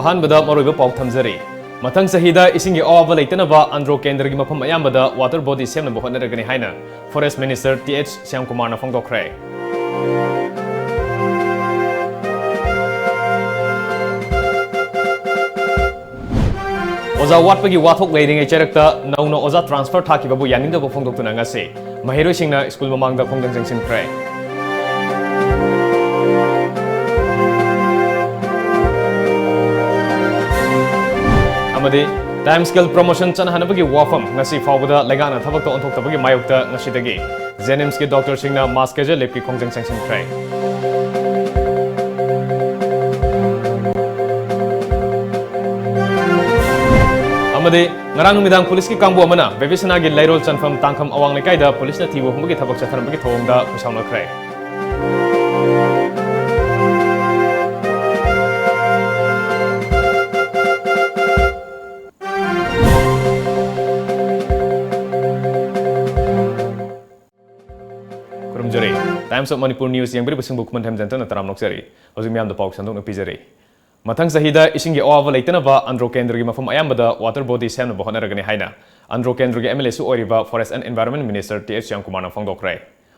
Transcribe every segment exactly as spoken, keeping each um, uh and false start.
ꯑꯍꯥꯟꯕꯗ ꯃꯔꯨꯑꯣꯏꯕ ꯄꯥꯎ ꯊꯝꯖꯔꯤ꯫ ꯃꯊꯪ ꯆꯍꯤꯗ ꯏꯁꯤꯡꯒꯤ ꯑꯋꯥꯕ ꯂꯩꯇꯅꯕ ꯑꯟꯗ꯭ꯔꯣ ꯀꯦꯟꯗ꯭ꯔꯒꯤ ꯃꯐꯝ ꯑꯌꯥꯝꯕꯗ water body ꯁꯦꯝꯅꯕ ꯍꯣꯠꯅꯔꯒꯅꯤ ꯍꯥꯏꯅ Forest Minister ꯇꯤ ꯑꯩꯆ ꯁ꯭ꯌꯥꯝꯀꯨꯃꯥꯔꯅ ꯐꯣꯡꯗꯣꯛꯈ꯭ꯔꯦ꯫ ꯑꯣꯖꯥ ꯋꯥꯠꯄꯒꯤ ꯋꯥꯊꯣꯛ ꯂꯩꯔꯤꯉꯩ ꯆꯩꯔꯛꯇ ꯅꯧꯅ ꯑꯣꯖꯥ transfer ꯊꯥꯈꯤꯕꯕꯨ ꯌꯥꯅꯤꯡꯗꯕ ꯐꯣꯡꯗꯣꯛꯇꯨꯅ ꯉꯁꯤ ꯃꯍꯩꯔꯣꯏꯁꯤꯡꯅ ꯁ꯭ꯀꯨꯜ ꯃꯃꯥꯡꯗ ꯈꯣꯡꯖꯪ ꯆꯪꯁꯤꯟꯈ꯭ꯔꯦ꯫ ꯑꯃꯗꯤ Times Scale promotion ꯆꯠꯅꯍꯟꯅꯕꯒꯤ ꯋꯥꯐꯝ ꯉꯁꯤ ꯐꯥꯎꯕꯗ ꯂꯩꯉꯥꯛꯅ ꯊꯕꯛꯇ ꯑꯣꯟꯊꯣꯛꯇꯕꯒꯤ ꯃꯥꯌꯣꯛꯇ ꯉꯁꯤꯗꯒꯤ ꯖꯦꯅꯤꯝꯁꯀꯤ ꯗꯣꯛꯇꯔꯁꯤꯡꯅ mass casual leaveꯀꯤ ꯈꯣꯡꯖꯪ ꯆꯪꯁꯤꯟꯈ꯭ꯔꯦ꯫ ꯑꯃꯗꯤ ꯉꯔꯥꯡ ꯅꯨꯃꯤꯗꯥꯡ ꯄꯨꯂꯤꯁꯀꯤ ꯀꯥꯡꯕꯨ ꯑꯃꯅ ꯕꯦꯕꯤꯁꯅꯥꯒꯤ ꯂꯩꯔꯣꯜ ꯆꯟꯐꯝ ꯇꯥꯡꯈꯝ ꯑꯋꯥꯡ ꯂꯩꯀꯥꯏꯗ ꯄꯨꯂꯤꯁꯅ ꯊꯤꯕ ꯍꯨꯝꯕꯒꯤ ꯊꯕꯛ ꯆꯠꯊꯔꯝꯕꯒꯤ ꯊꯧꯑꯣꯡꯗ ꯈꯨꯠꯁꯥꯎꯅꯈ꯭ꯔꯦ꯫ ꯈꯨꯔꯨꯝꯖꯔꯤ꯫ Times of Manipur News ꯌꯦꯡꯕꯤꯔꯤꯕꯁꯤꯡꯕꯨ ꯈꯨꯃꯟꯊꯦꯝ ꯖꯟꯇꯅ ꯇꯔꯥꯝ ꯅꯣꯛꯆꯔꯤ꯫ ꯍꯧꯖꯤꯛ ꯃꯤꯌꯥꯝꯗ ꯄꯥꯎ ꯁꯟꯗꯣꯛꯅ ꯄꯤꯖꯔꯤ꯫ ꯃꯊꯪ ꯆꯍꯤꯗ ꯏꯁꯤꯡꯒꯤ ꯑꯋꯥꯕ ꯂꯩꯇꯅꯕ ꯑꯟꯗ꯭ꯔꯣ ꯀꯦꯟꯗ꯭ꯔꯒꯤ ꯃꯐꯝ ꯑꯌꯥꯝꯕꯗ water body ꯁꯦꯝꯅꯕ ꯍꯣꯠꯅꯔꯒꯅꯤ ꯍꯥꯏꯅ ꯑꯟꯗ꯭ꯔꯣ ꯀꯦꯟꯗ꯭ꯔꯒꯤ M L A ꯁꯨ ꯑꯣꯏꯔꯤꯕ Forest and Environment Minister T H ꯁ꯭ꯌꯥꯝꯀꯨꯃꯥꯔꯅ ꯐꯣꯡꯗꯣꯛꯈ꯭ꯔꯦ꯫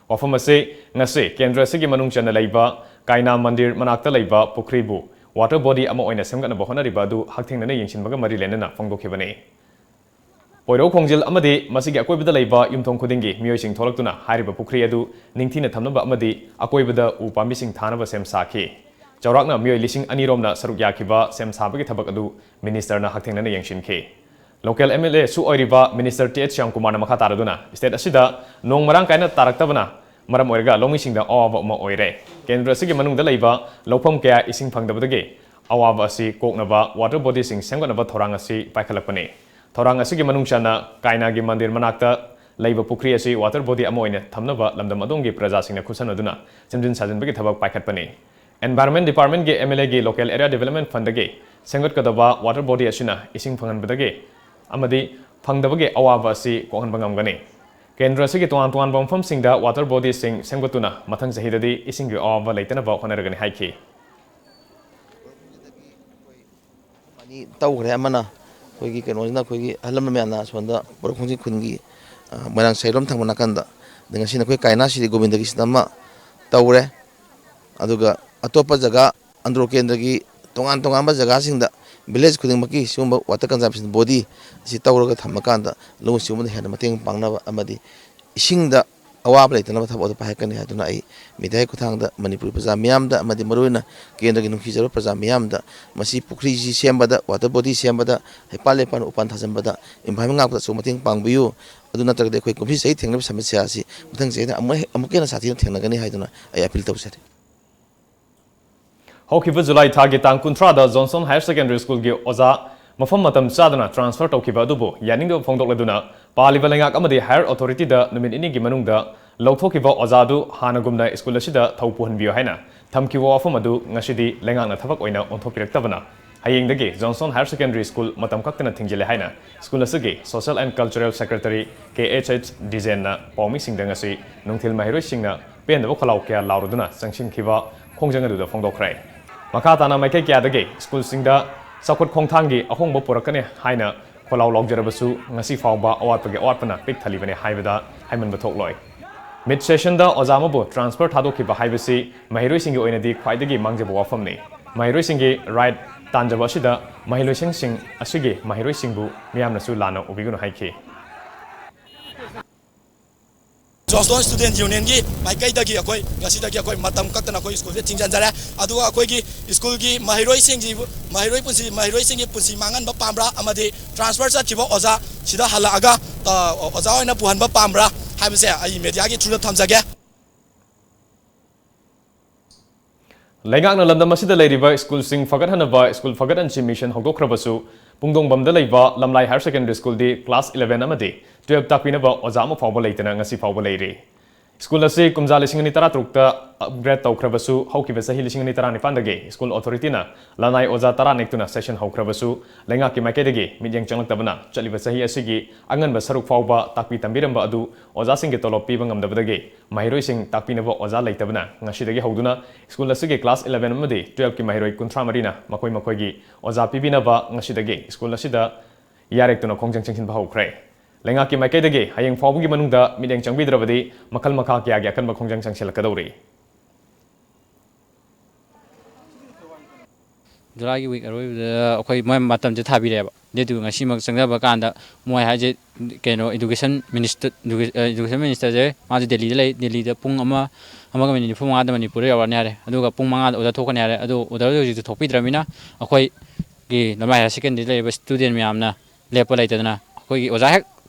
ꯋꯥꯐꯝ ꯑꯁꯤ ꯉꯁꯤ ꯀꯦꯟꯗ꯭ꯔ ꯑꯁꯤꯒꯤ ꯃꯅꯨꯡ ꯆꯟꯅ ꯂꯩꯕ ꯀꯥꯏꯅꯥ ꯃꯟꯗꯤꯔ ꯃꯅꯥꯛꯇ ꯂꯩꯕ ꯄꯨꯈ꯭ꯔꯤꯕꯨ water body ꯑꯃ ꯑꯣꯏꯅ ꯁꯦꯝꯒꯠꯅꯕ ꯍꯣꯠꯅꯔꯤꯕ ꯑꯗꯨ ꯍꯛꯊꯦꯡꯅꯅ ꯌꯦꯡꯁꯤꯟꯕꯒ ꯃꯔꯤ ꯂꯩꯅꯅ ꯐꯣꯡꯗꯣꯛꯈꯤꯕꯅꯤ꯫ ꯄꯣꯏꯔꯧ ꯈꯣꯡꯖꯤꯜ ꯑꯃꯗꯤ ꯃꯁꯤꯒꯤ ꯑꯀꯣꯏꯕꯗ ꯂꯩꯕ ꯌꯨꯝꯊꯣꯡ ꯈꯨꯗꯤꯡꯒꯤ ꯃꯤꯑꯣꯏꯁꯤꯡ ꯊꯣꯛꯂꯛꯇꯨꯅ ꯍꯥꯏꯔꯤꯕ ꯄꯨꯈ꯭ꯔꯤ ꯑꯗꯨ ꯅꯤꯡꯊꯤꯅ ꯊꯝꯅꯕ ꯑꯃꯗꯤ ꯑꯀꯣꯏꯕꯗ ꯎ ꯄꯥꯝꯕꯤꯁꯤꯡ ꯊꯥꯅꯕ ꯁꯦꯝ ꯁꯥꯈꯤ꯫ ꯆꯥꯎꯔꯥꯛꯅ ꯃꯤꯑꯣꯏ ꯂꯤꯁꯤꯡ ꯑꯅꯤ ꯔꯣꯝꯅ ꯁꯔꯨꯛ ꯌꯥꯈꯤꯕ ꯁꯦꯝ ꯁꯥꯕꯒꯤ ꯊꯕꯛ ꯑꯗꯨ ꯃꯤꯅꯤꯁꯇꯔꯅ ꯍꯛꯊꯦꯡꯅꯅ ꯌꯦꯡꯁꯤꯟꯈꯤ꯫ Local M L A ꯁꯨ ꯑꯣꯏꯔꯤꯕ Minister ꯇꯤ ꯑꯩꯆ ꯁ꯭ꯌꯥꯝꯀꯨꯃꯥꯔꯅ ꯃꯈꯥ ꯇꯥꯔꯗꯨꯅ, state ꯑꯁꯤꯗ ꯅꯣꯡ ꯃꯔꯥꯡ ꯀꯥꯏꯅ ꯇꯥꯔꯛꯇꯕꯅ ꯃꯔꯝ ꯑꯣꯏꯔꯒ ꯂꯧꯃꯤꯁꯤꯡꯗ ꯑꯋꯥꯕ ꯑꯃ ꯑꯣꯏꯔꯦ꯫ ꯀꯦꯟꯗ꯭ꯔ ꯑꯁꯤꯒꯤ ꯃꯅꯨꯡꯗ ꯂꯩꯕ ꯂꯧꯐꯝ ꯀꯌꯥ ꯏꯁꯤꯡ ꯐꯪꯗꯕꯗꯒꯤ ꯑꯋꯥꯕ ꯑꯁꯤ ꯀꯣꯛꯅꯕ water body ꯁꯤꯡ ꯁꯦꯝꯒꯠꯅꯕ ꯊꯧꯔꯥꯡ ꯑꯁꯤ ꯄꯥꯏꯈꯠꯂꯛꯄꯅꯤ꯫ ꯊꯧꯔꯥꯡ ꯑꯁꯤꯒꯤ ꯃꯅꯨꯡ ꯆꯟꯅ ꯀꯥꯏꯅꯥꯒꯤ ꯃꯟꯗꯤꯔ ꯃꯅꯥꯛꯇ ꯂꯩꯕ ꯄꯨꯈ꯭ꯔꯤ ꯑꯁꯤ water body ꯑꯃ ꯑꯣꯏꯅ ꯊꯝꯅꯕ ꯂꯝꯗꯝ ꯑꯗꯣꯝꯒꯤ ꯄ꯭ꯔꯖꯥꯁꯤꯡꯅ ꯈꯨꯠꯁꯝꯅꯗꯨꯅ ꯁꯦꯝꯖꯤꯟ ꯁꯥꯖꯤꯟꯕꯒꯤ ꯊꯕꯛ ꯄꯥꯏꯈꯠꯄꯅꯤ꯫ Environment Department ꯀꯤ M L A ꯒꯤ Local Area Development Fund ꯗꯒꯤ ꯁꯦꯝꯒꯠꯀꯗꯕ water body ꯑꯁꯤꯅ ꯏꯁꯤꯡ ꯐꯪꯍꯟꯕꯗꯒꯤ ꯑꯃꯗꯤ ꯐꯪꯗꯕꯒꯤ ꯑꯋꯥꯕ ꯑꯁꯤ ꯀꯣꯛꯍꯟꯕ ꯉꯝꯒꯅꯤ꯫ ꯀꯦꯟꯗ꯭ꯔ ꯑꯁꯤꯒꯤ ꯇꯣꯉꯥꯟ ꯇꯣꯉꯥꯟꯕ ꯃꯐꯝꯁꯤꯡꯗ water body ꯁꯤꯡ ꯁꯦꯝꯒꯠꯇꯨꯅ ꯃꯊꯪ ꯆꯍꯤꯗꯗꯤ ꯏꯁꯤꯡꯒꯤ ꯑꯋꯥꯕ ꯂꯩꯇꯅꯕ ꯍꯣꯠꯅꯔꯒꯅꯤ ꯍꯥꯏꯈꯤ꯫ ꯇꯧꯈ꯭ꯔꯦ꯫ ꯑꯃꯅ ꯑꯩꯈꯣꯏꯒꯤ ꯀꯩꯅꯣꯁꯤꯅ, ꯑꯩꯈꯣꯏꯒꯤ ꯑꯍꯜ ꯂꯃꯟ ꯃꯌꯥꯝꯅ ꯑꯁꯣꯝꯗ ꯄꯣꯏꯔꯧ ꯈꯣꯡꯖꯤꯟ ꯈꯨꯟꯒꯤ, ꯑ, ꯃꯣꯏꯔꯥꯡ ꯁꯥꯏꯔꯣꯝ ꯊꯪꯕ ꯅꯥꯀꯟꯗ, ꯑꯗꯩ ꯉꯁꯤꯅ ꯑꯩꯈꯣꯏ ꯀꯥꯏꯅꯥ ꯁꯤꯔꯤ ꯒꯣꯕꯤꯟꯗꯒꯤꯁꯤꯗ ꯑꯃ ꯇꯧꯔꯦ꯫ ꯑꯗꯨꯒ ꯑꯇꯣꯞꯄ ꯖꯒꯥ, ꯑꯟꯗ꯭ꯔꯣ ꯀꯦꯟꯗ꯭ꯔꯒꯤ ꯇꯣꯉꯥꯟ ꯇꯣꯉꯥꯟꯕ ꯖꯒꯥꯁꯤꯡꯗ village ꯈꯨꯗꯤꯡꯃꯛꯀꯤ ꯁꯤꯒꯨꯝꯕ water conservation body ꯑꯁꯤ ꯇꯧꯔꯒ ꯊꯝꯃꯀꯥꯟꯗ ꯂꯧꯎ ꯁꯤꯡꯎꯕꯗ ꯍꯦꯟꯅ ꯃꯇꯦꯡ ꯄꯥꯡꯅꯕ ꯑꯃꯗꯤ ꯏꯁꯤꯡꯗ ꯑꯋꯥꯕ ꯂꯩꯇꯅꯕ ꯊꯕꯛ ꯑꯗꯨ ꯄꯥꯏꯈꯠꯀꯅꯤ ꯍꯥꯏꯗꯨꯅ ꯑꯩ ꯃꯤꯗꯤꯌꯥꯒꯤ ꯈꯨꯠꯊꯥꯡꯗ ꯃꯅꯤꯄꯨꯔꯤ ꯄ꯭ꯔꯖꯥ ꯃꯤꯌꯥꯝꯗ ꯑꯃꯗꯤ ꯃꯔꯨꯑꯣꯏꯅ ꯀꯦꯟꯗ꯭ꯔꯒꯤ ꯅꯨꯡꯁꯤꯖꯔꯕ ꯄ꯭ꯔꯖꯥ ꯃꯤꯌꯥꯝꯗ, ꯃꯁꯤ ꯄꯨꯈ꯭ꯔꯤꯁꯤ ꯁꯦꯝꯕꯗ, water body ꯁꯦꯝꯕꯗ, ꯍꯩꯄꯥꯜ ꯂꯩꯄꯥꯜ ꯎꯄꯥꯟ ꯊꯥꯖꯤꯟꯕꯗ, environment ꯉꯥꯛꯄꯗꯁꯨ ꯃꯇꯦꯡ ꯄꯥꯡꯕꯤꯌꯨ꯫ ꯑꯗꯨ ꯅꯠꯇ꯭ꯔꯒꯗꯤ ꯑꯩꯈꯣꯏ ꯀꯨꯝꯁꯤ ꯆꯍꯤ ꯊꯦꯡꯅꯕ ꯁꯃꯁ꯭ꯌꯥ ꯑꯁꯤ ꯃꯊꯪ ꯆꯍꯤꯗ ꯑꯃꯨꯛ ꯍꯦ-, ꯑꯃꯨꯛꯀ ꯍꯦꯟꯅ ꯁꯥꯊꯤꯅ ꯊꯦꯡꯅꯒꯅꯤ ꯍꯥꯏꯗꯨꯅ ꯑꯩ appeal ꯇꯧꯖꯔꯤ꯫ ꯍꯧꯈꯤꯕ ꯖꯨꯂꯥꯏ ꯊꯥꯒꯤ ꯇꯥꯡ ꯀꯨꯟꯊ꯭ꯔꯥꯗ Johnson Higher Secondary Schoolꯒꯤ ꯑꯣꯖꯥ ꯃꯐꯝ ꯃꯇꯝ ꯆꯥꯗꯅ transfer ꯇꯧꯈꯤꯕ ꯑꯗꯨꯕꯨ ꯌꯥꯅꯤꯡꯗꯕ ꯐꯣꯡꯗꯣꯛꯂꯗꯨꯅ ꯄꯥꯜꯂꯤꯕ ꯂꯩꯉꯥꯛ ꯑꯃꯗꯤ higher authorityꯗ ꯅꯨꯃꯤꯠ ꯅꯤꯅꯤꯒꯤ ꯃꯅꯨꯡꯗ ꯂꯧꯊꯣꯛꯈꯤꯕ ꯑꯣꯖꯥꯗꯨ ꯍꯥꯟꯅꯒꯨꯝꯅ school ꯑꯁꯤꯗ ꯊꯧ ꯄꯨꯍꯟꯕꯤꯌꯨ ꯍꯥꯏꯅ ꯊꯝꯈꯤꯕ ꯋꯥꯐꯝ ꯑꯗꯨ ꯉꯁꯤꯗꯤ ꯂꯩꯉꯥꯛꯅ ꯊꯕꯛ ꯑꯣꯏꯅ ꯑꯣꯟꯊꯣꯛꯄꯤꯔꯛꯇꯕꯅ ꯍꯌꯦꯡꯗꯒꯤ Johnson Higher Secondary School ꯃꯇꯝ ꯀꯛꯇꯅ ꯊꯤꯡꯖꯤꯜꯂꯦ ꯍꯥꯏꯅ school ꯑꯁꯤꯒꯤ Social and Cultural Secretary K H H ꯗꯤꯖꯦꯟꯅ ꯄꯥꯎꯃꯤꯁꯤꯡꯗ ꯉꯁꯤ ꯅꯨꯡꯊꯤꯜ ꯃꯍꯩꯔꯣꯏꯁꯤꯡꯅ ꯄꯦꯟꯗꯕ ꯈꯣꯜꯂꯥꯎ ꯀꯌꯥ ꯂꯥꯎꯔꯗꯨꯅ ꯆꯪꯁꯤꯟꯈꯤꯕ ꯈꯣꯡꯖꯪ ꯑꯗꯨꯗ ꯐꯣꯡꯗꯣꯛꯈ꯭ꯔꯦ꯫ ꯃꯈꯥ ꯇꯥꯅ ꯃꯥꯏꯀꯩ ꯀꯌꯥꯗꯒꯤ schoolꯁꯤꯡꯗ ꯆꯥꯎꯈꯠ ꯈꯣꯡꯊꯥꯡꯒꯤ ꯑꯍꯣꯡꯕ ꯄꯨꯔꯛꯀꯅꯤ ꯍꯥꯏꯅ ꯈꯣꯜꯂꯥꯎ ꯂꯥꯎꯖꯔꯕꯁꯨ ꯉꯁꯤ ꯐꯥꯎꯕ ꯑꯋꯥꯠꯄꯒꯤ ꯑꯋꯥꯠꯄꯅ ꯄꯤꯛ ꯊꯜꯂꯤꯕꯅꯤ ꯍꯥꯏꯕꯗ ꯍꯥꯏꯃꯟꯕ ꯊꯣꯛꯂꯣꯏ꯫ Mid sessionꯗ ꯑꯣꯖꯥ ꯑꯃꯕꯨ transfer ꯊꯥꯗꯣꯛꯈꯤꯕ ꯍꯥꯏꯕꯁꯤ ꯃꯍꯩꯔꯣꯏꯁꯤꯡꯒꯤ ꯑꯣꯏꯅꯗꯤ ꯈ꯭ꯋꯥꯏꯗꯒꯤ ꯃꯥꯡꯖꯕ ꯋꯥꯐꯝꯅꯤ꯫ ꯃꯍꯩꯔꯣꯏꯁꯤꯡꯒꯤ right ꯇꯥꯟꯖꯕ ꯑꯁꯤꯗ ꯃꯍꯩꯂꯣꯏꯁꯪꯁꯤꯡ ꯑꯁꯤꯒꯤ ꯃꯍꯩꯔꯣꯏꯁꯤꯡꯕꯨ ꯃꯤꯌꯥꯝꯅꯁꯨ ꯂꯥꯟꯅ ꯎꯕꯤꯒꯅꯨ ꯍꯥꯏꯈꯤ꯫ Johnson Student Unionꯒꯤ ꯃꯥꯏꯀꯩꯗꯒꯤ ꯑꯩꯈꯣꯏ ꯉꯁꯤꯗꯒꯤ ꯑꯩꯈꯣꯏ ꯃꯇꯝ ꯀꯛꯇꯅ ꯑꯩꯈꯣꯏ schoolꯁꯦ ꯊꯤꯡꯖꯤꯟꯖꯔꯦ꯫ ꯑꯗꯨꯒ ꯑꯩꯈꯣꯏꯒꯤ schoolꯒꯤ ꯃꯍꯩꯔꯣꯏꯁꯤꯡꯁꯤ, ꯃꯍꯩꯔꯣꯏ ꯄꯨꯟꯁꯤ, ꯃꯍꯩꯔꯣꯏꯁꯤꯡꯒꯤ ꯄꯨꯟꯁꯤ ꯃꯥꯡꯍꯟꯕ ꯄꯥꯝꯕ꯭ꯔꯥ ꯑꯃꯗꯤ transfer ꯆꯠꯈꯤꯕ ꯑꯣꯖꯥ ꯁꯤꯗ ꯍꯜꯂꯛꯑꯒ, ꯑ, ꯑꯣꯖꯥ ꯑꯣꯏꯅ ꯄꯨꯍꯟꯕ ꯄꯥꯝꯕ꯭ꯔꯥ ꯍꯥꯏꯕꯁꯦ ꯑꯩ mediaꯒꯤ throughꯗ ꯊꯝꯖꯒꯦ꯫ ꯂꯩꯉꯥꯛꯅ ꯂꯝꯗꯝ ꯑꯁꯤꯗ ꯂꯩꯔꯤꯕ schoolꯁꯤꯡ ꯐꯒꯠꯍꯟꯅꯕ School ꯐꯒꯠꯍꯟꯁꯤ mission ꯍꯧꯗꯣꯛꯈ꯭ꯔꯕꯁꯨ, ꯄꯨꯡꯗꯣꯡꯕꯝꯗ ꯂꯩꯕ ꯂꯝꯂꯥꯏ Higher Secondary Schoolꯗꯤ class eleven ꯑꯃꯗꯤ twelve ꯇꯥꯛꯄꯤꯅꯕ ꯑꯣꯖꯥ ꯑꯃ ꯐꯥꯎꯕ ꯂꯩꯇꯅ ꯉꯁꯤ ꯐꯥꯎꯕ ꯂꯩꯔꯤ꯫ ꯁ꯭ꯀꯨꯜ ꯑꯁꯤ ꯀꯨꯝꯖꯥ ꯂꯤꯁꯤꯡ ꯑꯅꯤ ꯇꯔꯥꯇꯔꯨꯛꯇ ꯑꯞꯒ꯭ꯔꯦꯗ ꯇꯧꯈ꯭ꯔꯕꯁꯨ, ꯍꯧꯈꯤꯕ ꯆꯍꯤ ꯂꯤꯁꯤꯡ ꯑꯅꯤ ꯇꯔꯥꯅꯤꯄꯥꯟꯗꯒꯤ ꯁ꯭ꯀꯨꯜ ꯑꯣꯊꯣꯔꯤꯇꯤꯅ ꯂꯅꯥꯏ ꯑꯣꯖꯥ ꯇꯔꯥ ꯅꯦꯛꯇꯨꯅ ꯁꯦꯁꯟ ꯍꯧꯈ꯭ꯔꯕꯁꯨ, ꯂꯩꯉꯥꯛꯀꯤ ꯃꯥꯏꯀꯩꯗꯒꯤ ꯃꯤꯠꯌꯦꯡ ꯆꯪꯂꯛꯇꯕꯅ ꯆꯠꯂꯤꯕ ꯆꯍꯤ ꯑꯁꯤꯒꯤ ꯑꯉꯟꯕ ꯁꯔꯨꯛ ꯐꯥꯎꯕ ꯇꯥꯛꯄꯤ ꯇꯝꯕꯤꯔꯝꯕ ꯑꯗꯨ ꯑꯣꯖꯥꯁꯤꯡꯒꯤ ꯇꯣꯂꯣꯞ ꯄꯤꯕ ꯉꯝꯗꯕꯗꯒꯤ ꯃꯍꯩꯔꯣꯏꯁꯤꯡ ꯇꯥꯛꯄꯤꯅꯕ ꯑꯣꯖꯥ ꯂꯩꯇꯕꯅ ꯉꯁꯤꯗꯒꯤ ꯍꯧꯗꯨꯅ ꯁ꯭ꯀꯨꯜ ꯑꯁꯤꯒꯤ ꯀ꯭ꯂꯥꯁ eleven ꯑꯃꯗꯤ twelveꯀꯤ ꯃꯍꯩꯔꯣꯏ ꯀꯨꯟꯊ꯭ꯔꯥ ꯃꯔꯤꯅ ꯃꯈꯣꯏ ꯃꯈꯣꯏꯒꯤ ꯑꯣꯖꯥ ꯄꯤꯕꯤꯅꯕ ꯉꯁꯤꯗꯒꯤ ꯁ꯭ꯀꯨꯜ ꯑꯁꯤꯗ ꯌꯥꯔꯦꯛꯇꯨꯅ ꯈꯣꯡꯖꯪ ꯆꯪꯁꯤꯟꯕ ꯍꯧꯈ꯭ꯔꯦ꯫ ꯂꯩꯉꯥꯛꯀꯤ ꯃꯥꯏꯀꯩꯗꯒꯤ ꯍꯌꯦꯡ ꯐꯥꯎꯕꯒꯤ ꯃꯅꯨꯡꯗ ꯃꯤꯠꯌꯦꯡ ꯆꯪꯕꯤꯗ꯭ꯔꯕꯗꯤ ꯃꯈꯜ ꯃꯈꯥ ꯀꯌꯥꯒꯤ ꯑꯀꯟꯕ ꯈꯣꯡꯖꯪ ꯆꯪꯁꯤꯜꯂꯛꯀꯗꯧꯔꯤ꯫ ꯖꯨꯂꯥꯏꯒꯤ ꯋꯤꯛ ꯑꯔꯣꯏꯕꯗ ꯑꯩꯈꯣꯏ ꯃꯣꯏ ꯃꯇꯝꯁꯦ ꯊꯥꯕꯤꯔꯛꯑꯦꯕ꯫ ꯗꯦꯠꯇꯨ ꯉꯁꯤꯃꯛ ꯆꯪꯖꯕ ꯀꯥꯟꯗ ꯃꯣꯏ ꯍꯥꯏꯁꯦ ꯀꯩꯅꯣ, ꯏꯗꯨꯀꯦꯁꯟ ꯃꯤꯅꯤꯁꯇꯔ, ꯏꯗꯨꯀꯦꯁꯟ ꯃꯤꯅꯤꯁꯇꯔꯁꯦ ꯃꯥꯁꯦ ꯗꯦꯜꯂꯤꯗ ꯂꯩ꯫ ꯗꯦꯜꯂꯤꯗ ꯄꯨꯡ ꯑꯃ, ꯑꯃꯒ ꯃꯤꯅꯤꯠ ꯅꯤꯐꯨ ꯃꯉꯥꯗ ꯃꯅꯤꯄꯨꯔꯗ ꯌꯧꯔꯛꯑꯅꯤ ꯍꯥꯏꯔꯦ꯫ ꯑꯗꯨꯒ ꯄꯨꯡ ꯃꯉꯥꯗ ꯑꯣꯔꯗꯔ ꯊꯣꯛꯀꯅꯤ ꯍꯥꯏꯔꯦ꯫ ꯑꯗꯣ ꯑꯣꯔꯗꯔꯁꯦ ꯍꯧꯖꯤꯛꯇꯤ ꯊꯣꯛꯄꯤꯗ꯭ꯔꯕꯅꯤꯅ ꯑꯩꯈꯣꯏꯒꯤ ꯂꯝꯂꯥꯏ ꯍꯥꯌꯔ ꯁꯦꯀꯦꯟꯗꯔꯤꯗ ꯂꯩꯔꯤꯕ ꯁ꯭ꯇꯨꯗꯦꯟ ꯃꯌꯥꯝꯅ ꯂꯦꯞꯄ ꯂꯩꯇꯗꯅ ꯑꯩꯈꯣꯏꯒꯤ ꯑꯣꯖꯥ ꯍꯦꯛ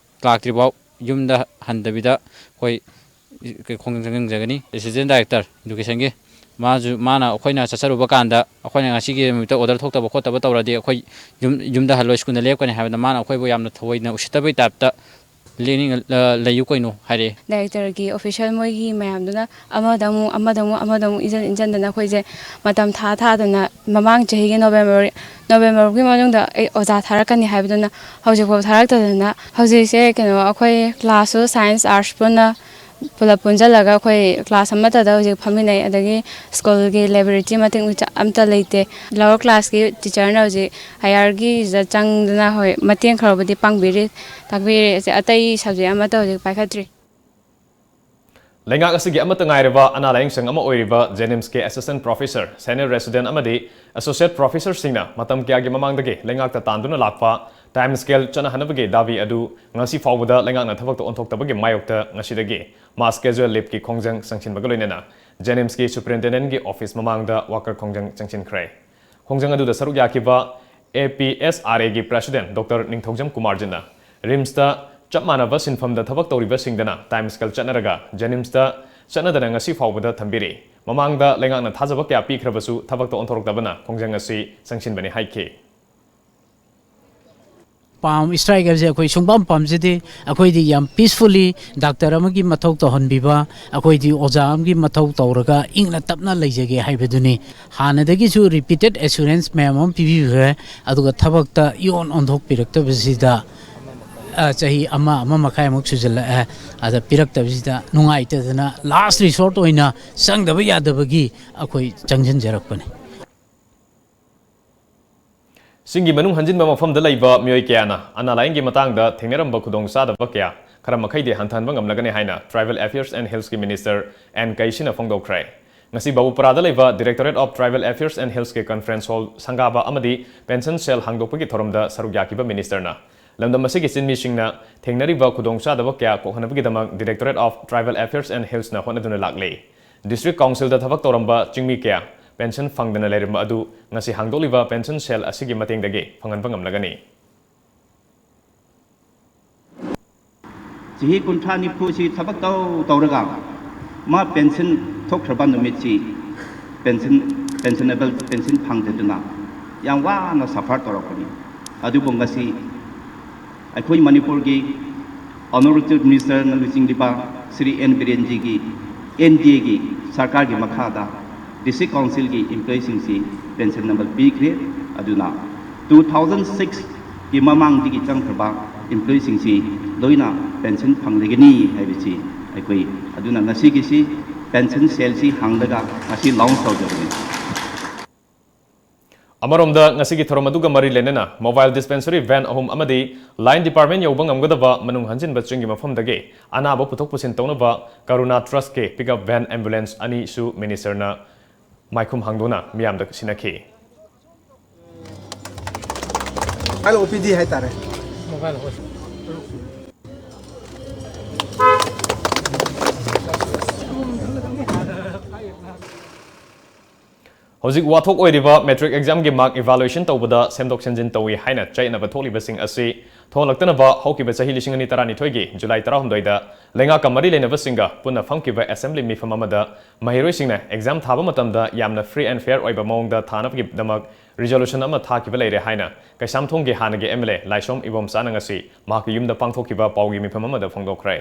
ꯂꯥꯛꯇ꯭ꯔꯤꯐꯥꯎ ꯌꯨꯝꯗ ꯍꯟꯗꯕꯤꯗ ꯑꯩꯈꯣꯏ ꯈꯣꯡꯖꯪ ꯆꯪꯖꯒꯅꯤ꯫ ꯑꯦꯁꯤꯁꯇꯦꯟ ꯗꯥꯏꯔꯦꯛꯇꯔ ꯏꯗꯨꯀꯦꯁꯟꯒꯤ ꯃꯥꯁꯨ, ꯃꯥꯅ ꯑꯩꯈꯣꯏꯅ ꯆꯠꯆꯔꯨꯕ ꯀꯥꯟꯗ ꯑꯩꯈꯣꯏꯅ ꯉꯁꯤꯒꯤ ꯅꯨꯃꯤꯠꯇ ꯑꯣꯔꯗꯔ ꯊꯣꯛꯇꯕ ꯈꯣꯠꯇꯕ ꯇꯧꯔꯗꯤ ꯑꯩꯈꯣꯏ ꯌꯨꯝ, ꯌꯨꯝꯗ ꯍꯜꯂꯣꯏ, ꯁ꯭ꯀꯨꯜꯗ ꯂꯦꯞꯀꯅꯤ ꯍꯥꯏꯕꯗ ꯃꯥꯅ ꯑꯩꯈꯣꯏꯕꯨ ꯌꯥꯝꯅ ꯊꯑꯣꯏꯅ ꯎꯁꯤꯠꯇꯕꯩ ꯇꯥꯏꯞꯇ "ꯂꯦꯡꯅꯤꯡ-, ꯑ, ꯂꯩꯌꯨ ꯀꯩꯅꯣ" ꯍꯥꯏꯔꯛꯑꯦ꯫ ꯗꯥꯏꯔꯦꯛꯇꯔꯒꯤ ꯑꯣꯐꯤꯁꯤꯌꯦꯜ ꯃꯣꯏꯒꯤ ꯃꯌꯥꯝꯗꯨꯅ ꯑꯃꯗ ꯑꯃꯨꯛ, ꯑꯃꯗ ꯑꯃꯨꯛ, ꯑꯃꯗ ꯑꯃꯨꯛ ꯏꯟꯖꯟ, ꯏꯟꯖꯟꯗꯅ ꯑꯩꯈꯣꯏꯁꯦ ꯃꯇꯝ ꯊꯥ ꯊꯥꯗꯅ ꯃꯃꯥꯡ ꯆꯍꯤꯒꯤ ꯅꯣꯕꯦꯝꯕꯔ, ꯅꯣꯕꯦꯝꯕꯔꯒꯤ ꯃꯅꯨꯡꯗ ꯑꯩ ꯑꯣꯖꯥ ꯊꯥꯔꯛꯀꯅꯤ ꯍꯥꯏꯕꯗꯨꯅ ꯍꯧꯖꯤꯛꯐꯥꯎ ꯊꯥꯔꯛꯇꯗꯅ ꯍꯧꯖꯤꯛꯁꯦ ꯀꯩꯅꯣ ꯑꯩꯈꯣꯏ ꯀ꯭ꯂꯥꯁꯁꯨ ꯁꯥꯏꯟꯁ ꯑꯥꯔꯠꯁ ꯄꯨꯟꯅ ꯄꯨꯂꯞ ꯄꯨꯟꯁꯤꯜꯂꯒ ꯑꯩꯈꯣꯏ ꯀ꯭ꯂꯥꯁ ꯑꯃꯠꯇꯗ ꯍꯧꯖꯤꯛ ꯐꯝꯃꯤꯟꯅꯩ꯫ ꯑꯗꯒꯤ ꯁ꯭ꯀꯨꯜꯒꯤ ꯂꯥꯏꯕ꯭ꯔꯦꯔꯤꯁꯤ ꯃꯇꯤꯛ ꯃꯆꯥ ꯑꯝꯇ ꯂꯩꯇꯦ꯫ ꯂꯋꯔ ꯀ꯭ꯂꯥꯁꯀꯤ ꯇꯤꯆꯔꯅ ꯍꯧꯖꯤꯛ ꯍꯥꯌꯔꯒꯤꯁꯤꯗ ꯆꯪꯗꯅ ꯍꯣꯏ ꯃꯇꯦꯡ ꯈꯔꯕꯨꯗꯤ ꯄꯥꯡꯕꯤꯔꯤ, ꯇꯥꯛꯄꯤꯔꯤ꯫ ꯑꯁꯤ ꯑꯇꯩ ꯁꯕꯖꯦꯛ ꯑꯃꯠꯇ ꯍꯧꯖꯤꯛ ꯄꯥꯏꯈꯠꯇ꯭ꯔꯤ꯫ ꯂꯩꯉꯥꯛ ꯑꯁꯤꯒꯤ ꯑꯃꯠꯇ ꯉꯥꯏꯔꯕ ꯑꯅꯥ ꯂꯥꯌꯦꯡ ꯁꯪ ꯑꯃ ꯑꯣꯏꯔꯤꯕ ꯖꯦꯅꯤꯝꯁꯀꯤ ꯑꯦꯁꯤꯁꯇꯦꯟ ꯄ꯭ꯔꯣꯐꯦꯁꯔ, ꯁꯦꯅꯤꯌꯔ ꯔꯦꯁꯤꯗꯦꯟ ꯑꯃꯗꯤ ꯑꯦꯁꯣꯁꯤꯌꯦꯠ ꯄ꯭ꯔꯣꯐꯦꯁꯔꯁꯤꯡꯅ ꯃꯇꯝ ꯀꯌꯥꯒꯤ ꯃꯃꯥꯡꯗꯒꯤ ꯂꯩꯉꯥꯛꯇ ꯇꯥꯟꯗꯨꯅ ꯂꯥꯛꯄ ꯇꯥꯏꯝ ꯁ꯭ꯀꯦꯜ ꯆꯠꯅꯍꯟꯅꯕꯒꯤ ꯗꯥꯕꯤ ꯑꯗꯨ ꯉꯁꯤ ꯐꯥꯎꯕꯗ ꯂꯩꯉꯥꯛꯅ ꯊꯕꯛꯇ ꯑꯣꯟꯊꯣꯛꯇꯕꯒꯤ ꯃꯥꯌꯣꯛꯇ ꯉꯁꯤꯗꯒꯤ ꯃꯥꯁ ꯀꯦꯖꯨꯑꯦꯜ ꯂꯤꯚꯀꯤ ꯈꯣꯡꯖꯪ ꯆꯪꯁꯤꯟꯕꯒ ꯂꯣꯏꯅꯅ ꯖꯦꯅꯤꯝꯁꯀꯤ ꯁꯨꯄꯔꯤꯟꯇꯦꯟꯗꯦꯟꯒꯤ ꯑꯣꯐꯤꯁ ꯃꯃꯥꯡꯗ ꯋꯥꯀꯔ ꯈꯣꯡꯖꯪ ꯆꯪꯁꯤꯟꯈ꯭ꯔꯦ꯫ ꯈꯣꯡꯖꯪ ꯑꯗꯨꯗ ꯁꯔꯨꯛ ꯌꯥꯈꯤꯕ ꯑꯦ ꯄꯤ ꯑꯦꯁ ꯑꯥꯔ ꯑꯦꯒꯤ ꯄ꯭ꯔꯦꯁꯤꯗꯦꯟ ꯗꯣꯛꯇꯔ ꯅꯤꯡꯊꯧꯖꯝ ꯀꯨꯃꯥꯔꯖꯤꯠꯅ ꯔꯤꯝꯁꯇ ꯆꯞ ꯃꯥꯟꯅꯕ ꯁꯤꯟꯐꯝꯗ ꯊꯕꯛ ꯇꯧꯔꯤꯕꯁꯤꯡꯗꯅ ꯇꯥꯏꯝ ꯁ꯭ꯀꯦꯜ ꯆꯠꯅꯔꯒ ꯖꯦꯅꯤꯝꯁꯇ ꯆꯠꯅꯗꯅ ꯉꯁꯤ ꯐꯥꯎꯕꯗ ꯊꯝꯕꯤꯔꯤ꯫ ꯃꯃꯥꯡꯗ ꯂꯩꯉꯥꯛꯅ ꯊꯥꯖꯕ ꯀꯌꯥ ꯄꯤꯈ꯭ꯔꯕꯁꯨ ꯊꯕꯛꯇ ꯑꯣꯟꯊꯣꯔꯛꯇꯕꯅ ꯈꯣꯡꯖꯪ ꯑꯁꯤ ꯆꯪꯁꯤꯟꯕꯅꯤ ꯍꯥꯏꯈꯤ꯫ ꯄꯥꯝ ꯁ꯭ꯇ꯭ꯔꯥꯏꯛ ꯍꯥꯏꯕꯁꯦ ꯑꯩꯈꯣꯏ ꯁꯨꯡꯄꯥꯝ ꯄꯥꯝꯖꯗꯦ꯫ ꯑꯩꯈꯣꯏꯗꯤ ꯌꯥꯝ ꯄꯤꯁꯐꯨꯜꯂꯤ ꯗꯥꯛꯇꯔ ꯑꯃꯒꯤ ꯃꯊꯧ ꯇꯧꯍꯟꯕꯤꯕ, ꯑꯩꯈꯣꯏꯗꯤ ꯑꯣꯖꯥ ꯑꯃꯒꯤ ꯃꯊꯧ ꯇꯧꯔꯒ ꯏꯪꯅ ꯇꯞꯅ ꯂꯩꯖꯒꯦ ꯍꯥꯏꯕꯗꯨꯅꯤ꯫ ꯍꯥꯟꯅꯗꯒꯤꯁꯨ ꯔꯤꯄꯤꯇꯦꯠ ꯑꯦꯁꯨꯔꯦꯟꯁ ꯃꯌꯥꯝ ꯑꯃ ꯄꯤꯕꯤꯈ꯭ꯔꯦ, ꯑꯗꯨꯒ ꯊꯕꯛꯇ ꯏꯑꯣꯟ ꯑꯣꯟꯊꯣꯛꯄꯤꯔꯛꯇꯕꯁꯤꯗ, ꯑ, ꯆꯍꯤ ꯑꯃ, ꯑꯃ ꯃꯈꯥꯏꯃꯨꯛ ꯁꯨꯖꯜꯂꯛꯑꯦ꯫ ꯑꯗ ꯄꯤꯔꯛꯇꯕꯁꯤꯗ ꯅꯨꯡꯉꯥꯏꯇꯗꯅ ꯂꯥꯁ ꯔꯤꯁꯣꯔꯠ ꯑꯣꯏꯅ ꯆꯪꯗꯕ ꯌꯥꯗꯕꯒꯤ ꯑꯩꯈꯣꯏ ꯆꯪꯁꯤꯟꯖꯔꯛꯄꯅꯤ꯫ ꯆꯤꯡꯒꯤ ꯃꯅꯨꯡ ꯍꯟꯖꯤꯟꯕ ꯃꯐꯝꯗ ꯂꯩꯕ ꯃꯤꯑꯣꯏ ꯀꯌꯥꯅ ꯑꯅꯥ ꯂꯥꯌꯦꯡꯒꯤ ꯃꯇꯥꯡꯗ ꯊꯦꯡꯅꯔꯝꯕ ꯈꯨꯗꯣꯡꯆꯥꯗꯕ ꯀꯌꯥ ꯈꯔ ꯃꯈꯩꯗꯤ ꯍꯟꯊꯍꯟꯕ ꯉꯝꯂꯒꯅꯤ ꯍꯥꯏꯅ Tribal Affairs and Hillsꯀꯤ Minister ꯑꯦꯟ ꯀꯩꯁꯤꯅ ꯐꯣꯡꯗꯣꯛꯈ꯭ꯔꯦ꯫ ꯉꯁꯤ ꯕꯥꯕꯨꯄꯥꯔꯥꯗ ꯂꯩꯕ Directorate of Tribal Affairs and Hillsꯀꯤ conference hall ꯁꯪꯒꯥꯕ ꯑꯃꯗꯤ pension cell ꯍꯥꯡꯗꯣꯛꯄꯒꯤ ꯊꯧꯔꯝꯗ ꯁꯔꯨꯛ ꯌꯥꯈꯤꯕ ministerꯅ ꯂꯝꯗꯝ ꯑꯁꯤꯒꯤ ꯆꯤꯟꯃꯤꯁꯤꯡꯅ ꯊꯦꯡꯅꯔꯤꯕ ꯈꯨꯗꯣꯡꯆꯥꯗꯕ ꯀꯌꯥ ꯀꯣꯛꯍꯟꯅꯕꯒꯤꯗꯃꯛ Directorate of Tribal Affairs and Hillsꯅ ꯍꯣꯠꯅꯗꯨꯅ ꯂꯥꯛꯂꯤ꯫ District Councilꯗ ꯊꯕꯛ ꯇꯧꯔꯝꯕ ꯆꯤꯡꯃꯤ ꯀꯌꯥ pension ꯐꯪꯗꯅ ꯂꯩꯔꯝꯕ ꯑꯗꯨ ꯉꯁꯤ ꯍꯥꯡꯗꯣꯛꯂꯤꯕ pension cell ꯑꯁꯤꯒꯤ ꯃꯇꯦꯡꯗꯒꯤ ꯐꯪꯍꯟꯕ ꯉꯝꯂꯒꯅꯤ꯫ ꯆꯍꯤ ꯀꯨꯟꯊ꯭ꯔꯥ ꯅꯤꯐꯨꯁꯤ ꯊꯕꯛ ꯇꯧ ꯇꯧꯔꯒ ꯃꯥ pension ꯊꯣꯛꯈ꯭ꯔꯕ ꯅꯨꯃꯤꯠꯁꯤ pension, pensionable pension ꯐꯪꯗꯗꯨꯅ ꯌꯥꯝ ꯋꯥꯅ suffer ꯇꯧꯔꯛꯄꯅꯤ꯫ ꯑꯗꯨꯕꯨ ꯉꯁꯤ ꯑꯩꯈꯣꯏ ꯃꯅꯤꯄꯨꯔꯒꯤ Honourable Chief Ministerꯅ ꯂꯨꯆꯤꯡꯂꯤꯕ ꯁ꯭ꯔꯤ ꯑꯦꯟ ꯕꯤꯔꯦꯟꯖꯤꯒꯤ NDAꯒꯤ ꯁꯔꯀꯥꯔꯒꯤ ꯃꯈꯥꯗ District Councilꯒꯤ employeeꯁꯤꯡꯁꯤ pension number ꯄꯤꯈ꯭ꯔꯦ꯫ ꯑꯗꯨꯅ two thousand sixꯀꯤ ꯃꯃꯥꯡꯗꯒꯤ ꯆꯪꯈ꯭ꯔꯕ employeeꯁꯤꯡꯁꯤ ꯂꯣꯏꯅ pension ꯐꯪꯂꯒꯅꯤ ꯍꯥꯏꯕꯁꯤ ꯑꯩꯈꯣꯏ, ꯑꯗꯨꯅ ꯉꯁꯤꯒꯤꯁꯤ pension cellꯁꯤ ꯍꯥꯡꯂꯒ ꯉꯁꯤ launch ꯇꯧꯖꯕꯅꯤ꯫ ꯑꯃꯔꯣꯝꯗ, ꯉꯁꯤꯒꯤ ꯊꯧꯔꯝ ꯑꯗꯨꯒ ꯃꯔꯤ ꯂꯩꯅꯅ mobile dispensary van ꯑꯍꯨꯝ ꯑꯃꯗꯤ line department ꯌꯧꯕ ꯉꯝꯒꯗꯕ ꯃꯅꯨꯡ ꯍꯟꯖꯤꯟꯕ ꯆꯤꯡꯒꯤ ꯃꯐꯝꯗꯒꯤ ꯑꯅꯥꯕ ꯄꯨꯊꯣꯛ ꯄꯨꯁꯤꯟ ꯇꯧꯅꯕ Karuna Trustꯀꯤ pickup van ambulance ꯑꯅꯤꯁꯨ ministerꯅ ꯃꯥꯏꯈꯨꯝ ꯍꯥꯡꯗꯨꯅ ꯃꯤꯌꯥꯝꯗ ꯁꯤꯟꯅꯈꯤ꯫ ꯑꯣ ꯄꯤ ꯗꯤ ꯍꯥꯏꯇꯥꯔꯦ꯫ ꯍꯧꯖꯤꯛ ꯋꯥꯊꯣꯛ ꯑꯣꯏꯔꯤꯕ matric examꯒꯤ mark evaluation ꯇꯧꯕꯗ ꯁꯦꯝꯗꯣꯛ ꯁꯦꯝꯖꯤꯟ ꯇꯧꯏ ꯍꯥꯏꯅ ꯆꯌꯦꯠꯅꯕ ꯊꯣꯛꯂꯤꯕꯁꯤꯡ ꯑꯁꯤ ꯊꯣꯛꯍꯜꯂꯛꯇꯅꯕ ꯍꯧꯈꯤꯕ ꯆꯍꯤ ꯂꯤꯁꯤꯡ ꯑꯅꯤ ꯇꯔꯥꯅꯤꯊꯣꯏꯒꯤ July ꯇꯔꯥꯍꯨꯝꯗꯣꯏꯗ ꯂꯩꯉꯥꯛꯀ ꯃꯔꯤ ꯂꯩꯅꯕꯁꯤꯡꯒ ꯄꯨꯟꯅ ꯐꯝꯈꯤꯕ assembly ꯃꯤꯐꯝ ꯑꯃꯗ ꯃꯍꯩꯔꯣꯏꯁꯤꯡꯅ exam ꯊꯥꯕ ꯃꯇꯝꯗ ꯌꯥꯝꯅ free and fair ꯑꯣꯏꯕ ꯃꯑꯣꯡꯗ ꯊꯥꯅꯕꯒꯤꯗꯃꯛ ꯔꯤꯖꯣꯂꯨꯁꯟ ꯑꯃ ꯊꯥꯈꯤꯕ ꯂꯩꯔꯦ ꯍꯥꯏꯅ ꯀꯩꯁꯥꯝꯊꯣꯡꯒꯤ ꯍꯥꯟꯅꯒꯤ ꯑꯦꯝ ꯑꯦꯜ ꯑꯦ ꯂꯥꯏꯁ꯭ꯔꯝ ꯏꯕꯣꯝꯆꯥꯅ ꯉꯁꯤ ꯃꯍꯥꯛꯀꯤ ꯌꯨꯝꯗ ꯄꯥꯡꯊꯣꯛꯈꯤꯕ ꯄꯥꯎꯒꯤ ꯃꯤꯐꯝ ꯑꯃꯗ ꯐꯣꯡꯗꯣꯛꯈ꯭ꯔꯦ꯫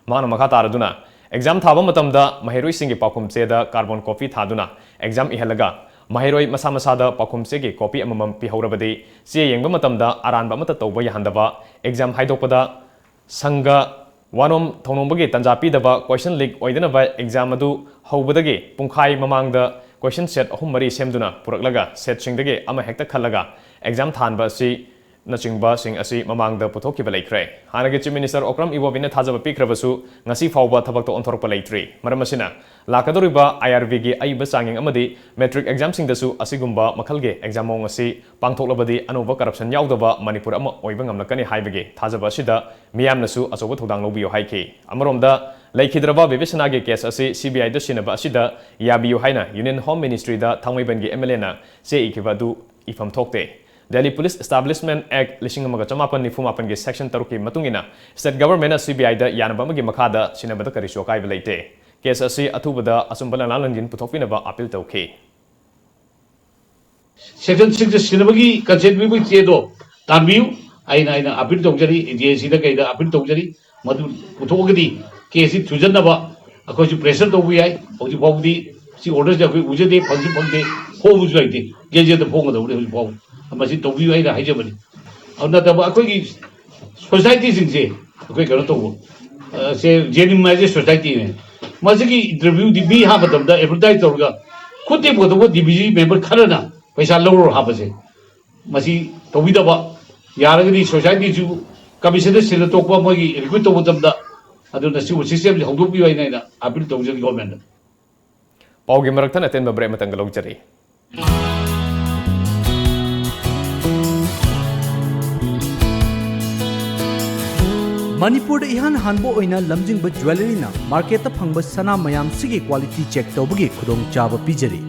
ꯃꯍꯥꯛꯅ ꯃꯈꯥ ꯇꯥꯔꯗꯨꯅ, ꯑꯦꯛꯖꯥꯝ ꯊꯥꯕ ꯃꯇꯝꯗ ꯃꯍꯩꯔꯣꯏꯁꯤꯡꯒꯤ ꯄꯥꯎꯈꯨꯝ ꯆꯦꯗ ꯀꯥꯔꯕꯣꯟ ꯀꯣꯄꯤ ꯊꯥꯗꯨꯅ ꯑꯦꯛꯖꯥꯝ ꯏꯍꯜꯂꯒ ꯃꯍꯩꯔꯣꯏ ꯃꯁꯥ ꯃꯁꯥꯗ ꯄꯥꯎꯈꯨꯝ ꯆꯦꯒꯤ ꯀꯣꯄꯤ ꯑꯃꯃꯝ ꯄꯤꯍꯧꯔꯕꯗꯤ ꯆꯦ ꯌꯦꯡꯕ ꯃꯇꯝꯗ ꯑꯔꯥꯟꯕ ꯑꯃꯠꯇ ꯇꯧꯕ ꯌꯥꯍꯟꯗꯕ, ꯑꯦꯛꯖꯥꯝ ꯍꯥꯏꯗꯣꯛꯄꯗ ꯁꯪꯒ ꯋꯥꯅꯣꯝ ꯊꯧꯅꯣꯝꯕꯒꯤ ꯇꯥꯟꯖꯥ ꯄꯤꯗꯕ, ꯀꯣꯏꯁꯟ ꯂꯤꯛ ꯑꯣꯏꯗꯅꯕ ꯑꯦꯛꯖꯥꯝ ꯑꯗꯨ ꯍꯧꯕꯗꯒꯤ ꯄꯨꯡꯈꯥꯏ ꯃꯃꯥꯡꯗ ꯀꯣꯏꯁꯟ ꯁꯦꯠ ꯑꯍꯨꯝ ꯃꯔꯤ ꯁꯦꯝꯗꯨꯅ ꯄꯨꯔꯛꯂꯒ ꯁꯦꯠꯁꯤꯡꯗꯒꯤ ꯑꯃ ꯍꯦꯛꯇ ꯈꯜꯂꯒ ꯑꯦꯛꯖꯥꯝ ꯊꯥꯍꯟꯕ ꯑꯁꯤ ꯅꯆꯤꯡꯕꯁꯤꯡ ꯑꯁꯤ ꯃꯃꯥꯡꯗ ꯄꯨꯊꯣꯛꯈꯤꯕ ꯂꯩꯈ꯭ꯔꯦ꯫ ꯍꯥꯟꯅꯒꯤ ꯆꯤꯐ ꯃꯤꯅꯤꯁꯇꯔ ꯑꯣꯀ꯭ꯔꯝ ꯏꯕꯣꯕꯤꯅ ꯊꯥꯖꯕ ꯄꯤꯈ꯭ꯔꯕꯁꯨ ꯉꯁꯤ ꯐꯥꯎꯕ ꯊꯕꯛꯇ ꯑꯣꯟꯊꯣꯔꯛꯄ ꯂꯩꯇ꯭ꯔꯤ꯫ ꯃꯔꯝ ꯑꯁꯤꯅ, ꯂꯥꯛꯀꯗꯧꯔꯤꯕ ꯑꯥꯏ ꯑꯥꯔ ꯕꯤꯒꯤ ꯑꯏꯕ ꯆꯥꯡꯌꯦꯡ ꯑꯃꯗꯤ ꯃꯦꯇ꯭ꯔꯤꯛ ꯑꯦꯛꯖꯥꯝꯁꯤꯡꯗꯁꯨ ꯑꯁꯤꯒꯨꯝꯕ ꯃꯈꯜꯒꯤ ꯑꯦꯛꯖꯥꯝ ꯃꯑꯣꯡ ꯑꯁꯤ ꯄꯥꯡꯊꯣꯛꯂꯕꯗꯤ ꯑꯅꯧꯕ ꯀꯔꯞꯁꯟ ꯌꯥꯎꯗꯕ ꯃꯅꯤꯄꯨꯔ ꯑꯃ ꯑꯣꯏꯕ ꯉꯝꯂꯛꯀꯅꯤ ꯍꯥꯏꯕꯒꯤ ꯊꯥꯖꯕ ꯑꯁꯤꯗ ꯃꯤꯌꯥꯝꯅꯁꯨ ꯑꯆꯧꯕ ꯊꯧꯗꯥꯡ ꯂꯧꯕꯤꯌꯨ ꯍꯥꯏꯈꯤ꯫ ꯑꯃꯔꯣꯝꯗ, ꯂꯩꯈꯤꯗ꯭ꯔꯕ ꯕꯤꯕꯦꯁꯅꯥꯒꯤ ꯀꯦꯁ ꯑꯁꯤ ꯁꯤ ꯕꯤ ꯑꯥꯏꯗ ꯁꯤꯟꯅꯕ ꯑꯁꯤꯗ ꯌꯥꯕꯤꯌꯨ ꯍꯥꯏꯅ ꯌꯨꯅꯤꯌꯟ ꯍꯣꯝ ꯃꯤꯅꯤꯁꯇ꯭ꯔꯤꯗ ꯊꯥꯡꯃꯩꯕꯟꯒꯤ ꯑꯦꯝ ꯑꯦꯜ ꯑꯦꯅ ꯆꯦ ꯏꯈꯤꯕ ꯑꯗꯨ ꯏꯐꯝ ꯊꯣꯛꯇꯦ꯫ ꯗꯦꯜꯂꯤ ꯄꯨꯂꯤꯁ ꯑꯦꯁꯇꯥꯕ꯭ꯂꯤꯁꯃꯦꯟ ꯑꯦꯛ ꯂꯤꯁꯤꯡ ꯑꯃꯒ ꯆꯃꯥꯄꯟ ꯅꯤꯐꯨ ꯃꯥꯄꯟꯒꯤ ꯁꯦꯛꯁꯟ ꯇꯔꯨꯛꯀꯤ ꯃꯇꯨꯡ ꯏꯟꯅ ꯁ꯭ꯇꯦꯠ ꯒꯚꯔꯟꯃꯦꯟꯠꯅ ꯁꯤ ꯕꯤ ꯑꯥꯏꯗ ꯌꯥꯅꯕ ꯑꯃꯒꯤ ꯃꯈꯥꯗ ꯁꯤꯟꯅꯕꯗ ꯀꯔꯤꯁꯨ ꯑꯀꯥꯏꯕ ꯂꯩꯇꯦ꯫ ꯀꯦꯁ ꯑꯁꯤ ꯑꯊꯨꯕꯗ ꯑꯆꯨꯝꯕ ꯂꯥꯂꯥ ꯂꯟꯖꯤꯟ ꯄꯨꯊꯣꯛꯄꯤꯅꯕ ꯑꯄꯤꯜ ꯇꯧꯈꯤ꯫ ꯁꯦꯛꯁꯟ ꯁꯤꯛꯁꯇ ꯁꯤꯟꯅꯕꯒꯤ ꯀꯟꯁꯦꯟ ꯄꯤꯕꯒꯤ ꯆꯦꯗꯣ ꯇꯥꯟꯕꯤꯌꯨ꯫ ꯑꯩꯅ, ꯑꯩꯅ ꯑꯄꯤꯜ ꯇꯧꯖꯔꯤ, ꯖꯦ ꯑꯦ ꯁꯤꯗ ꯀꯩꯗ ꯑꯄꯤꯜ ꯇꯧꯖꯔꯤ꯫ ꯃꯗꯨ ꯄꯨꯊꯣꯛꯑꯒꯗꯤ ꯀꯦꯁꯁꯤ ꯊꯨꯖꯟꯅꯕ ꯑꯩꯈꯣꯏꯁꯨ ꯄ꯭ꯔꯦꯁꯔ ꯇꯧꯕ ꯌꯥꯏ꯫ ꯍꯧꯖꯤꯛ ꯐꯥꯎꯕꯗꯤ ꯁꯤ ꯑꯣꯔꯗꯔꯁꯦ ꯑꯩꯈꯣꯏ ꯎꯖꯗꯦ, ꯐꯪꯁꯨ ꯐꯪꯗꯦ, ꯐꯣꯡꯕꯁꯨ ꯂꯩꯇꯦ꯫ ꯒꯦꯖꯦꯠꯇ ꯐꯣꯡꯒꯗꯧꯕꯅꯤ ꯍꯧꯖꯤꯛ ꯐꯥꯎꯕ꯫ ꯃꯁꯤ ꯇꯧꯕꯤꯌꯨ ꯍꯥꯏꯅ ꯍꯥꯏꯖꯕꯅꯤ꯫ ꯑꯗꯨ ꯅꯠꯇꯕ ꯑꯩꯈꯣꯏꯒꯤ ꯁꯣꯁꯥꯏꯇꯤꯁꯤꯡꯁꯦ ꯑꯩꯈꯣꯏ ꯀꯩꯅꯣ ꯇꯧꯕ, ꯑ, ꯁꯦ ꯖꯦꯅꯤꯝ ꯍꯥꯏꯁꯦ ꯁꯣꯁꯥꯏꯇꯤꯅꯦ꯫ ꯃꯁꯤꯒꯤ ꯏꯟꯇꯔꯚ꯭ꯌꯨ ꯗꯤ ꯃꯤ ꯍꯥꯞꯄ ꯃꯇꯝꯗ ꯑꯦꯗꯚꯔꯇꯥꯏꯁ ꯇꯧꯔꯒ ꯈꯨꯠ ꯇꯦꯛꯄ ꯇꯧꯕ ꯗꯤ ꯕꯤ ꯁꯤ ꯃꯦꯝꯕꯔ ꯈꯔꯅ ꯄꯩꯁꯥ ꯂꯧꯔꯣ ꯍꯥꯞꯄꯁꯦ꯫ ꯃꯁꯤ ꯇꯧꯕꯤꯗꯕ꯫ ꯌꯥꯔꯒꯗꯤ ꯁꯣꯁꯥꯏꯇꯤꯁꯨ ꯀꯃꯤꯁꯟꯗ ꯁꯤꯜꯂ ꯇꯣꯛꯄ ꯃꯣꯏꯒꯤ ꯔꯤꯀ꯭ꯔꯨꯠ ꯇꯧꯕ ꯃꯇꯝꯗ ꯑꯗꯨꯅ ꯁꯤꯒꯨꯝꯕ ꯁꯤꯁꯇꯦꯝꯁꯤ ꯍꯧꯗꯣꯛꯄꯤꯌꯨ ꯍꯥꯏꯅ ꯑꯩꯅ ꯑꯄꯤꯜ ꯇꯧꯖꯔꯤ ꯒꯣꯔꯃꯦꯟꯗ꯫ ꯄꯥꯎꯒꯤ ꯃꯔꯛ ꯊꯠꯅ ꯑꯇꯦꯟꯕ ꯕ꯭ꯔꯦꯛ ꯑꯃꯇꯪꯒ ꯂꯧꯖꯔꯤ꯫ ꯃꯅꯤꯄꯨꯔꯗ ꯏꯍꯥꯟ ꯍꯥꯟꯕ ꯑꯣꯏꯅ ꯂꯝꯖꯤꯡꯕ ꯖ꯭ꯋꯦꯂꯔꯤꯅ ꯃꯥꯔꯀꯦꯠꯇ ꯐꯪꯕ ꯁꯅꯥ ꯃꯌꯥꯝꯁꯤꯒꯤ ꯀ꯭ꯋꯥꯂꯤꯇꯤ ꯆꯦꯛ ꯇꯧꯕꯒꯤ ꯈꯨꯗꯣꯡꯆꯥꯕ ꯄꯤꯖꯔꯤ꯫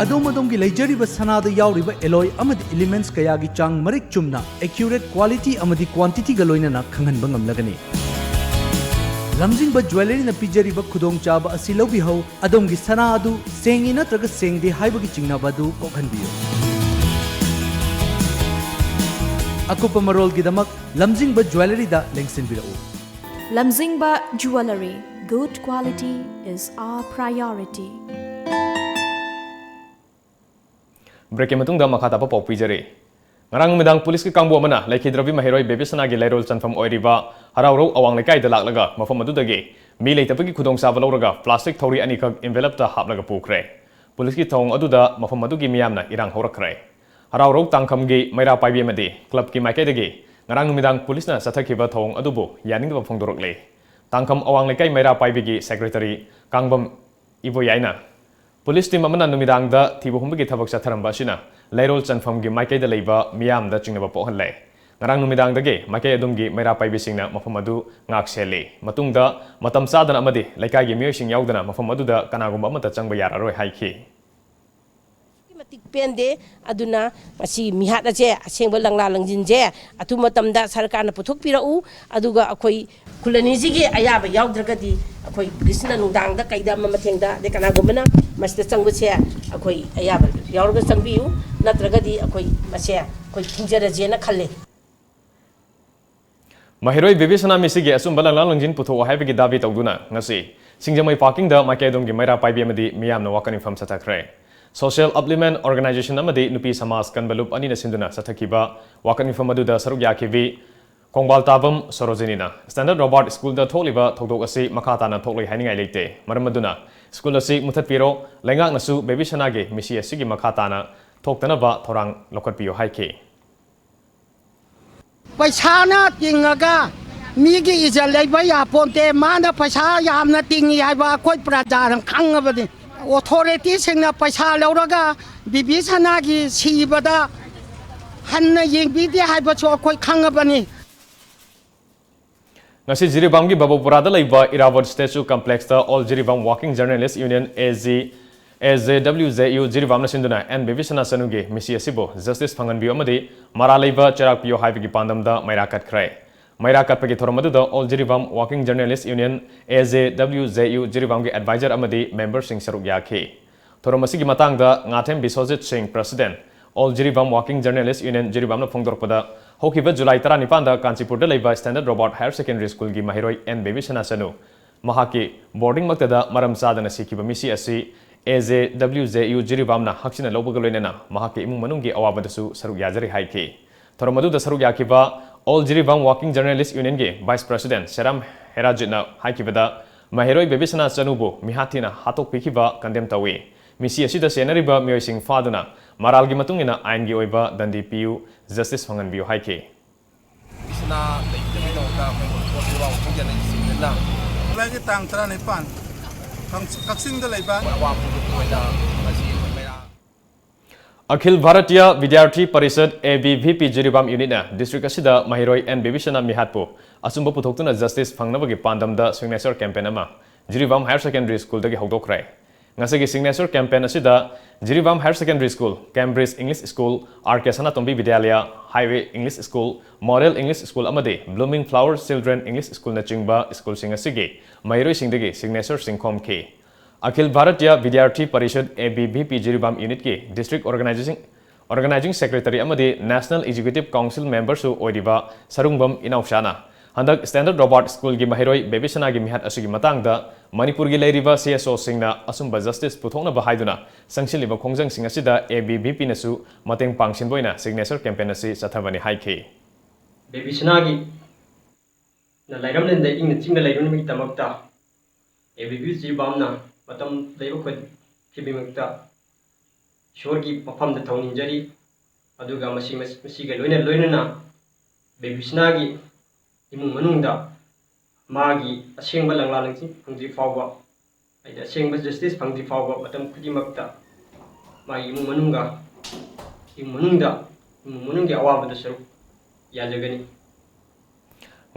ꯑꯗꯣꯝ ꯑꯗꯣꯝꯒꯤ ꯂꯩꯖꯔꯤꯕ ꯁꯅꯥꯗ ꯌꯥꯎꯔꯤꯕ ꯑꯦꯂꯣꯏ ꯑꯃꯗꯤ ꯏꯂꯤꯃꯦꯟꯠꯁ ꯀꯌꯥꯒꯤ ꯆꯥꯡ ꯃꯔꯤꯛ ꯆꯨꯝꯅ, ꯑꯦꯀ꯭ꯌꯨꯔꯦꯠ ꯀ꯭ꯋꯥꯂꯤꯇꯤ ꯑꯃꯗꯤ ꯀ꯭ꯋꯥꯟꯇꯤꯇꯤꯒ ꯂꯣꯏꯅꯅ ꯈꯪꯍꯟꯕ ꯉꯝꯂꯒꯅꯤ꯫ ꯂꯝꯖꯤꯡꯕ ꯖ꯭ꯋꯦꯂꯔꯤꯅ ꯄꯤꯖꯔꯤꯕ ꯈꯨꯗꯣꯡꯆꯥꯕ ꯑꯁꯤ ꯂꯧꯕꯤꯍꯧ꯫ ꯑꯗꯣꯝꯒꯤ ꯁꯅꯥ ꯑꯗꯨ ꯁꯦꯡꯉꯤ ꯅꯠꯇ꯭ꯔꯒ ꯁꯦꯡꯗꯦ ꯍꯥꯏꯕꯒꯤ ꯆꯤꯡꯅꯕ ꯑꯗꯨ ꯀꯣꯛꯍꯟꯕꯤꯌꯨ꯫ ꯑꯀꯨꯞꯄ ꯃꯔꯣꯜꯒꯤꯗꯃꯛ ꯂꯝꯖꯤꯡꯕ ꯖ꯭ꯋꯦꯂꯔꯤꯗ ꯂꯦꯡꯁꯤꯟꯕꯤꯔꯛꯎ꯫ Lamzingba Jewellery. Good quality is our priority. ꯕ꯭ꯔꯦꯛꯀꯤ ꯃꯇꯨꯡꯗ ꯃꯈꯥ ꯇꯥꯕ ꯄꯥꯎ ꯄꯤꯖꯔꯤ꯫ ꯉꯔꯥꯡ ꯅꯨꯃꯤꯗꯥꯡ ꯄꯨꯂꯤꯁꯀꯤ ꯀꯥꯡꯕꯨ ꯑꯃꯅ ꯂꯩꯈꯤꯗ꯭ꯔꯕꯤ ꯃꯍꯩꯔꯣꯏ ꯕꯦꯕꯤꯁꯅꯥꯒꯤ ꯂꯩꯔꯣꯜ ꯆꯟꯐꯝ ꯑꯣꯏꯔꯤꯕ ꯍꯔꯥꯎꯔꯧ ꯑꯋꯥꯡ ꯂꯩꯀꯥꯏꯗ ꯂꯥꯛꯂꯒ ꯃꯐꯝ ꯑꯗꯨꯗꯒꯤ ꯃꯤ ꯂꯩꯇꯕꯒꯤ ꯈꯨꯗꯣꯡꯆꯥꯕ ꯂꯧꯔꯒ ꯄ꯭ꯂꯥꯁꯇꯤꯛ ꯊꯧꯔꯤ ꯑꯅꯤꯈꯛ ꯏꯟꯚꯦꯂꯞꯇ ꯍꯥꯞꯂꯒ ꯄꯨꯈ꯭ꯔꯦ꯫ ꯄꯨꯂꯤꯁꯀꯤ ꯊꯧꯑꯣꯡ ꯑꯗꯨꯗ ꯃꯐꯝ ꯑꯗꯨꯒꯤ ꯃꯤꯌꯥꯝꯅ ꯏꯔꯥꯡ ꯍꯧꯔꯛꯈ꯭ꯔꯦ꯫ ꯍꯔꯥꯎꯔꯧ ꯇꯥꯡꯈꯝꯒꯤ ꯃꯩꯔꯥ ꯄꯥꯏꯕꯤ ꯑꯃꯗꯤ ꯀ꯭ꯂꯕꯀꯤ ꯃꯥꯏꯀꯩꯗꯒꯤ ꯉꯔꯥꯡ ꯅꯨꯃꯤꯗꯥꯡ ꯄꯨꯂꯤꯁꯅ ꯆꯠꯊꯈꯤꯕ ꯊꯧꯑꯣꯡ ꯑꯗꯨꯕꯨ ꯌꯥꯅꯤꯡꯗꯕ ꯐꯣꯡꯗꯣꯔꯛꯂꯦ꯫ ꯇꯥꯡꯈꯝ ꯑꯋꯥꯡ ꯂꯩꯀꯥꯏ ꯃꯩꯔꯥ ꯄꯥꯏꯕꯤꯒꯤ ꯁꯦꯀ꯭ꯔꯦꯇꯔꯤ ꯀꯥꯡꯕꯝ ꯏꯕꯣꯌꯥꯏꯅ ꯄꯨꯂꯤꯁ ꯇꯤꯝ ꯑꯃꯅ ꯅꯨꯃꯤꯗꯥꯡꯗ ꯊꯤꯕ ꯍꯨꯝꯕꯒꯤ ꯊꯕꯛ ꯆꯠꯊꯔꯝꯕ ꯑꯁꯤꯅ ꯂꯩꯔꯣꯜ ꯆꯟꯐꯝꯒꯤ ꯃꯥꯏꯀꯩꯗ ꯂꯩꯕ ꯃꯤꯌꯥꯝꯗ ꯆꯤꯡꯅꯕ ꯄꯣꯛꯍꯜꯂꯦ꯫ ꯉꯔꯥꯡ ꯅꯨꯃꯤꯗꯥꯡꯗꯒꯤ ꯃꯥꯏꯀꯩ ꯑꯗꯨꯝꯒꯤ ꯃꯩꯔꯥ ꯄꯥꯏꯕꯤꯁꯤꯡꯅ ꯃꯐꯝ ꯑꯗꯨ ꯉꯥꯛ ꯁꯦꯜꯂꯤ꯫ ꯃꯇꯨꯡꯗ ꯃꯇꯝ ꯆꯥꯗꯅ ꯑꯃꯗꯤ ꯂꯩꯀꯥꯏꯒꯤ ꯃꯤꯑꯣꯏꯁꯤꯡ ꯌꯥꯎꯗꯅ ꯃꯐꯝ ꯑꯗꯨꯗ ꯀꯅꯥꯒꯨꯝꯕ ꯑꯃꯠꯇ ꯆꯪꯕ ꯌꯥꯔꯔꯣꯏ ꯍꯥꯏꯈꯤ꯫ ꯑꯗꯨꯛꯀꯤ ꯃꯇꯤꯛ ꯄꯦꯟꯗꯦ꯫ ꯑꯗꯨꯅ ꯃꯁꯤ ꯃꯤꯍꯥꯠ ꯑꯁꯦ ꯑꯁꯦꯡꯕ ꯂꯪꯂꯥ ꯂꯪꯖꯤꯟꯁꯦ ꯑꯊꯨꯕ ꯃꯇꯝꯗ ꯁꯔꯀꯥꯔꯅ ꯄꯨꯊꯣꯛꯄꯤꯔꯛꯎ꯫ ꯑꯗꯨꯒ ꯑꯩꯈꯣꯏ ꯈꯨꯜ ꯑꯅꯤꯁꯤꯒꯤ ꯑꯌꯥꯕ ꯌꯥꯎꯗ꯭ꯔꯒꯗꯤ ꯑꯩꯈꯣꯏ ꯄꯨꯂꯤꯁꯅ ꯅꯨꯡꯗꯥꯡꯗ ꯀꯩꯗ ꯑꯃ ꯃꯊꯦꯡꯗ ꯑꯗꯩ ꯀꯅꯥꯒꯨꯝꯕꯅ ꯃꯁꯤꯗ ꯆꯪꯕꯁꯦ ꯑꯩꯈꯣꯏ ꯑꯌꯥꯕ ꯌꯥꯎꯔꯒ ꯆꯪꯕꯤꯌꯨ꯫ ꯅꯠꯇ꯭ꯔꯒꯗꯤ ꯑꯩꯈꯣꯏ ꯃꯁꯦ ꯑꯩꯈꯣꯏ ꯊꯤꯡꯖꯔꯁꯦꯅ ꯈꯜꯂꯦ꯫ ꯃꯍꯩꯔꯣꯏ ꯕꯦꯕꯤꯁꯅꯥ ꯃꯤꯁꯤꯒꯤ ꯑꯆꯨꯝꯕ ꯂꯪꯂꯥ ꯂꯪꯖꯤꯟ ꯄꯨꯊꯣꯛꯑꯣ ꯍꯥꯏꯕꯒꯤ ꯗꯥꯕꯤ ꯇꯧꯗꯨꯅ ꯉꯁꯤ ꯁꯤꯡꯖꯃꯩ ꯄꯥꯔꯀꯤꯡꯗ ꯃꯥꯏꯀꯩ ꯑꯗꯣꯝꯒꯤ ꯃꯩꯔꯥ ꯄꯥꯏꯕꯤ ꯑꯃꯗꯤ ꯃꯤꯌꯥꯝꯅ ꯋꯥꯀꯠ ꯃꯤꯐꯝ ꯆꯠꯊꯈ꯭ꯔꯦ꯫ ꯁꯣꯁꯤꯌꯦꯜ ꯑꯞꯂꯤꯃꯦꯟ ꯑꯣꯔꯒꯅꯥꯏꯖꯦꯁꯟ ꯑꯃꯗꯤ ꯅꯨꯄꯤ ꯁꯃꯥꯖ ꯀꯟꯕ ꯂꯨꯞ ꯑꯅꯤꯅ ꯁꯤꯟꯗꯨꯅ ꯆꯠꯊꯈꯤꯕ ꯋꯥꯀꯠ ꯃꯤꯐꯝ ꯑꯗꯨꯗ ꯁꯔꯨꯛ ꯌꯥꯈꯤꯕꯤ ꯈꯣꯡꯕꯥꯜ ꯇꯥꯕꯝ ꯁꯣꯔꯣꯖꯤꯅꯤꯅ ꯁ꯭ꯇꯦꯟꯗꯔꯠ ꯔꯣꯕꯥꯔꯠ ꯁ꯭ꯀꯨꯜꯗ ꯊꯣꯛꯂꯤꯕ ꯊꯧꯗꯣꯛ ꯑꯁꯤ ꯃꯈꯥ ꯇꯥꯅ ꯊꯣꯛꯂꯣꯏ ꯍꯥꯏꯅꯤꯡꯉꯥꯏ ꯂꯩꯇꯦ꯫ ꯃꯔꯝ ꯑꯗꯨꯅ ꯁ꯭ꯀꯨꯜ ꯑꯁꯤ ꯃꯨꯊꯠꯄꯤꯔꯣ, ꯂꯩꯉꯥꯛꯅꯁꯨ ꯕꯦꯕꯤꯁꯅꯥꯒꯤ ꯃꯤꯁꯤ ꯑꯁꯤꯒꯤ ꯃꯈꯥ ꯇꯥꯅ ꯊꯣꯛꯇꯅꯕ ꯊꯧꯔꯥꯡ ꯂꯧꯈꯠꯄꯤꯌꯨ ꯍꯥꯏꯈꯤ꯫ ꯄꯩꯁꯥꯅ ꯇꯤꯡꯉꯒ ꯃꯤꯒꯤ ꯏꯖꯠ ꯂꯩꯕ ꯌꯥꯄꯣꯟꯇꯦ꯫ ꯃꯥꯅ ꯄꯩꯁꯥ ꯌꯥꯝꯅ ꯇꯤꯡꯉꯤ ꯍꯥꯏꯕ ꯑꯩꯈꯣꯏ ꯄ꯭ꯔꯖꯥꯅ ꯈꯪꯉꯕꯅꯤ꯫ ꯑꯣꯊꯣꯔꯤꯇꯤꯁꯤꯡꯅ ꯄꯩꯁꯥ ꯂꯧꯔꯒ ꯕꯤꯕꯤꯁꯅꯥꯒꯤ ꯁꯤꯕꯗ ꯍꯟꯅ ꯌꯦꯡꯕꯤꯗꯦ ꯍꯥꯏꯕꯁꯨ ꯑꯩꯈꯣꯏ ꯈꯪꯉꯕꯅꯤ꯫ ꯉꯁꯤ ꯖꯤꯔꯤꯕꯥꯝꯒꯤ ꯕꯕꯨꯄꯨꯔꯥꯗ ꯂꯩꯕ ꯏꯔꯥꯕꯣꯠ ꯁ꯭ꯇꯦꯆꯨ ꯀꯝꯄ꯭ꯂꯦꯛꯁꯇ all Jiribam working journalist union, A G, A J W J U, ꯖꯤꯔꯤꯕꯥꯝꯅ ꯁꯤꯟꯗꯨꯅ ꯑꯦꯟ ꯕꯤꯕꯤꯁꯅꯥ ꯆꯅꯨꯒꯤ ꯃꯤꯁꯤ ꯑꯁꯤꯕꯨ ꯖꯁꯇꯤꯁ ꯐꯪꯍꯟꯕꯤꯌꯨ ꯑꯃꯗꯤ ꯃꯔꯥꯜ ꯂꯩꯕ ꯆꯩꯔꯥꯛ ꯄꯤꯌꯨ ꯍꯥꯏꯕꯒꯤ ꯄꯥꯟꯗꯝꯗ ꯃꯩꯔꯥ ꯀꯠꯈ꯭ꯔꯦ꯫ ꯃꯩꯔꯥ ꯀꯠꯄꯒꯤ ꯊꯧꯔꯝ ꯑꯗꯨꯗ All Jiribam Working Journalist Union, A J W J U, ꯖꯤꯔꯤꯕꯥꯝꯒꯤ advisor ꯑꯃꯗꯤ memberꯁꯤꯡ ꯁꯔꯨꯛ ꯌꯥꯈꯤ꯫ ꯊꯧꯔꯝ ꯑꯁꯤꯒꯤ ꯃꯇꯥꯡꯗ ꯉꯥꯊꯦꯝ ꯕꯤꯁ꯭ꯋꯖꯤꯠ ꯁꯤꯡ, president, All Jiribam Working Journalist Union, ꯖꯤꯔꯤꯕꯥꯝꯅ ꯐꯣꯡꯗꯣꯔꯛꯄꯗ, ꯍꯧꯈꯤꯕ ꯖꯨꯂꯥꯏ ꯇꯔꯥꯅꯤꯄꯥꯟꯗ ꯀꯥꯟꯆꯤꯄꯨꯔꯗ ꯂꯩꯕ Standard Robert Higher Secondary Schoolꯒꯤ ꯃꯍꯩꯔꯣꯏ ꯑꯦꯟ ꯕꯦꯕꯤꯁꯅꯥ ꯆꯅꯨ ꯃꯍꯥꯛꯀꯤ ꯕꯣꯔꯗꯤꯡꯃꯛꯇꯗ ꯃꯔꯝ ꯆꯥꯗꯅ ꯁꯤꯈꯤꯕ ꯃꯤꯁꯤ ꯑꯁꯤ A J W J U ꯖꯤꯔꯤꯕꯥꯝꯅ ꯍꯛꯆꯤꯟꯅ ꯂꯧꯕꯒ ꯂꯣꯏꯅꯅ ꯃꯍꯥꯛꯀꯤ ꯏꯃꯨꯡ ꯃꯅꯨꯡꯒꯤ ꯑꯋꯥꯕꯗꯁꯨ ꯁꯔꯨꯛ ꯌꯥꯖꯔꯤ ꯍꯥꯏꯈꯤ꯫ ꯊꯧꯔꯝ ꯑꯗꯨꯗ ꯁꯔꯨꯛ ꯌꯥꯈꯤꯕ All Jiribam Working Journalist Unionꯒꯤ vice president ꯁꯦꯔꯥꯝ ꯍꯦꯔꯥꯖꯤꯠꯅ ꯍꯥꯏꯈꯤꯕꯗ, ꯃꯍꯩꯔꯣꯏ ꯕꯦꯕꯤꯁꯅꯥ ꯆꯅꯨꯕꯨ ꯃꯤꯍꯥꯠ ꯊꯤꯅ ꯍꯥꯠꯇꯣꯛꯄꯤꯈꯤꯕ condemn ꯇꯧꯏ꯫ ꯃꯤꯁꯤ ꯑꯁꯤꯗ ꯆꯦꯟꯅꯔꯤꯕ ꯃꯤꯑꯣꯏꯁꯤꯡ ꯐꯥꯗꯨꯅ ꯃꯔꯥꯜꯒꯤ ꯃꯇꯨꯡ ꯏꯟꯅ ꯑꯥꯏꯟꯒꯤ ꯑꯣꯏꯕ ꯗꯟꯗꯤ ꯄꯤꯌꯨ, justice ꯐꯪꯍꯟꯕꯤꯌꯨ ꯍꯥꯏꯈꯤ꯫ ꯕꯦꯕꯤꯁꯅꯥ ꯂꯩꯇꯕꯒꯤꯗꯃꯛꯇ ꯑꯩꯈꯣꯏ ꯃꯣꯟꯊꯣꯛ ꯂꯩꯕꯥꯛ ꯋꯥꯈꯜ ꯌꯥꯅ ꯆꯤꯡꯗꯨꯅ ꯖꯨꯂꯥꯏꯒꯤ ꯇꯥꯡ ꯇꯔꯥꯅꯤꯄꯥꯟ, ꯀꯛ-, ꯀꯛꯆꯤꯡꯗ ꯂꯩꯕ ꯑꯋꯥ ꯐꯣꯡꯗꯣꯛꯄ ꯑꯣꯏꯅ ꯉꯁꯤ ꯑꯩꯈꯣꯏ ꯃꯩꯔꯥ ꯑꯈꯤꯜ ꯚꯥꯔꯇꯤꯌ ꯕꯤꯗ꯭ꯌꯥꯔꯊꯤ ꯄꯔꯤꯁꯗ, A B V P, Jiribam unitꯅ district ꯑꯁꯤꯗ ꯃꯍꯩꯔꯣꯏ ꯑꯦꯟ ꯕꯤꯕꯤꯁꯅꯥ ꯃꯤꯍꯥꯠꯄꯨ ꯑꯆꯨꯝꯕ ꯄꯨꯊꯣꯛꯇꯨꯅ justice ꯐꯪꯅꯕꯒꯤ ꯄꯥꯟꯗꯝꯗ signature campaign ꯑꯃ ꯖꯤꯔꯤꯕꯥꯝ Higher Secondary Schoolꯗꯒꯤ ꯍꯧꯗꯣꯛꯈ꯭ꯔꯦ꯫ ꯉꯁꯤꯒꯤ signature campaign ꯑꯁꯤꯗ Jiribam Higher Secondary School, Cambridge English School, R K ꯁꯅꯥꯇꯣꯝꯕꯤ ꯕꯤꯗ꯭ꯌꯥꯂꯌ, Highway English School, Model English School ꯑꯃꯗꯤ Blooming Flower Children English Schoolꯅꯆꯤꯡꯕ schoolꯁꯤꯡ ꯑꯁꯤꯒꯤ ꯃꯍꯩꯔꯣꯏꯁꯤꯡꯗꯒꯤ signatureꯁꯤꯡ ꯈꯣꯝꯈꯤ꯫ ꯑꯈꯤꯜ ꯚꯥꯔꯇꯤꯌ ꯕꯤꯗ꯭ꯌꯥꯔꯊꯤ ꯄꯔꯤꯁꯗ, A B V P, Jiribam unitꯀꯤ district organizing, organizing secretary ꯑꯃꯗꯤ National Executive Council memberꯁꯨ ꯑꯣꯏꯔꯤꯕ ꯁꯔꯨꯡꯕꯝ ꯏꯅꯥꯎꯆꯥꯅ ꯍꯟꯗꯛ Standard Robert Schoolꯒꯤ ꯃꯍꯩꯔꯣꯏ ꯕꯦꯕꯤꯁꯅꯥꯒꯤ ꯃꯤꯍꯥꯠ ꯑꯁꯤꯒꯤ ꯃꯇꯥꯡꯗ ꯃꯅꯤꯄꯨꯔꯒꯤ ꯂꯩꯔꯤꯕ C S Oꯁꯤꯡꯅ ꯑꯆꯨꯝꯕ justice ꯄꯨꯊꯣꯛꯅꯕ ꯍꯥꯏꯗꯨꯅ ꯆꯪꯁꯤꯜꯂꯤꯕ ꯈꯣꯡꯖꯪꯁꯤꯡ ꯑꯁꯤꯗ A B V Pꯅꯁꯨ ꯃꯇꯦꯡ ꯄꯥꯡꯁꯤꯟꯕ ꯑꯣꯏꯅ signature campaign ꯑꯁꯤ ꯆꯠꯊꯕꯅꯤ ꯍꯥꯏꯈꯤ꯫ ꯕꯦꯕꯤꯁꯅꯥꯒꯤ ꯅ ꯂꯥꯏꯔꯝꯂꯦꯟꯗ ꯏꯪꯅ ꯆꯤꯛꯅ ꯂꯩꯔꯨꯅꯕꯒꯤꯗꯃꯛꯇ A B V P ꯖꯤꯔꯤꯕꯥꯝꯅ ꯃꯇꯝ ꯂꯩꯕ ꯈꯨꯗꯤꯡꯃꯛꯇ ꯏꯁꯣꯔꯒꯤ ꯃꯐꯝꯗ ꯊꯧꯅꯤꯖꯔꯤ꯫ ꯑꯗꯨꯒ ꯃꯁꯤ, ꯃꯁꯤꯒ ꯂꯣꯏꯅ ꯂꯣꯏꯅꯅ ꯕꯦꯕꯤꯁꯅꯥꯒꯤ ꯏꯃꯨꯡ ꯃꯅꯨꯡꯗ ꯃꯥꯒꯤ ꯑꯁꯦꯡꯕ ꯂꯪꯂꯥ ꯂꯪꯆꯤꯡ ꯐꯪꯗ꯭ꯔꯤ ꯐꯥꯎꯕ, ꯍꯥꯏꯗꯤ ꯑꯁꯦꯡꯕ justice ꯐꯪꯗ꯭ꯔꯤ ꯐꯥꯎꯕ ꯃꯇꯝ ꯈꯨꯗꯤꯡꯃꯛꯇ ꯃꯥꯒꯤ ꯏꯃꯨꯡ ꯃꯅꯨꯡꯒ, ꯏꯃꯨꯡ ꯃꯅꯨꯡꯗ, ꯏꯃꯨꯡ ꯃꯅꯨꯡꯒꯤ ꯑꯋꯥꯕꯗ ꯁꯔꯨꯛ ꯌꯥꯖꯒꯅꯤ꯫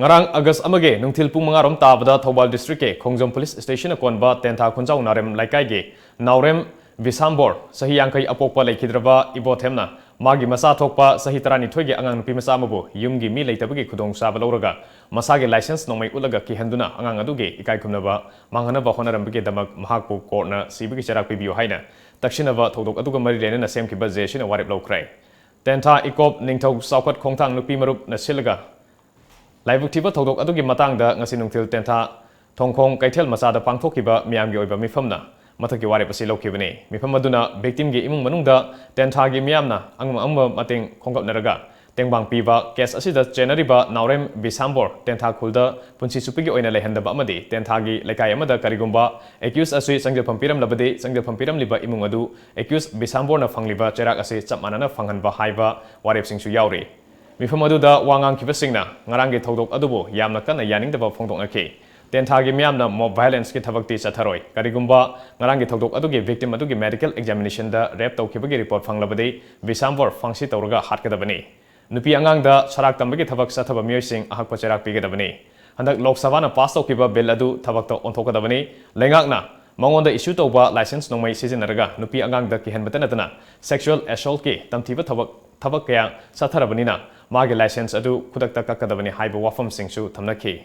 ꯉꯔꯥꯡ ꯑꯥꯒꯁ ꯑꯃꯒꯤ ꯅꯨꯡꯊꯤꯜ ꯄꯨꯡ ꯃꯉꯥ ꯔꯣꯝ ꯇꯥꯕꯗ ꯊꯧꯕꯥꯜ districtꯀꯤ ꯈꯣꯡꯖꯣꯝ police stationꯅ ꯀꯣꯟꯕ ꯇꯦꯟꯊꯥ ꯈꯨꯟꯖꯥꯎ ꯅꯥꯔꯦꯝ ꯂꯩꯀꯥꯏꯒꯤ ꯅꯥꯎꯔꯦꯝ ꯕꯤꯁꯥꯝꯕꯣꯔ, ꯆꯍꯤ ꯌꯥꯡꯈꯩ, ꯑꯄꯣꯛꯄ ꯂꯩꯈꯤꯗ꯭ꯔꯕ ꯏꯕꯣꯊꯦꯝꯅ ꯃꯥꯒꯤ ꯃꯆꯥ ꯊꯣꯛꯄ ꯆꯍꯤ ꯇꯔꯥꯅꯤꯊꯣꯏꯒꯤ ꯑꯉꯥꯡ ꯅꯨꯄꯤ ꯃꯆꯥ ꯑꯃꯕꯨ ꯌꯨꯝꯒꯤ ꯃꯤ ꯂꯩꯇꯕꯒꯤ ꯈꯨꯗꯣꯡꯆꯥꯕ ꯂꯧꯔꯒ ꯃꯁꯥꯒꯤ ꯂꯥꯏꯁꯦꯟꯁ ꯅꯣꯡꯃꯩ ꯎꯠꯂꯒ ꯀꯤꯍꯟꯗꯨꯅ ꯑꯉꯥꯡ ꯑꯗꯨꯒꯤ ꯏꯀꯥꯏ ꯈꯨꯝꯅꯕ ꯃꯥꯡꯍꯟꯅꯕ ꯍꯣꯠꯅꯔꯝꯕꯒꯤꯗꯃꯛ ꯃꯍꯥꯛꯄꯨ ꯀꯣꯔꯠꯅ ꯁꯤꯕꯒꯤ ꯆꯩꯔꯥꯛ ꯄꯤꯕꯤꯌꯨ ꯍꯥꯏꯅ ꯇꯛꯁꯤꯟꯅꯕ ꯊꯧꯗꯣꯛ ꯑꯗꯨꯒ ꯃꯔꯤ ꯂꯩꯅꯅ ꯁꯦꯝꯈꯤꯕ ꯖꯦ ꯑꯦꯁ ꯌꯨꯅ ꯋꯥꯔꯦꯞ ꯂꯧꯈ꯭ꯔꯦ꯫ ꯇꯦꯟꯊꯥ ꯏꯀꯣꯞ ꯅꯤꯡꯊꯧ ꯆꯥꯎꯈꯠ ꯈꯣꯡꯊꯥꯡ ꯅꯨꯄꯤ ꯃꯔꯨꯞꯅ ꯁꯤꯜꯂꯒ ꯂꯥꯏꯕꯛ ꯊꯤꯕ ꯊꯧꯗꯣꯛ ꯑꯗꯨꯒꯤ ꯃꯇꯥꯡꯗ ꯉꯁꯤ ꯅꯨꯡꯊꯤꯜ ꯇꯦꯟꯊꯥ ꯊꯣꯡꯈꯣꯡ ꯀꯩꯊꯦꯜ ꯃꯆꯥꯗ ꯄꯥꯡꯊꯣꯛꯈꯤꯕ ꯃꯤꯌꯥꯝꯒꯤ ꯑꯣꯏꯕ ꯃꯤꯐꯝꯅ ꯃꯊꯛꯀꯤ ꯋꯥꯔꯦꯞ ꯑꯁꯤ ꯂꯧꯈꯤꯕꯅꯤ꯫ ꯃꯤꯐꯝ ꯑꯗꯨꯅ victimꯒꯤ ꯏꯃꯨꯡ ꯃꯅꯨꯡꯗ ꯇꯦꯟꯊꯥꯒꯤ ꯃꯤꯌꯥꯝꯅ ꯑꯉꯝ ꯑꯉꯝꯕ ꯃꯇꯦꯡ ꯈꯣꯝꯒꯠꯅꯔꯒ ꯇꯦꯡꯕꯥꯡ ꯄꯤꯕ case ꯑꯁꯤꯗ ꯆꯦꯟꯅꯔꯤꯕ ꯅꯥꯎꯔꯦꯝ ꯕꯤꯁꯥꯝꯕꯣꯔ ꯇꯦꯟꯊꯥ ꯈꯨꯜꯗ ꯄꯨꯟꯁꯤ ꯆꯨꯞꯄꯤꯒꯤ ꯑꯣꯏꯅ ꯂꯩꯍꯟꯗꯕ ꯑꯃꯗꯤ ꯇꯦꯟꯊꯥꯒꯤ ꯂꯩꯀꯥꯏ ꯑꯃꯗ ꯀꯔꯤꯒꯨꯝꯕ accused ꯑꯁꯤ ꯆꯪꯖꯐꯝ ꯄꯤꯔꯝꯂꯕꯗꯤ ꯆꯪꯖꯐꯝ ꯄꯤꯔꯝꯂꯤꯕ ꯏꯃꯨꯡ ꯑꯗꯨ accused ꯕꯤꯁꯥꯝꯕꯣꯔꯅ ꯐꯪꯂꯤꯕ ꯆꯩꯔꯥꯛ ꯑꯁꯤ ꯆꯞ ꯃꯥꯟꯅꯅ ꯐꯪꯍꯟꯕ ꯍꯥꯏꯕ ꯋꯥꯔꯦꯞꯁꯤꯡꯁꯨ ꯌꯥꯎꯔꯤ꯫ ꯃꯤꯐꯝ ꯑꯗꯨꯗ ꯋꯥ ꯉꯥꯡꯈꯤꯕꯁꯤꯡꯅ ꯉꯔꯥꯡꯒꯤ ꯊꯧꯗꯣꯛ ꯑꯗꯨꯕꯨ ꯌꯥꯝꯅ ꯀꯟꯅ ꯌꯥꯅꯤꯡꯗꯕ ꯐꯣꯡꯗꯣꯛꯅꯈꯤ꯫ ꯇꯦꯟꯊꯥꯒꯤ ꯃꯤꯌꯥꯝꯅ mob violenceꯀꯤ ꯊꯕꯛꯇꯤ ꯆꯠꯊꯔꯣꯏ꯫ ꯀꯔꯤꯒꯨꯝꯕ ꯉꯔꯥꯡꯒꯤ ꯊꯧꯗꯣꯛ ꯑꯗꯨꯒꯤ victim ꯑꯗꯨꯒꯤ medical examinationꯗ rape ꯇꯧꯈꯤꯕꯒꯤ report ꯐꯪꯂꯕꯗꯤ ꯕꯤꯁꯥꯝꯕꯣꯔ ꯐꯥꯡꯁꯤ ꯇꯧꯔꯒ ꯍꯥꯠꯀꯗꯕꯅꯤ꯫ ꯅꯨꯄꯤ ꯑꯉꯥꯡꯗ ꯁꯔꯥꯛ ꯇꯝꯕꯒꯤ ꯊꯕꯛ ꯆꯠꯊꯕ ꯃꯤꯑꯣꯏꯁꯤꯡ ꯑꯍꯛꯄ ꯆꯩꯔꯥꯛ ꯄꯤꯒꯗꯕꯅꯤ꯫ ꯍꯟꯗꯛ ꯂꯣꯛ ꯁꯚꯥꯅ pass ꯇꯧꯈꯤꯕ bill ꯑꯗꯨ ꯊꯕꯛꯇ ꯑꯣꯟꯊꯣꯛꯀꯗꯕꯅꯤ꯫ ꯂꯩꯉꯥꯛꯅ ꯃꯉꯣꯟꯗ issue ꯇꯧꯕ ꯂꯥꯏꯁꯦꯟꯁ ꯅꯣꯡꯃꯩ ꯁꯤꯖꯤꯟꯅꯔꯒ ꯅꯨꯄꯤ ꯑꯉꯥꯡꯗ ꯀꯤꯍꯟꯕꯇ ꯅꯠꯇꯅ sexual assaultꯀꯤ ꯇꯝꯊꯤꯕ ꯊꯕꯛ, ꯊꯕꯛ ꯀꯌꯥ ꯆꯠꯊꯔꯕꯅꯤꯅ ꯃꯥꯒꯤ ꯂꯥꯏꯁꯦꯟꯁ ꯑꯗꯨ ꯈꯨꯗꯛꯇ ꯀꯛꯀꯗꯕꯅꯤ ꯍꯥꯏꯕ ꯋꯥꯐꯝꯁꯤꯡꯁꯨ ꯊꯝꯅꯈꯤ꯫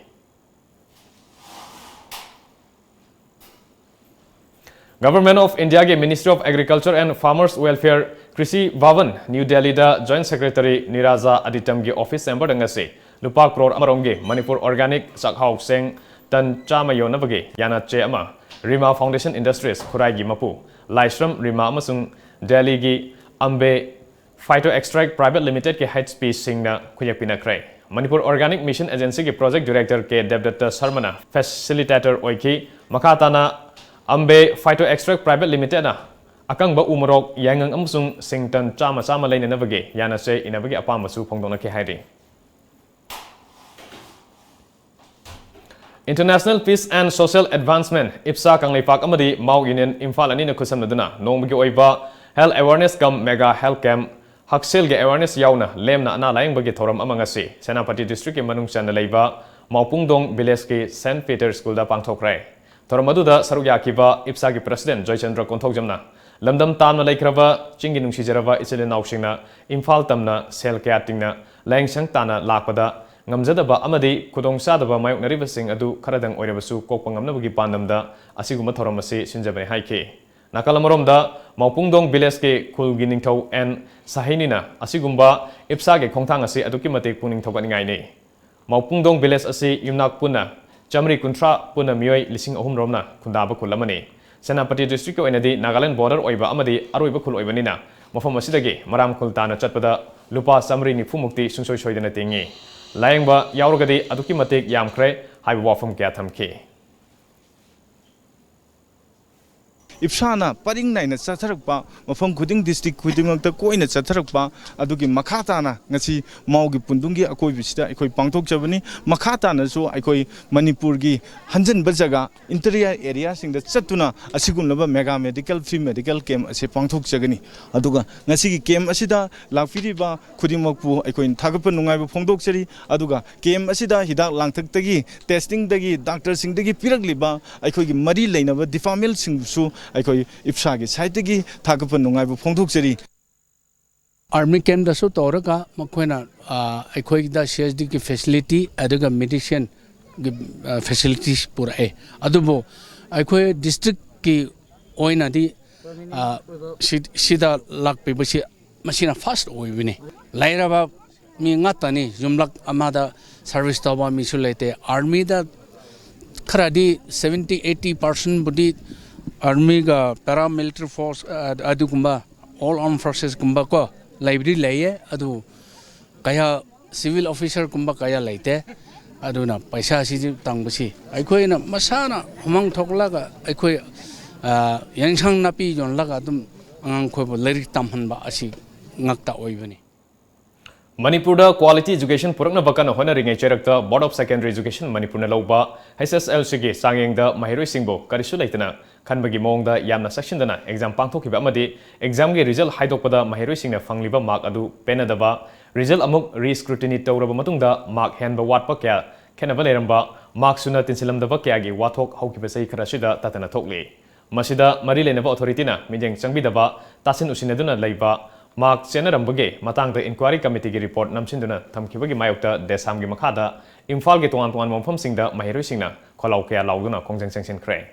Government of Indiaꯒꯤ Ministry of Agriculture and Farmers Welfare, Krishi Bhavan, new ꯗꯦꯜꯂꯤꯗ Joint Secretary ꯅꯤꯔꯥꯖꯥ ꯑꯗꯤꯇꯝꯒꯤ office chamberꯗ ꯉꯁꯤ ꯂꯨꯄꯥ ꯀ꯭ꯔꯣꯔ ꯑꯃꯔꯣꯝꯒꯤ ꯃꯅꯤꯄꯨꯔ organic ꯆꯥꯛꯍꯥꯎ ꯆꯦꯡ ꯇꯟ ꯆꯥꯝꯃ ꯌꯣꯟꯅꯕꯒꯤ ꯌꯥꯅ ꯆꯦ ꯑꯃ ꯔꯤꯃꯥ Foundation Industries ꯈꯨꯔꯥꯏꯒꯤ ꯃꯄꯨ ꯂꯥꯏꯁ꯭ꯔꯝ ꯔꯤꯃꯥ ꯑꯃꯁꯨꯡ ꯗꯦꯜꯂꯤꯒꯤ ꯑꯝꯕꯦ Phyto Extract Private Limitedꯀꯤ H P ꯁꯤꯡꯅ ꯈꯨꯌꯦꯛ ꯄꯤꯅꯈ꯭ꯔꯦ꯫ Manipur Organic Mission Agencyꯒꯤ Project Director ꯀꯦ ꯗꯦꯕꯗꯠꯇ ꯁꯔꯃꯅ facilitator ꯑꯣꯏꯈꯤ꯫ ꯃꯈꯥ ꯇꯥꯅ ꯑꯝꯕꯦ Phyto Extract Private Limitedꯅ ꯑꯀꯪꯕ ꯎ ꯃꯣꯔꯣꯛ, ꯌꯥꯏꯉꯪ ꯑꯃꯁꯨꯡ ꯁꯤꯡ ꯇꯟ ꯆꯥꯝꯃ ꯆꯥꯝꯃ ꯂꯩꯅꯅꯕꯒꯤ ꯌꯥꯅ ꯆꯦ ꯏꯅꯕꯒꯤ ꯑꯄꯥꯝꯕꯁꯨ ꯐꯣꯡꯗꯣꯛꯅꯈꯤ ꯍꯥꯏꯔꯤ꯫ International Peace and Social Advancement, ꯏꯞꯁꯥ Kangleipak ꯑꯃꯗꯤ ꯃꯥꯎ ꯌꯨꯅꯤꯌꯟ ꯏꯝꯐꯥꯜ ꯑꯅꯤꯅ ꯈꯨꯠꯁꯝꯅꯗꯨꯅ ꯅꯣꯡꯃꯒꯤ ꯑꯣꯏꯕ health awareness cum mega health camp, ꯍꯛꯁꯦꯜꯒꯤ awareness ꯌꯥꯎꯅ ꯂꯦꯝꯅ ꯑꯅꯥ ꯂꯥꯌꯦꯡꯕꯒꯤ ꯊꯧꯔꯝ ꯑꯃ ꯉꯁꯤ ꯁꯦꯅꯥꯄꯇꯤ districtꯀꯤ ꯃꯅꯨꯡ ꯆꯟꯅ ꯂꯩꯕ ꯃꯥꯎꯄꯨꯡꯗꯣꯡ villageꯀꯤ Saint Peter Schoolꯗ ꯄꯥꯡꯊꯣꯛꯈ꯭ꯔꯦ꯫ ꯊꯧꯔꯝ ꯑꯗꯨꯗ ꯁꯔꯨꯛ ꯌꯥꯈꯤꯕ ꯏꯞꯁꯥꯒꯤ president ꯖꯣꯏꯆꯟꯗ꯭ꯔ ꯀꯣꯟꯊꯧꯖꯝꯅ ꯂꯝꯗꯝ ꯇꯥꯝꯅ ꯂꯩꯈ꯭ꯔꯕ ꯆꯤꯡꯒꯤ ꯅꯨꯡꯁꯤꯖꯔꯕ ꯏꯆꯤꯜ ꯏꯅꯥꯎꯁꯤꯡꯅ ꯏꯝꯐꯥꯜ ꯇꯝꯅ ꯁꯦꯜ ꯀꯌꯥ ꯇꯤꯡꯅ ꯂꯥꯏꯌꯦꯡꯁꯪ ꯇꯥꯟꯅ ꯂꯥꯛꯄꯗ ꯉꯝꯖꯗꯕ ꯑꯃꯗꯤ ꯈꯨꯗꯣꯡꯆꯥꯗꯕ ꯃꯥꯌꯣꯛꯅꯔꯤꯕꯁꯤꯡ ꯑꯗꯨ ꯈꯔꯗꯪ ꯑꯣꯏꯔꯕꯁꯨ ꯀꯣꯛꯄ ꯉꯝꯅꯕꯒꯤ ꯄꯥꯟꯗꯝꯗ ꯑꯁꯤꯒꯨꯝꯕ ꯊꯧꯔꯝ ꯑꯁꯤ ꯁꯤꯟꯖꯕꯅꯤ ꯍꯥꯏꯈꯤ꯫ ꯅꯥꯀꯜ ꯑꯃꯔꯣꯝꯗ ꯃꯥꯎꯄꯨꯡꯗꯣꯡ ꯚꯤꯂꯦꯖꯀꯤ ꯈꯨꯜꯒꯤ ꯅꯤꯡꯊꯧ ꯑꯦꯟ ꯁꯍꯤꯅꯤꯅ ꯑꯁꯤꯒꯨꯝꯕ ꯏꯞꯁꯥꯒꯤ ꯈꯣꯡꯊꯥꯡ ꯑꯁꯤ ꯑꯗꯨꯛꯀꯤ ꯃꯇꯤꯛ ꯄꯨꯛꯅꯤꯡ ꯊꯧꯒꯠꯅꯤꯡꯉꯥꯏꯅꯤ꯫ ꯃꯥꯎꯄꯨꯡꯗꯣꯡ ꯚꯤꯂꯦꯖ ꯑꯁꯤ ꯌꯨꯝꯅꯥꯛ ꯄꯨꯟꯅ ꯆꯥꯃꯔꯤ ꯀꯨꯟꯊ꯭ꯔꯥ ꯄꯨꯟꯅ ꯃꯤꯑꯣꯏ ꯂꯤꯁꯤꯡ ꯑꯍꯨꯝ ꯔꯣꯝꯅ ꯈꯨꯟꯗꯥꯕ ꯈꯨꯜ ꯑꯃꯅꯤ꯫ ꯁꯦꯅꯥꯄꯇꯤ ꯗꯤꯁꯇ꯭ꯔꯤꯛꯀꯤ ꯑꯣꯏꯅꯗꯤ ꯅꯥꯒꯥꯂꯦꯟ ꯕꯣꯔꯗꯔ ꯑꯣꯏꯕ ꯑꯃꯗꯤ ꯑꯔꯣꯏꯕ ꯈꯨꯜ ꯑꯣꯏꯕꯅꯤꯅ ꯃꯐꯝ ꯑꯁꯤꯗꯒꯤ ꯃꯔꯥꯝ ꯈꯨꯜ ꯇꯥꯟꯅ ꯆꯠꯄꯗ ꯂꯨꯄꯥ ꯆꯥꯃꯔꯤ ꯅꯤꯐꯨ ꯃꯨꯛꯇꯤ ꯁꯨꯡꯁꯣꯏ ꯁꯣꯏꯗꯅ ꯇꯤꯡꯏ꯫ ꯂꯥꯌꯦꯡꯕ ꯌꯥꯎꯔꯒꯗꯤ ꯑꯗꯨꯛꯀꯤ ꯃꯇꯤꯛ ꯌꯥꯝꯈ꯭ꯔꯦ ꯍꯥꯏꯕ ꯋꯥꯐꯝ ꯀꯌꯥ ꯊꯝꯈꯤ꯫ ꯏꯞꯁꯥꯅ ꯄꯔꯤꯡ ꯅꯥꯏꯅ ꯆꯠꯊꯔꯛꯄ, ꯃꯐꯝ ꯈꯨꯗꯤꯡ ꯗꯤꯁꯇ꯭ꯔꯤꯛ ꯈꯨꯗꯤꯡꯃꯛꯇ ꯀꯣꯏꯅ ꯆꯠꯊꯔꯛꯄ ꯑꯗꯨꯒꯤ ꯃꯈꯥ ꯇꯥꯅ ꯉꯁꯤ ꯃꯥꯎꯒꯤ ꯄꯨꯟꯗꯨꯡꯒꯤ ꯑꯀꯣꯏꯕꯁꯤꯗ ꯑꯩꯈꯣꯏ ꯄꯥꯡꯊꯣꯛꯆꯕꯅꯤ꯫ ꯃꯈꯥ ꯇꯥꯅꯁꯨ ꯑꯩꯈꯣꯏ ꯃꯅꯤꯄꯨꯔꯒꯤ ꯍꯟꯖꯤꯟꯕ ꯖꯒꯥ, interior areaꯁꯤꯡꯗ ꯆꯠꯇꯨꯅ ꯑꯁꯤꯒꯨꯝꯂꯕ mega medical, free medical camp ꯑꯁꯤ ꯄꯥꯡꯊꯣꯛꯆꯒꯅꯤ꯫ ꯑꯗꯨꯒ ꯉꯁꯤꯒꯤ camp ꯑꯁꯤꯗ ꯂꯥꯛꯄꯤꯔꯤꯕ ꯈꯨꯗꯤꯡꯃꯛꯄꯨ ꯑꯩꯈꯣꯏꯅ ꯊꯥꯒꯠꯄ ꯅꯨꯡꯉꯥꯏꯕ ꯐꯣꯡꯗꯣꯛꯆꯔꯤ꯫ ꯑꯗꯨꯒ camp ꯑꯁꯤꯗ ꯍꯤꯗꯥꯛ ꯂꯥꯡꯊꯛꯇꯒꯤ, testingꯗꯒꯤ, doctorꯁꯤꯡꯗꯒꯤ ꯄꯤꯔꯛꯂꯤꯕ ꯑꯩꯈꯣꯏꯒꯤ ꯃꯔꯤ ꯂꯩꯅꯕ departmentꯁꯤꯡꯕꯨꯁꯨ ꯑꯩꯈꯣꯏ ꯏꯞꯁꯥꯒꯤ sideꯇꯒꯤ ꯊꯥꯒꯠꯄ ꯅꯨꯡꯉꯥꯏꯕ ꯐꯣꯡꯗꯣꯛꯆꯔꯤ꯫ Army campꯇꯁꯨ ꯇꯧꯔꯒ ꯃꯈꯣꯏꯅ ꯑꯩꯈꯣꯏꯗ CHDꯒꯤ facility ꯑꯗꯨꯒ medicineꯒꯤ facilities ꯄꯨꯔꯛꯑꯦ꯫ ꯑꯗꯨꯕꯨ ꯑꯩꯈꯣꯏ districtꯀꯤ ꯑꯣꯏꯅꯗꯤ ꯁꯤꯗ ꯂꯥꯛꯄꯤꯕꯁꯤ ꯃꯁꯤꯅ first ꯑꯣꯏꯕꯅꯤ꯫ ꯂꯩꯔꯕ ꯃꯤ ꯉꯥꯛꯇꯅꯤ, ꯌꯨꯝꯂꯛ ꯑꯃꯗ service ꯇꯧꯕ ꯃꯤꯁꯨ ꯂꯩꯇꯦ꯫ Armyꯗ ꯈꯔꯗꯤ seventy eighty percentꯕꯨꯗꯤ Armyꯒ paramilitary force ꯑꯗꯨꯒꯨꯝꯕ all armed forcesꯀꯨꯝꯕ ꯀꯣ ꯂꯩꯕꯗꯤ ꯂꯩꯌꯦ꯫ ꯑꯗꯨ ꯀꯌꯥ civil officerꯀꯨꯝꯕ ꯀꯌꯥ ꯂꯩꯇꯦ꯫ ꯑꯗꯨꯅ ꯄꯩꯁꯥꯁꯤꯗꯤ ꯇꯥꯡꯕꯁꯤ ꯑꯩꯈꯣꯏꯅ ꯃꯁꯥꯅ ꯍꯨꯃꯥꯡ ꯊꯣꯛꯂꯒ ꯑꯩꯈꯣꯏ ꯌꯦꯟꯁꯥꯡ ꯅꯥꯄꯤ ꯌꯣꯜꯂꯒ ꯑꯗꯨꯝ ꯑꯉꯥꯡꯈꯣꯏꯕꯨ ꯂꯥꯏꯔꯤꯛ ꯇꯝꯍꯟꯕ ꯑꯁꯤ ꯉꯥꯛꯇ ꯑꯣꯏꯕꯅꯤ꯫ ꯃꯅꯤꯄꯨꯔꯗ quality education ꯄꯨꯔꯛꯅꯕ ꯀꯟꯅ ꯍꯣꯠꯅꯔꯤꯉꯩ ꯆꯩꯔꯛꯇ Board of Secondary Education ꯃꯅꯤꯄꯨꯔꯅ ꯂꯧꯕ HSLCꯒꯤ ꯆꯥꯡꯌꯦꯡꯗ ꯃꯍꯩꯔꯣꯏꯁꯤꯡꯕꯨ ꯀꯔꯤꯁꯨ ꯂꯩꯇꯅ ꯈꯟꯕꯒꯤ ꯃꯑꯣꯡꯗ ꯌꯥꯝꯅ ꯆꯦꯛꯁꯤꯟꯗꯅ exam ꯄꯥꯡꯊꯣꯛꯈꯤꯕ ꯑꯃꯗꯤ examꯒꯤ result ꯍꯥꯏꯗꯣꯛꯄꯗ ꯃꯍꯩꯔꯣꯏꯁꯤꯡꯅ ꯐꯪꯂꯤꯕ mark ꯑꯗꯨ ꯄꯦꯟꯅꯗꯕ, result ꯑꯃꯨꯛ re-scrutiny ꯇꯧꯔꯕ ꯃꯇꯨꯡꯗ mark ꯍꯦꯟꯕ ꯋꯥꯠꯄ ꯀꯌꯥ, ꯈꯦꯠꯅꯕ ꯂꯩꯔꯝꯕ, mark ꯁꯨꯅ ꯇꯤꯟꯁꯤꯜꯂꯝꯗꯕ ꯀꯌꯥꯒꯤ ꯋꯥꯊꯣꯛ ꯍꯧꯈꯤꯕ ꯆꯍꯤ ꯈꯔ ꯑꯁꯤꯗ ꯇꯠꯇꯅ ꯊꯣꯛꯂꯤ꯫ ꯃꯁꯤꯗ ꯃꯔꯤ ꯂꯩꯅꯕ ꯑꯣꯊꯣꯔꯤꯇꯤꯅ ꯃꯤꯠꯌꯦꯡ ꯆꯪꯕꯤꯗꯕ, ꯇꯥꯁꯤꯟ ꯎꯁꯤꯟꯅꯗꯨꯅ ꯂꯩꯕ, ꯃꯥꯔꯛ ꯆꯦꯟꯅꯔꯝꯕꯒꯤ ꯃꯇꯥꯡꯗ ꯏꯟꯀ꯭ꯋꯥꯔꯤ ꯀꯃꯤꯇꯤꯒꯤ ꯔꯤꯄꯣꯔꯠ ꯅꯝꯁꯤꯟꯗꯨꯅ ꯊꯝꯈꯤꯕꯒꯤ ꯃꯥꯌꯣꯛꯇ ꯗꯦꯁꯥꯝꯒꯤ ꯃꯈꯥꯗ ꯏꯝꯐꯥꯜꯒꯤ ꯇꯣꯉꯥꯟ ꯇꯣꯉꯥꯟꯕ ꯃꯐꯝꯁꯤꯡꯗ ꯃꯍꯩꯔꯣꯏꯁꯤꯡꯅ ꯈꯣꯜꯂꯥꯎ ꯀꯌꯥ ꯂꯥꯎꯗꯨꯅ ꯈꯣꯡꯖꯪ ꯆꯪꯁꯤꯟꯈ꯭ꯔꯦ꯫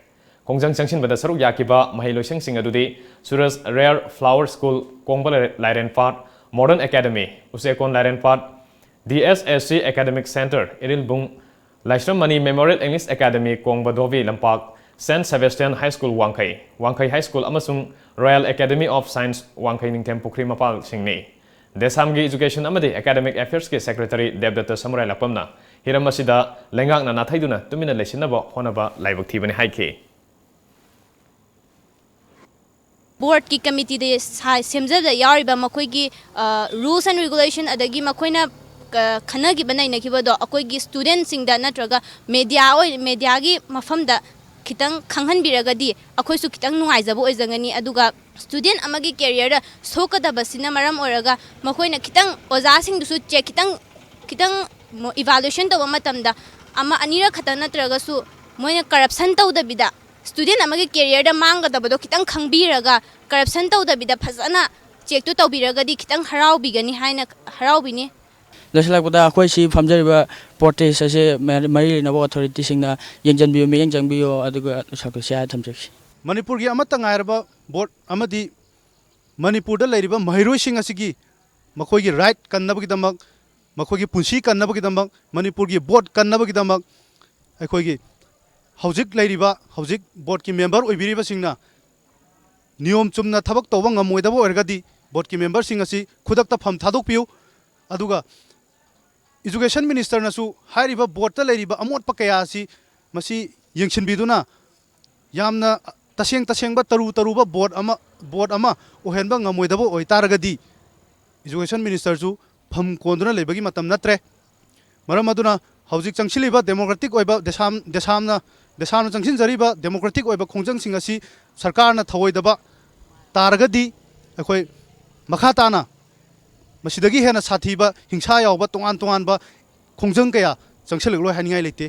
ꯈꯣꯡꯖꯪ ꯆꯪꯁꯤꯟꯕꯗ ꯁꯔꯨꯛ ꯌꯥꯈꯤꯕ ꯃꯍꯩꯂꯣꯏꯁꯪꯁꯤꯡ ꯑꯗꯨꯗꯤ ꯁꯨꯔꯖ ꯔꯦꯌꯔ ꯐ꯭ꯂꯥꯋꯔ ꯁ꯭ꯀꯨꯜ, ꯀꯣꯡꯕ ꯂꯥꯏꯔꯦ-, Lairenpat, modern academy, Uchekon Lairenpat, D S S C academic centre, Irilbung, Laishram Mani memorial English academy, Kongba Dobi Lampak, saint Sebastian high school Wangkhei, Wangkhei high school ꯑꯃꯁꯨꯡ royal academy of science Wangkhei Ningthem Pukhri ꯃꯄꯥꯜꯁꯤꯡꯅꯤ꯫ ꯗꯦꯁꯥꯝꯒꯤ ꯏꯖꯨꯀꯦꯁꯟ ꯑꯃꯗꯤ ꯑꯦꯀꯥꯗꯃꯤꯛ ꯑꯦꯐꯤꯌꯔꯁꯀꯤ ꯁꯦꯀ꯭ꯔꯦꯇꯔꯤ ꯗꯦꯕꯗꯠꯇ ꯁꯃꯨꯔꯥꯏ ꯂꯥꯛꯄꯝꯅ ꯍꯤꯔꯝ ꯑꯁꯤꯗ ꯂꯩꯉꯥꯛꯅ ꯅꯥꯊꯩꯗꯨꯅ ꯇꯨꯃꯤꯟꯅ ꯂꯩꯁꯤꯟꯅꯕ ꯍꯣꯠꯅꯕ ꯂꯥꯏꯕꯛ ꯊꯤꯕꯅꯤ ꯍꯥꯏꯈꯤ꯫ ꯕꯣꯔꯗꯀꯤ ꯀꯃꯤꯇꯤꯗ ꯁꯥ-, ꯁꯦꯝꯖꯕꯗ ꯌꯥꯎꯔꯤꯕ ꯃꯈꯣꯏꯒꯤ, ꯑ, rules and regulation ꯑꯗꯒꯤ ꯃꯈꯣꯏꯅ, ꯑ, ꯈꯟꯅꯈꯤꯕ ꯅꯩꯅꯈꯤꯕꯗꯣ ꯑꯩꯈꯣꯏꯒꯤ ꯁ꯭ꯇꯨꯗꯦꯟꯁꯤꯡꯗ ꯅꯠꯇ꯭ꯔꯒ ꯃꯦꯗꯤꯌꯥ ꯑꯣꯏ-, ꯃꯦꯗꯤꯌꯥꯒꯤ ꯃꯐꯝꯗ ꯈꯤꯇꯪ ꯈꯪꯍꯟꯕꯤꯔꯒꯗꯤ ꯑꯩꯈꯣꯏꯁꯨ ꯈꯤꯇꯪ ꯅꯨꯡꯉꯥꯏꯖꯕ ꯑꯣꯏꯖꯒꯅꯤ꯫ ꯑꯗꯨꯒ ꯁ꯭ꯇꯨꯗꯦꯟ ꯑꯃꯒꯤ ꯀꯦꯔꯤꯌꯔꯗ ꯁꯣꯛꯀꯗꯕꯁꯤꯅ ꯃꯔꯝ ꯑꯣꯏꯔꯒ ꯃꯈꯣꯏꯅ ꯈꯤꯇꯪ ꯑꯣꯖꯥꯁꯤꯡꯗꯨꯁꯨ ꯆꯦꯛ ꯈꯤꯇꯪ, ꯈꯤꯇꯪ ꯏꯚꯥꯂꯨꯌꯦꯁꯟ ꯇꯧꯕ ꯃꯇꯝꯗ ꯑꯃ ꯑꯅꯤꯔꯛ ꯈꯛꯇꯪ ꯅꯠꯇ꯭ꯔꯒꯁꯨ ꯃꯣꯏꯅ ꯀꯔꯞꯁꯟ ꯇꯧꯗꯕꯤꯗ ꯁ꯭ꯇꯨꯗꯦꯟ ꯑꯃꯒꯤ ꯀꯦꯔꯤꯌꯔꯗ ꯃꯥꯡꯒꯗꯕꯗꯣ ꯈꯤꯇꯪ ꯈꯪꯕꯤꯔꯒ ꯀꯔꯞꯁꯟ ꯇꯧꯗꯕꯤꯗ ꯐꯖꯅ ꯆꯦꯛꯇꯨ ꯇꯧꯕꯤꯔꯒꯗꯤ ꯈꯤꯇꯪ ꯍꯔꯥꯎꯕꯤꯒꯅꯤ ꯍꯥꯏꯅ ꯍꯔꯥꯎꯕꯤꯅꯤ꯫ ꯂꯣꯏꯁꯤꯜꯂꯛꯄꯗ ꯑꯩꯈꯣꯏ ꯁꯤ ꯐꯝꯖꯔꯤꯕ ꯄ꯭ꯔꯣꯇꯦꯁ ꯑꯁꯦ ꯃ-, ꯃꯔꯤ ꯂꯩꯅꯕ ꯑꯣꯊꯣꯔꯤꯇꯤꯁꯤꯡꯅ ꯌꯦꯡꯁꯤꯟꯕꯤꯌꯨ, ꯃꯤꯠꯌꯦꯡ ꯆꯪꯕꯤꯌꯨ, ꯑꯗꯨꯒ ꯂꯣꯏꯁꯤꯜꯂꯛꯄꯁꯤ ꯍꯥꯏꯔ ꯊꯝꯖꯒꯦ꯫ ꯃꯅꯤꯄꯨꯔꯒꯤ ꯑꯃꯠꯇ ꯉꯥꯏꯔꯕ ꯕꯣꯔꯗ ꯑꯃꯗꯤ ꯃꯅꯤꯄꯨꯔꯗ ꯂꯩꯔꯤꯕ ꯃꯍꯩꯔꯣꯏꯁꯤꯡ ꯑꯁꯤꯒꯤ ꯃꯈꯣꯏꯒꯤ ꯔꯥꯏꯠ ꯀꯟꯅꯕꯒꯤꯗꯃꯛ, ꯃꯈꯣꯏꯒꯤ ꯄꯨꯟꯁꯤ ꯀꯟꯅꯕꯒꯤꯗꯃꯛ, ꯃꯅꯤꯄꯨꯔꯒꯤ ꯕꯣꯔꯗ ꯀꯟꯅꯕꯒꯤꯗꯃꯛ ꯑꯩꯈꯣꯏꯒꯤ ꯍꯧꯖꯤꯛ ꯂꯩꯔꯤꯕ, ꯍꯧꯖꯤꯛ ꯕꯣꯔꯗꯀꯤ ꯃꯦꯝꯕꯔ ꯑꯣꯏꯕꯤꯔꯤꯕꯁꯤꯡꯅ ꯅꯤꯌꯣꯝ ꯆꯨꯝꯅ ꯊꯕꯛ ꯇꯧꯕ ꯉꯝꯃꯣꯏꯗꯕ ꯑꯣꯏꯔꯒꯗꯤ ꯕꯣꯔꯗꯀꯤ ꯃꯦꯝꯕꯔꯁꯤꯡ ꯑꯁꯤ ꯈꯨꯗꯛꯇ ꯐꯝ ꯊꯥꯗꯣꯛꯄꯤꯌꯨ꯫ ꯑꯗꯨꯒ ꯏꯖꯨꯀꯦꯁꯟ ꯃꯤꯅꯤꯁꯇꯔꯅꯁꯨ ꯍꯥꯏꯔꯤꯕ ꯕꯣꯔꯗꯇ ꯂꯩꯔꯤꯕ ꯑꯃꯣꯠꯄ ꯀꯌꯥ ꯑꯁꯤ ꯃꯁꯤ ꯌꯦꯡꯁꯤꯟꯕꯤꯗꯨꯅ ꯌꯥꯝꯅ ꯇꯁꯦꯡ ꯇꯁꯦꯡꯕ ꯇꯔꯨ ꯇꯔꯨꯕ ꯕꯣꯔꯗ ꯑꯃ, ꯕꯣꯔꯗ ꯑꯃ ꯑꯣꯏꯍꯟꯕ ꯉꯝꯃꯣꯏꯗꯕ ꯑꯣꯏꯇꯥꯔꯒꯗꯤ ꯏꯖꯨꯀꯦꯁꯟ ꯃꯤꯅꯤꯁꯇꯔꯁꯨ ꯐꯝ ꯀꯣꯟꯗꯨꯅ ꯂꯩꯕꯒꯤ ꯃꯇꯝ ꯅꯠꯇ꯭ꯔꯦ꯫ ꯃꯔꯝ ꯑꯗꯨꯅ ꯍꯧꯖꯤꯛ ꯆꯪꯁꯤꯜꯂꯤꯕ ꯗꯦꯃꯣꯀ꯭ꯔꯦꯇꯤꯛ ꯑꯣꯏꯕ ꯗꯦꯁꯥꯝ, ꯗꯦꯁꯥꯝꯅ, ꯗꯦꯁꯥꯝꯅ ꯆꯪꯁꯤꯟꯖꯔꯤꯕ ꯗꯦꯃꯣꯀ꯭ꯔꯦꯇꯤꯛ ꯑꯣꯏꯕ ꯈꯣꯡꯖꯪꯁꯤꯡ ꯑꯁꯤ ꯁꯔꯀꯥꯔꯅ ꯊꯧꯑꯣꯏꯗꯕ ꯇꯥꯔꯒꯗꯤ ꯑꯩꯈꯣꯏ ꯃꯈꯥ ꯇꯥꯅ ꯃꯁꯤꯗꯒꯤ ꯍꯦꯟꯅ ꯁꯥꯊꯤꯕ ꯍꯤꯡꯁꯥ ꯌꯥꯎꯕ ꯇꯣꯉꯥꯟ ꯇꯣꯉꯥꯟꯕ ꯈꯣꯡꯖꯪ ꯀꯌꯥ ꯆꯪꯁꯤꯜꯂꯛꯂꯣꯏ ꯍꯥꯏꯅꯤꯡꯉꯥꯏ ꯂꯩꯇꯦ꯫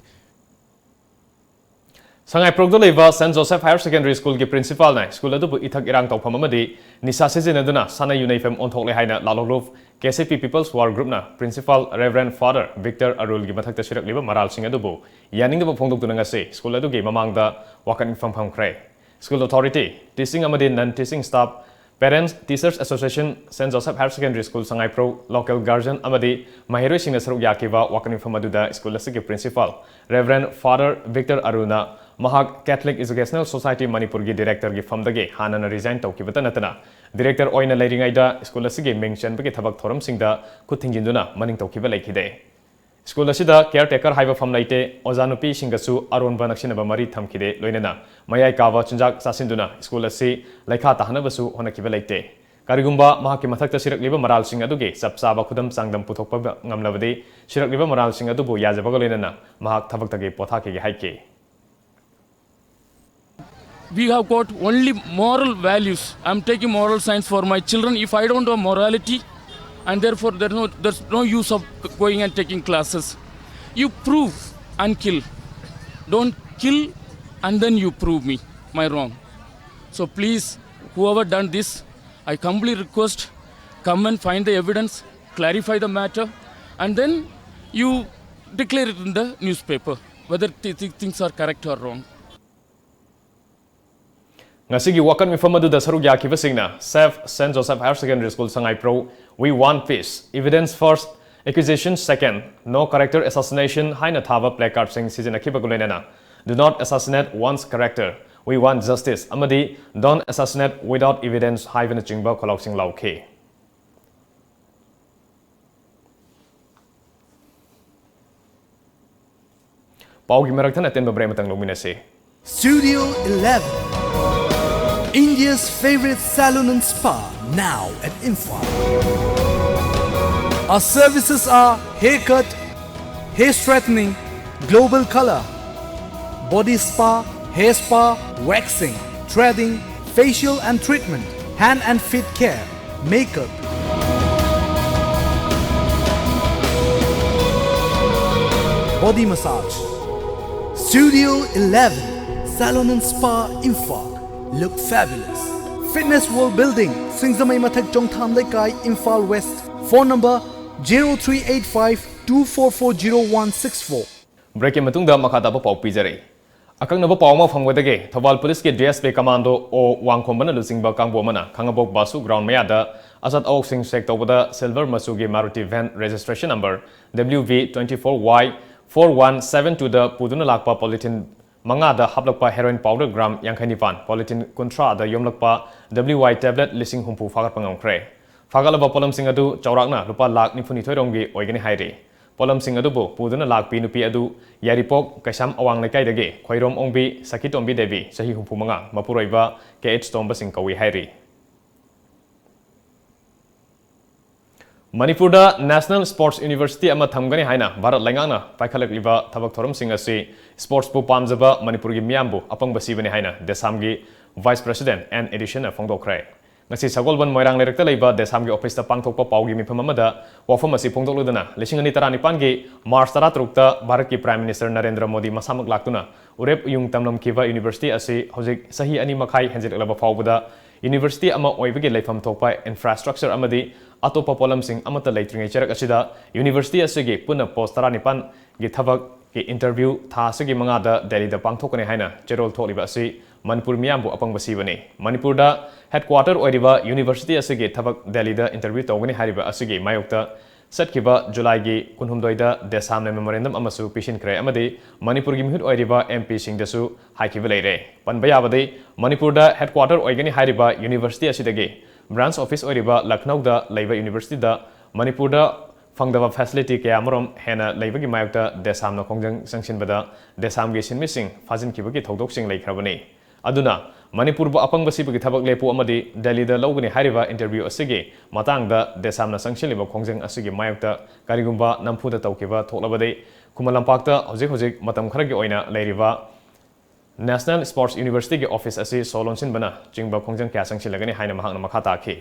ꯁꯉꯥꯏꯄ꯭ꯔꯧꯗ ꯂꯩꯕ ꯁꯦꯟꯠ ꯖꯣꯁꯦꯐ ꯍꯥꯌꯔ ꯁꯦꯀꯦꯟꯗꯔꯤ ꯁ꯭ꯀꯨꯜꯒꯤ ꯄ꯭ꯔꯤꯟꯁꯤꯄꯥꯜꯅ ꯁ꯭ꯀꯨꯜ ꯑꯗꯨꯕꯨ ꯏꯊꯛ ꯏꯔꯥꯡ ꯇꯧꯐꯝ ꯑꯃꯗꯤ ꯅꯤꯁꯥ ꯁꯤꯖꯤꯟꯅꯗꯨꯅ ꯁꯥꯟꯅ ꯌꯨꯅꯩꯐꯝ ꯑꯣꯟꯊꯣꯛꯂꯦ ꯍꯥꯏꯅ ꯂꯥꯂꯣꯡꯂꯨꯞ K C P peoples war ꯒ꯭ꯔꯨꯞꯅ ꯄ꯭ꯔꯤꯟꯁꯤꯄꯥꯜ ꯔꯦꯚꯔꯦꯟ ꯐꯥꯗꯔ ꯚꯤꯛꯇꯔ ꯑꯔꯨꯜꯒꯤ ꯃꯊꯛꯇ ꯁꯤꯔꯛꯂꯤꯕ ꯃꯔꯥꯜꯁꯤꯡ ꯑꯗꯨꯕꯨ ꯌꯥꯅꯤꯡꯗꯕ ꯐꯣꯡꯗꯣꯛꯇꯨꯅ ꯉꯁꯤ ꯁ꯭ꯀꯨꯜ ꯑꯗꯨꯒꯤ ꯃꯃꯥꯡꯗ ꯋꯥꯀꯠ ꯃꯤꯐꯝ ꯐꯝꯈ꯭ꯔꯦ꯫ ꯁ꯭ꯀꯨꯜ ꯑꯣꯊꯣꯔꯤꯇꯤ, ꯇꯤꯆꯤꯡ ꯑꯃꯗꯤ non teaching staff, parents, teachers association, saint Joseph higher secondary school Sangaiprou, local guardian ꯑꯃꯗꯤ ꯃꯍꯩꯔꯣꯏꯁꯤꯡꯅ ꯁꯔꯨꯛ ꯌꯥꯈꯤꯕ ꯋꯥꯀꯠ ꯃꯤꯐꯝ ꯑꯗꯨꯗ ꯁ꯭ꯀꯨꯜ ꯑꯁꯤꯒꯤ ꯄ꯭ꯔꯤꯟꯁꯤꯄꯥꯜ ꯔꯦꯚꯔꯦꯟ ꯐꯥꯗꯔ ꯚꯤꯛꯇꯔ ꯑꯔꯨꯅ ꯃꯍꯥꯛ ꯀꯦꯊꯂꯤꯛ ꯏꯖꯨꯀꯦꯁꯅꯦꯜ ꯁꯣꯁꯥꯏꯇꯤ ꯃꯅꯤꯄꯨꯔꯒꯤ ꯗꯤꯔꯦꯛꯇꯔꯒꯤ ꯐꯝꯗꯒꯤ ꯍꯥꯟꯅꯅ ꯔꯤꯖꯥꯏꯟ ꯇꯧꯈꯤꯕꯇ ꯅꯠꯇꯅ ꯗꯤꯔꯦꯛꯇꯔ ꯑꯣꯏꯅ ꯂꯩꯔꯤꯉꯩꯗ ꯁ꯭ꯀꯨꯜ ꯑꯁꯤꯒꯤ ꯃꯤꯡ ꯆꯟꯕꯒꯤ ꯊꯕꯛ ꯊꯧꯔꯝꯁꯤꯡꯗ ꯈꯨꯠ ꯊꯤꯡꯖꯤꯟꯗꯨꯅ ꯃꯅꯤꯡ ꯇꯧꯈꯤꯕ ꯂꯩꯈꯤꯗꯦ꯫ ꯁ꯭ꯀꯨꯜ ꯑꯁꯤꯗ ꯀꯦꯌꯔ ꯇꯦꯀꯔ ꯍꯥꯏꯕ ꯐꯝ ꯂꯩꯇꯦ, ꯑꯣꯖꯥ ꯅꯨꯄꯤꯁꯤꯡꯒꯁꯨ ꯑꯔꯣꯟꯕ ꯅꯛꯁꯤꯟꯅꯕ ꯃꯔꯤ ꯊꯝꯈꯤꯗꯦ, ꯂꯣꯏꯅꯅ ꯃꯌꯥꯏ ꯀꯥꯕ ꯆꯤꯟꯖꯥꯛ ꯆꯥꯁꯤꯟꯗꯨꯅ ꯁ꯭ꯀꯨꯜ ꯑꯁꯤ ꯂꯩꯈꯥ ꯇꯥꯍꯟꯅꯕꯁꯨ ꯍꯣꯠꯅꯈꯤꯕ ꯂꯩꯇꯦ꯫ ꯀꯔꯤꯒꯨꯝꯕ ꯃꯍꯥꯛꯀꯤ ꯃꯊꯛꯇ ꯁꯤꯔꯛꯂꯤꯕ ꯃꯔꯥꯜꯁꯤꯡ ꯑꯗꯨꯒꯤ ꯆꯞ ꯆꯥꯕ ꯈꯨꯗꯝ ꯆꯥꯡꯗꯝ ꯄꯨꯊꯣꯛꯄ ꯉꯝꯂꯕꯗꯤ ꯁꯤꯔꯛꯂꯤꯕ ꯃꯔꯥꯜꯁꯤꯡ ꯑꯗꯨꯕꯨ ꯌꯥꯖꯕꯒ ꯂꯣꯏꯅꯅ ꯃꯍꯥꯛ ꯊꯕꯛꯇꯒꯤ ꯄꯣꯊꯥꯈꯤꯒꯦ ꯍꯥꯏꯈꯤ꯫ We have got only moral values. I'm taking moral science for my children. If I don't have morality, and therefore there's no, there's no use of going and taking classes. You prove and kill. Don't kill and then you prove me my wrong. So please, whoever done this, I humbly request, come and find the evidence, clarify the matter, and then you declare it in the newspaper whether th- th- things are correct or wrong. ꯉꯁꯤꯒꯤ ꯋꯥꯀꯠ ꯃꯤꯐꯝ ꯑꯗꯨꯗ ꯁꯔꯨꯛ ꯌꯥꯈꯤꯕꯁꯤꯡꯅ Save Saint Joseph Higher Secondary School ꯁꯉꯥꯏꯄ꯭ꯔꯧ, We Want Peace, Evidence First, Accusation Second, No Character Assassination ꯍꯥꯏꯅ ꯊꯥꯕ ꯄ꯭ꯂꯦꯀꯥꯔꯗꯁꯤꯡ ꯁꯤꯖꯤꯟꯅꯈꯤꯕꯒ ꯂꯣꯏꯅꯅ Do Not Assassinate One's Character, We Want Justice ꯑꯃꯗꯤ Don't Assassinate Without Evidence ꯍꯥꯏꯕꯅꯆꯤꯡꯕ ꯈꯣꯜꯂꯥꯎꯁꯤꯡ ꯂꯥꯎꯈꯤ꯫ ꯄꯥꯎꯒꯤ ꯃꯔꯛ ꯊꯠꯅ ꯑꯇꯦꯟꯕ ꯕ꯭ꯔꯦꯛ ꯑꯃꯇꯪ ꯂꯧꯃꯤꯟꯅꯁꯤ꯫ Studio eleven, India's favorite salon and spa, now at Imphal. Our services are haircut, hair straightening, global color, body spa, hair spa, waxing, threading, facial and treatment, hand and feet care, makeup, body massage. Studio eleven, Salon and Spa, Imphal. Look fabulous. Fitness World Building, Singzamei Mathak, Chongtham Leikai, Imphal West. Phone number zero three eight five two four four zero one six four. Break ꯀꯤ ꯃꯇꯨꯡꯗ ꯃꯈꯥ ꯇꯥꯕ ꯄꯥꯎ ꯄꯤꯖꯔꯤ꯫ ꯑꯀꯛꯅꯕ ꯄꯥꯎ ꯑꯃ ꯐꯪꯕꯗꯒꯤ ꯊꯧꯕꯥꯜ ꯄꯨꯂꯤꯁꯀꯤ ꯗꯤ ꯑꯦꯁ ꯄꯤ ꯀꯃꯥꯟꯗꯣ ꯑꯣ ꯋꯥꯡꯈꯣꯝꯕꯅ ꯂꯨꯆꯤꯡꯕ ꯀꯥꯡꯕꯨ ꯑꯃꯅ ꯈꯥꯡꯉꯕꯣꯛ ꯕꯥꯁꯨ ꯒ꯭ꯔꯥꯎꯟ ꯃꯌꯥꯗ ꯑꯆꯠ ꯑꯑꯣꯛꯁꯤꯡ ꯆꯦꯛ ꯇꯧꯕꯗ ꯁꯤꯜꯚꯔ ꯃꯆꯨꯒꯤ Maruti van registration number W V twenty four Y four one seven ꯇꯨꯗ ꯄꯨꯗꯨꯅ ꯂꯥꯛꯄ ꯄꯣꯂꯤꯊꯤꯟ ꯃꯉꯥꯗ ꯍꯥꯞꯂꯛꯄ ꯍꯦꯔꯣꯏꯟ ꯄꯥꯎꯗꯔ ꯒ꯭ꯔꯥꯝ ꯌꯥꯡꯈꯩ ꯅꯤꯄꯥꯟ, ꯄꯣꯂꯤꯊꯤꯟ ꯀꯨꯟꯊ꯭ꯔꯥꯗ ꯌꯣꯝꯂꯛꯄ ꯗꯕ꯭ꯂꯤꯎ ꯋꯥꯏ ꯇꯦꯕ꯭ꯂꯦꯠ ꯂꯤꯁꯤꯡ ꯍꯨꯝꯐꯨ ꯐꯥꯒꯠꯄ ꯉꯝꯈ꯭ꯔꯦ꯫ ꯐꯥꯒꯠꯂꯕ ꯄꯣꯠꯂꯝꯁꯤꯡ ꯑꯗꯨ ꯆꯥꯎꯔꯥꯛꯅ ꯂꯨꯄꯥ ꯂꯥꯈ ꯅꯤꯐꯨ ꯅꯤꯊꯣꯏ ꯔꯣꯝꯒꯤ ꯑꯣꯏꯒꯅꯤ ꯍꯥꯏꯔꯤ꯫ ꯄꯣꯠꯂꯝꯁꯤꯡ ꯑꯗꯨꯕꯨ ꯄꯨꯗꯨꯅ ꯂꯥꯛꯄꯤ ꯅꯨꯄꯤ ꯑꯗꯨ ꯌꯥꯏꯔꯤꯄꯣꯛ ꯀꯩꯁꯥꯝ ꯑꯋꯥꯡ ꯂꯩꯀꯥꯏꯗꯒꯤ ꯈꯣꯏꯔꯣꯝ ꯑꯣꯡꯕꯤ ꯁꯈꯤꯇꯣꯝꯕꯤ ꯗꯦꯕꯤ, ꯆꯍꯤ ꯍꯨꯝꯐꯨ ꯃꯉꯥ, ꯃꯄꯨꯔꯣꯏꯕ ꯀꯦ ꯑꯩꯆ ꯇꯣꯝꯕ ꯁꯤꯡ ꯀꯧꯏ ꯍꯥꯏꯔꯤ꯫ ꯃꯅꯤꯄꯨꯔꯗ National Sports University ꯑꯃ ꯊꯝꯒꯅꯤ ꯍꯥꯏꯅ ꯚꯥꯔꯠ ꯂꯩꯉꯥꯛꯅ ꯄꯥꯏꯈꯠꯂꯛꯂꯤꯕ ꯊꯕꯛ ꯊꯧꯔꯝꯁꯤꯡ ꯑꯁꯤ ꯁ꯭ꯄꯣꯔꯠꯁꯄꯨ ꯄꯥꯝꯖꯕ ꯃꯅꯤꯄꯨꯔꯒꯤ ꯃꯤꯌꯥꯝꯕꯨ ꯑꯄꯪꯕ ꯁꯤꯕꯅꯤ ꯍꯥꯏꯅ ꯗꯦꯁꯥꯝꯒꯤ ꯚꯥꯏꯁ ꯄ꯭ꯔꯦꯁꯤꯗꯦꯟꯠ ꯑꯦꯟ ꯑꯦꯗꯤꯁꯟꯅ ꯐꯣꯡꯗꯣꯛꯈ꯭ꯔꯦ꯫ ꯉꯁꯤ ꯁꯒꯣꯜꯕꯟ ꯃꯣꯏꯔꯥꯡ ꯂꯩꯔꯛꯇ ꯂꯩꯕ ꯗꯦꯁꯥꯝꯒꯤ ꯑꯣꯐꯤꯁꯇ ꯄꯥꯡꯊꯣꯛꯄ ꯄꯥꯎꯒꯤ ꯃꯤꯐꯝ ꯑꯃꯗ ꯋꯥꯐꯝ ꯑꯁꯤ ꯐꯣꯡꯗꯣꯛꯂꯗꯨꯅ, ꯂꯤꯁꯤꯡ ꯑꯅꯤ ꯇꯔꯥꯅꯤꯄꯥꯟꯒꯤ ꯃꯥꯔꯆ ꯇꯔꯥꯇꯔꯨꯛꯇ ꯚꯥꯔꯠꯀꯤ ꯄ꯭ꯔꯥꯏꯝ ꯃꯤꯅꯤꯁꯇꯔ ꯅꯔꯦꯟꯗ꯭ꯔ ꯃꯣꯗꯤ ꯃꯁꯥꯃꯛ ꯂꯥꯛꯇꯨꯅ ꯎꯔꯦꯞ ꯎꯌꯨꯡ ꯇꯝꯂꯝꯈꯤꯕ ꯌꯨꯅꯤꯚꯔꯁꯤꯇꯤ ꯑꯁꯤ ꯍꯧꯖꯤꯛ ꯆꯍꯤ ꯑꯅꯤ ꯃꯈꯥꯏ ꯍꯦꯟꯖꯤꯜꯂꯛꯂꯕ ꯐꯥꯎꯕꯗ ꯌꯨꯅꯤꯚꯔꯁꯤꯇꯤ ꯑꯃ ꯑꯣꯏꯕꯒꯤ ꯂꯩꯐꯝ ꯊꯣꯛꯄ ꯏꯟꯐ꯭ꯔꯥꯁ꯭ꯇ꯭ꯔꯛꯆꯔ ꯑꯃꯗꯤ ꯑꯇꯣꯞꯄ ꯄꯣꯠꯂꯝꯁꯤꯡ ꯑꯃꯠꯇ ꯂꯩꯇ꯭ꯔꯤꯉꯩ ꯆꯔꯛ ꯑꯁꯤꯗ ꯌꯨꯅꯤꯚꯔꯁꯤꯇꯤ ꯑꯁꯤꯒꯤ ꯄꯨꯟꯅ ꯄꯣꯁ ꯇꯔꯥꯅꯤꯄꯥꯟꯒꯤ ꯊꯕꯛꯀꯤ ꯏꯟꯇꯔꯚ꯭ꯌꯨ ꯊꯥ ꯑꯁꯤꯒꯤ ꯃꯉꯥꯗ ꯗꯦꯜꯂꯤꯗ ꯄꯥꯡꯊꯣꯛꯀꯅꯤ ꯍꯥꯏꯅ ꯆꯦꯔꯣꯜ ꯊꯣꯛꯂꯤꯕ ꯑꯁꯤ ꯃꯅꯤꯄꯨꯔ ꯃꯤꯌꯥꯝꯕꯨ ꯑꯄꯪꯕ ꯁꯤꯕꯅꯤ꯫ ꯃꯅꯤꯄꯨꯔꯗ ꯍꯦꯗꯀ꯭ꯋꯥꯇꯔ ꯑꯣꯏꯔꯤꯕ ꯌꯨꯅꯤꯚꯔꯁꯤꯇꯤ ꯑꯁꯤꯒꯤ ꯊꯕꯛ ꯗꯦꯜꯂꯤꯗ ꯏꯟꯇꯔꯚ꯭ꯌꯨ ꯇꯧꯒꯅꯤ ꯍꯥꯏꯔꯤꯕ ꯑꯁꯤꯒꯤ ꯃꯥꯌꯣꯛꯇ ꯆꯠꯈꯤꯕ ꯖꯨꯂꯥꯏꯒꯤ ꯀꯨꯟꯍꯨꯝꯗꯣꯏꯗ ꯗꯦꯁꯥꯝꯅ ꯃꯦꯃꯣꯔꯦꯟꯗꯝ ꯑꯃꯁꯨ ꯄꯤꯁꯤꯟꯈ꯭ꯔꯦ ꯑꯃꯗꯤ ꯃꯅꯤꯄꯨꯔꯒꯤ ꯃꯤꯍꯨꯠ ꯑꯣꯏꯔꯤꯕ ꯑꯦꯝ ꯄꯤꯁꯤꯡꯗꯁꯨ ꯍꯥꯏꯈꯤꯕ ꯂꯩꯔꯦ꯫ ꯄꯟꯕ ꯌꯥꯕꯗꯤ, ꯃꯅꯤꯄꯨꯔꯗ ꯍꯦꯗꯀ꯭ꯋꯥꯇꯔ ꯑꯣꯏꯒꯅꯤ ꯍꯥꯏꯔꯤꯕ ꯌꯨꯅꯤꯚꯔꯁꯤꯇꯤ ꯑꯁꯤꯗꯒꯤ ꯕ꯭ꯔꯥꯟꯁ ꯑꯣꯐꯤꯁ ꯑꯣꯏꯔꯤꯕ ꯂꯈꯅꯧꯗ ꯂꯩꯕ ꯌꯨꯅꯤꯚꯔꯁꯤꯇꯤꯗ ꯃꯅꯤꯄꯨꯔꯗ ꯐꯪꯗꯕ ꯐꯦꯁꯤꯂꯤꯇꯤ ꯀꯌꯥꯃꯔꯨꯝ ꯍꯦꯟꯅ ꯂꯩꯕꯒꯤ ꯃꯥꯌꯣꯛꯇ ꯗꯦꯁꯥꯝꯅ ꯈꯣꯡꯖꯪ ꯆꯪꯁꯤꯟꯕꯗ ꯗꯦꯁꯥꯝꯒꯤ ꯁꯤꯟꯃꯤꯁꯤꯡ ꯐꯥꯖꯤꯟꯈꯤꯕꯒꯤ ꯊꯧꯗꯣꯛꯁꯤꯡ ꯂꯩꯈ꯭ꯔꯕꯅꯤ꯫ ꯑꯗꯨꯅ ꯃꯅꯤꯄꯨꯔꯕꯨ ꯑꯄꯪꯕ ꯁꯤꯕꯒꯤ ꯊꯕꯛ ꯂꯦꯞꯄꯨ ꯑꯃꯗꯤ ꯗꯦꯜꯂꯤꯗ ꯂꯧꯒꯅꯤ ꯍꯥꯏꯔꯤꯕ ꯏꯟꯇꯔꯚ꯭ꯌꯨ ꯑꯁꯤꯒꯤ ꯃꯇꯥꯡꯗ ꯗꯦꯁꯥꯝꯅ ꯆꯪꯁꯤꯜꯂꯤꯕ ꯈꯣꯡꯖꯪ ꯑꯁꯤꯒꯤ ꯃꯥꯌꯣꯛꯇ ꯀꯔꯤꯒꯨꯝꯕ ꯅꯝꯐꯨꯗ ꯇꯧꯈꯤꯕ ꯊꯣꯛꯂꯕꯗꯤ ꯈꯨꯃꯟ ꯂꯝꯄꯥꯛꯇ ꯍꯧꯖꯤꯛ ꯍꯧꯖꯤꯛ ꯃꯇꯝ ꯈꯔꯒꯤ ꯑꯣꯏꯅ ꯂꯩꯔꯤꯕ National Sports University ꯒꯤ ꯑꯣꯐꯤꯁ ꯑꯁꯤ ꯁꯣ ꯂꯣꯟꯁꯤꯟꯕꯅ ꯆꯤꯡꯕ ꯈꯣꯡꯖꯪ ꯀꯌꯥ ꯆꯪꯁꯤꯜꯂꯒꯅꯤ ꯍꯥꯏꯅ ꯃꯍꯥꯛꯅ ꯃꯈꯥ ꯇꯥꯈꯤ꯫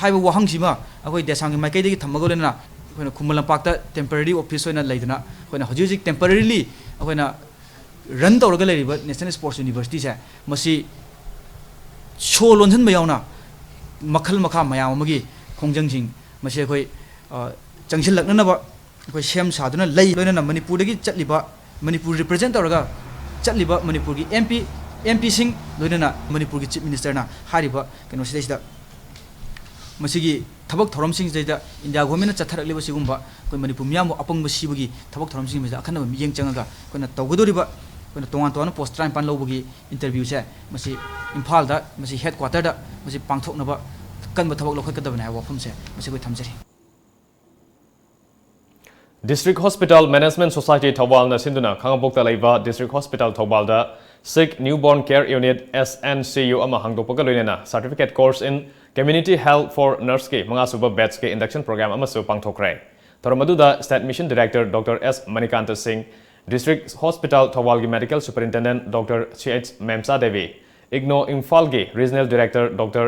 ꯍꯥꯏꯕ ꯋꯥꯍꯪꯁꯤꯃ ꯑꯩꯈꯣꯏ ꯗꯦꯁꯥꯝꯒꯤ ꯃꯥꯏꯀꯩꯗꯒꯤ ꯊꯝꯃꯒ ꯂꯣꯏꯅꯅ ꯑꯩꯈꯣꯏꯅ ꯈꯨꯃꯟ ꯂꯝꯄꯥꯛꯇ ꯇꯦꯝꯄꯔꯔꯤ ꯑꯣꯐꯤꯁ ꯑꯣꯏꯅ ꯂꯩꯗꯅ ꯑꯩꯈꯣꯏꯅ ꯍꯧꯖꯤꯛ ꯍꯧꯖꯤꯛ ꯇꯦꯝꯄꯔꯔꯤꯂꯤ ꯑꯩꯈꯣꯏꯅ ꯔꯟ ꯇꯧꯔꯒ ꯂꯩꯔꯤꯕ National Sports University ꯁꯦ, ꯃꯁꯤ ꯁꯣ ꯂꯣꯟꯁꯤꯟꯕ ꯌꯥꯎꯅ ꯃꯈꯜ ꯃꯈꯥ ꯃꯌꯥꯝ ꯑꯃꯒꯤ ꯈꯣꯡꯖꯪꯁꯤꯡ ꯃꯁꯤ ꯑꯩꯈꯣꯏ, ꯑ, ꯆꯪꯁꯤꯜꯂꯛꯅꯅꯕ ꯑꯩꯈꯣꯏ ꯁꯦꯝ ꯁꯥꯗꯨꯅ ꯂꯩ꯫ ꯂꯣꯏꯅꯅ ꯃꯅꯤꯄꯨꯔꯗꯒꯤ ꯆꯠꯂꯤꯕ, ꯃꯅꯤꯄꯨꯔ represent ꯇꯧꯔꯒ ꯆꯠꯂꯤꯕ ꯃꯅꯤꯄꯨꯔꯒꯤ MP, MPꯁꯤꯡ, ꯂꯣꯏꯅꯅ ꯃꯅꯤꯄꯨꯔꯒꯤ Chief Ministerꯅ ꯍꯥꯏꯔꯤꯕ ꯀꯩꯅꯣꯁꯤꯗꯩꯁꯤꯗ ꯃꯁꯤꯒꯤ ꯊꯕꯛ ꯊꯧꯔꯝꯁꯤꯡꯁꯤꯗꯩꯗ India Governmentꯅ ꯆꯠꯊꯔꯛꯂꯤꯕ ꯁꯤꯒꯨꯝꯕ ꯑꯩꯈꯣꯏ ꯃꯅꯤꯄꯨꯔ ꯃꯤꯌꯥꯝꯕꯨ ꯑꯄꯪꯕ ꯁꯤꯕꯒꯤ ꯊꯕꯛ ꯊꯧꯔꯝꯁꯤꯡꯁꯤꯗ ꯑꯈꯟꯅꯕ ꯃꯤꯠꯌꯦꯡ ꯆꯪꯉꯒ ꯑꯩꯈꯣꯏꯅ ꯇꯧꯒꯗꯧꯔꯤꯕ, ꯑꯩꯈꯣꯏꯅ ꯇꯣꯉꯥꯟ ꯇꯣꯉꯥꯟꯕ post ꯇꯔꯥꯅꯤꯄꯥꯟ ꯂꯧꯕꯒꯤ interviewꯁꯦ ꯃꯁꯤ ꯏꯝꯐꯥꯜꯗ, ꯃꯁꯤ headquarterꯗ ꯃꯁꯤ ꯄꯥꯡꯊꯣꯛꯅꯕ ꯀꯟꯕ ꯊꯕꯛ ꯂꯧꯈꯠꯀꯗꯕꯅꯤ ꯍꯥꯏꯕ ꯋꯥꯐꯝꯁꯦ ꯃꯁꯤ ꯑꯩꯈꯣꯏ ꯊꯝꯖꯔꯤ꯫ District Hospital Management Society ꯊꯧꯕꯥꯜꯅ ꯁꯤꯟꯗꯨꯅ ꯈꯥꯉꯕꯣꯛꯇ ꯂꯩꯕ District Hospital ꯊꯧꯕꯥꯜꯗ Sikh Newborn Care Unit, S N C U, ꯑꯃ ꯍꯥꯡꯗꯣꯛꯄꯒ ꯂꯣꯏꯅꯅ Certificate Course in Community Health for Nurseꯀꯤ ꯃꯉꯥꯁꯨꯕ batchꯀꯤ induction program ꯑꯃꯁꯨ ꯄꯥꯡꯊꯣꯛꯈ꯭ꯔꯦ꯫ ꯊꯧꯔꯝ ꯑꯗꯨꯗ State Mission Director Doctor S Manikanta ꯁꯤꯡ, District Hospital ꯊꯧꯕꯥꯜꯒꯤ Medical Superintendent Doctor C H ꯃꯦꯝꯆꯥ Devi, ꯏꯒꯅꯣ ꯏꯝꯐꯥꯜꯒꯤ Regional Director Doctor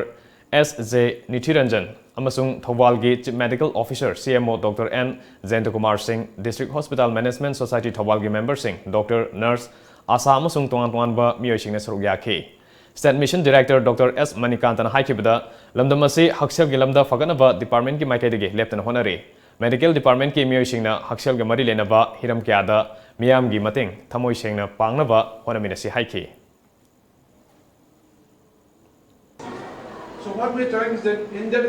S J ꯅꯤꯊꯤꯔꯟꯖꯟ ꯑꯃꯁꯨꯡ ꯊꯧꯕꯥꯜꯒꯤ Chief Medical Officer, C M O Doctor N ꯖꯌꯟꯇꯀꯨꯃꯥꯔ ꯁꯤꯡ, District Hospital Management Society ꯊꯧꯕꯥꯜꯒꯤ memberꯁꯤꯡ, doctor, nurse, ASHA ꯑꯃꯁꯨꯡ ꯇꯣꯉꯥꯟ ꯇꯣꯉꯥꯟꯕ ꯃꯤꯑꯣꯏꯁꯤꯡꯅ ꯁꯔꯨꯛ ꯌꯥꯈꯤ꯫ State Mission Director Doctor S ꯃꯅꯤꯀꯥꯟꯇꯅ ꯍꯥꯏꯈꯤꯕꯗ, ꯂꯝꯗꯝ ꯑꯁꯤ ꯍꯛꯁꯦꯜꯒꯤ ꯂꯝꯗ ꯐꯒꯠꯅꯕ departmentꯀꯤ ꯃꯥꯏꯀꯩꯗꯒꯤ ꯂꯦꯞꯇꯅ ꯍꯣꯠꯅꯔꯤ꯫ Medicalꯒꯤ ꯃꯤꯑꯣꯏꯁꯤꯡꯅ ꯍꯛꯁꯦꯜꯒ ꯃꯔꯤ ꯂꯩꯅꯕ ꯍꯤꯔꯝ ꯀꯌꯥꯗ ꯃꯤꯌꯥꯝꯒꯤ ꯃꯇꯦꯡ ꯊꯃꯣꯏ ꯁꯦꯡꯅ ꯄꯥꯡꯅꯕ ꯍꯣꯠꯅꯃꯤꯟꯅꯁꯤ ꯍꯥꯏꯈꯤ꯫ So what we are trying is that in that,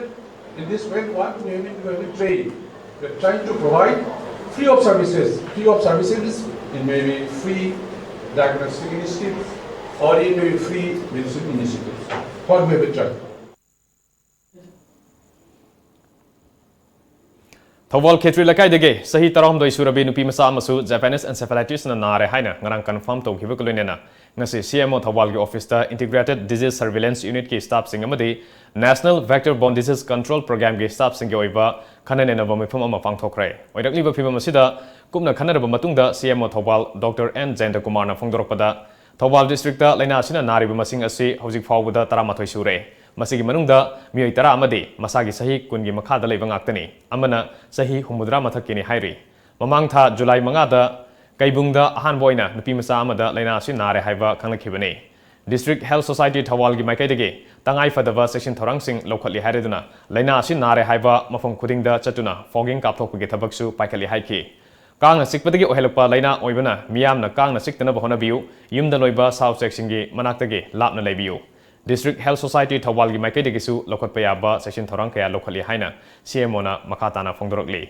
in this way, what we have been, we have been training. We are trying to provide free of services. Free of services, it may be free diagnostic initiative or it may be free medicine initiative. What we have been trying. Thoubal ꯈꯦꯇ꯭ꯔꯤ ꯂꯩꯀꯥꯏꯗꯒꯤ ꯆꯍꯤ ꯇꯔꯥꯍꯨꯝꯗꯣꯏ ꯁꯨꯔꯕꯤ ꯅꯨꯄꯤ ꯃꯆꯥ ꯑꯃꯁꯨ Japanese encephalitisꯅ ꯅꯥꯔꯦ ꯍꯥꯏꯅ ꯉꯔꯥꯡ confirm ꯇꯧꯈꯤꯕꯒ ꯂꯣꯏꯅꯅ ꯉꯁꯤ C M O ꯊꯧꯕꯥꯜꯒꯤ officeꯇ Integrated Disease Surveillance Unitꯀꯤ staffꯁꯤꯡ ꯑꯃꯗꯤ National Vector Borne Disease Control Programmeꯒꯤ staffꯁꯤꯡꯒꯤ ꯑꯣꯏꯕ ꯈꯟꯅ ꯅꯩꯅꯕ ꯃꯤꯐꯝ ꯑꯃ ꯄꯥꯡꯊꯣꯛꯈ꯭ꯔꯦ꯫ ꯑꯣꯏꯔꯛꯂꯤꯕ ꯐꯤꯕꯝ ꯑꯁꯤꯗ ꯀꯨꯞꯅ ꯈꯟꯅꯔꯕ ꯃꯇꯨꯡꯗ C M O Thoubal Doctor N ꯖꯌꯟꯇꯀꯨꯃꯥꯔꯅ ꯐꯣꯡꯗꯣꯔꯛꯄꯗ, Thoubal districtꯇ ꯂꯥꯏꯅꯥ ꯑꯁꯤꯅ ꯅꯥꯔꯤꯕ ꯃꯁꯤꯡ ꯑꯁꯤ ꯍꯧꯖꯤꯛ ꯐꯥꯎꯕꯗ ꯇꯔꯥꯃꯥꯊꯣꯏ ꯁꯨꯔꯦ꯫ ꯃꯁꯤꯒꯤ ꯃꯅꯨꯡꯗ ꯃꯤꯑꯣꯏ ꯇꯔꯥ ꯑꯃꯗꯤ ꯃꯁꯥꯒꯤ ꯆꯍꯤ ꯀꯨꯟꯒꯤ ꯃꯈꯥꯗ ꯂꯩꯕ ꯉꯥꯛꯇꯅꯤ, ꯑꯃꯅ ꯆꯍꯤ ꯍꯨꯝꯐꯨꯇꯔꯥ ꯃꯊꯛꯀꯤꯅꯤ ꯍꯥꯏꯔꯤ꯫ ꯃꯃꯥꯡ ꯊꯥ ꯖꯨꯂꯥꯏ ꯃꯉꯥꯗ ꯀꯩꯕꯨꯡꯗ ꯑꯍꯥꯟꯕ ꯑꯣꯏꯅ ꯅꯨꯄꯤ ꯃꯆꯥ ꯑꯃꯗ ꯂꯥꯏꯅꯥ ꯑꯁꯤ ꯅꯥꯔꯦ ꯍꯥꯏꯕ ꯈꯪꯂꯛꯈꯤꯕꯅꯤ꯫ District Health Society ꯊꯧꯕꯥꯜꯒꯤ ꯃꯥꯏꯀꯩꯗꯒꯤ ꯇꯉꯥꯏ ꯐꯗꯕ ꯆꯦꯛꯁꯤꯟ ꯊꯧꯔꯥꯡꯁꯤꯡ ꯂꯧꯈꯠꯂꯤ ꯍꯥꯏꯔꯗꯨꯅ ꯂꯥꯏꯅꯥ ꯑꯁꯤ ꯅꯥꯔꯦ ꯍꯥꯏꯕ ꯃꯐꯝ ꯈꯨꯗꯤꯡꯗ ꯆꯠꯇꯨꯅ fogging ꯀꯥꯞꯊꯣꯛꯄꯒꯤ ꯊꯕꯛꯁꯨ ꯄꯥꯏꯈꯠꯂꯤ ꯍꯥꯏꯈꯤ꯫ ꯀꯥꯡꯅ ꯆꯤꯛꯄꯗꯒꯤ ꯑꯣꯏꯍꯜꯂꯛꯄ ꯂꯥꯏꯅꯥ ꯑꯣꯏꯕꯅ ꯃꯤꯌꯥꯝꯅ ꯀꯥꯡꯅ ꯆꯤꯛꯇꯅꯕ ꯍꯣꯠꯅꯕꯤꯌꯨ, ꯌꯨꯝꯗ ꯂꯣꯏꯕ ꯁꯥ ꯎꯆꯦꯛꯁꯤꯡꯒꯤ ꯃꯅꯥꯛꯇꯒꯤ ꯂꯥꯞꯅ ꯂꯩꯕꯤꯌꯨ꯫ District Health Society ꯊꯧꯕꯥꯜꯒꯤ ꯃꯥꯏꯀꯩꯗꯒꯤꯁꯨ ꯂꯧꯈꯠꯄ ꯌꯥꯕ ꯆꯦꯛꯁꯤꯟ ꯊꯧꯔꯥꯡ ꯀꯌꯥ ꯂꯧꯈꯠꯂꯤ ꯍꯥꯏꯅ C M O ꯅ ꯃꯈꯥ ꯇꯥꯅ ꯐꯣꯡꯗꯣꯔꯛꯂꯤ꯫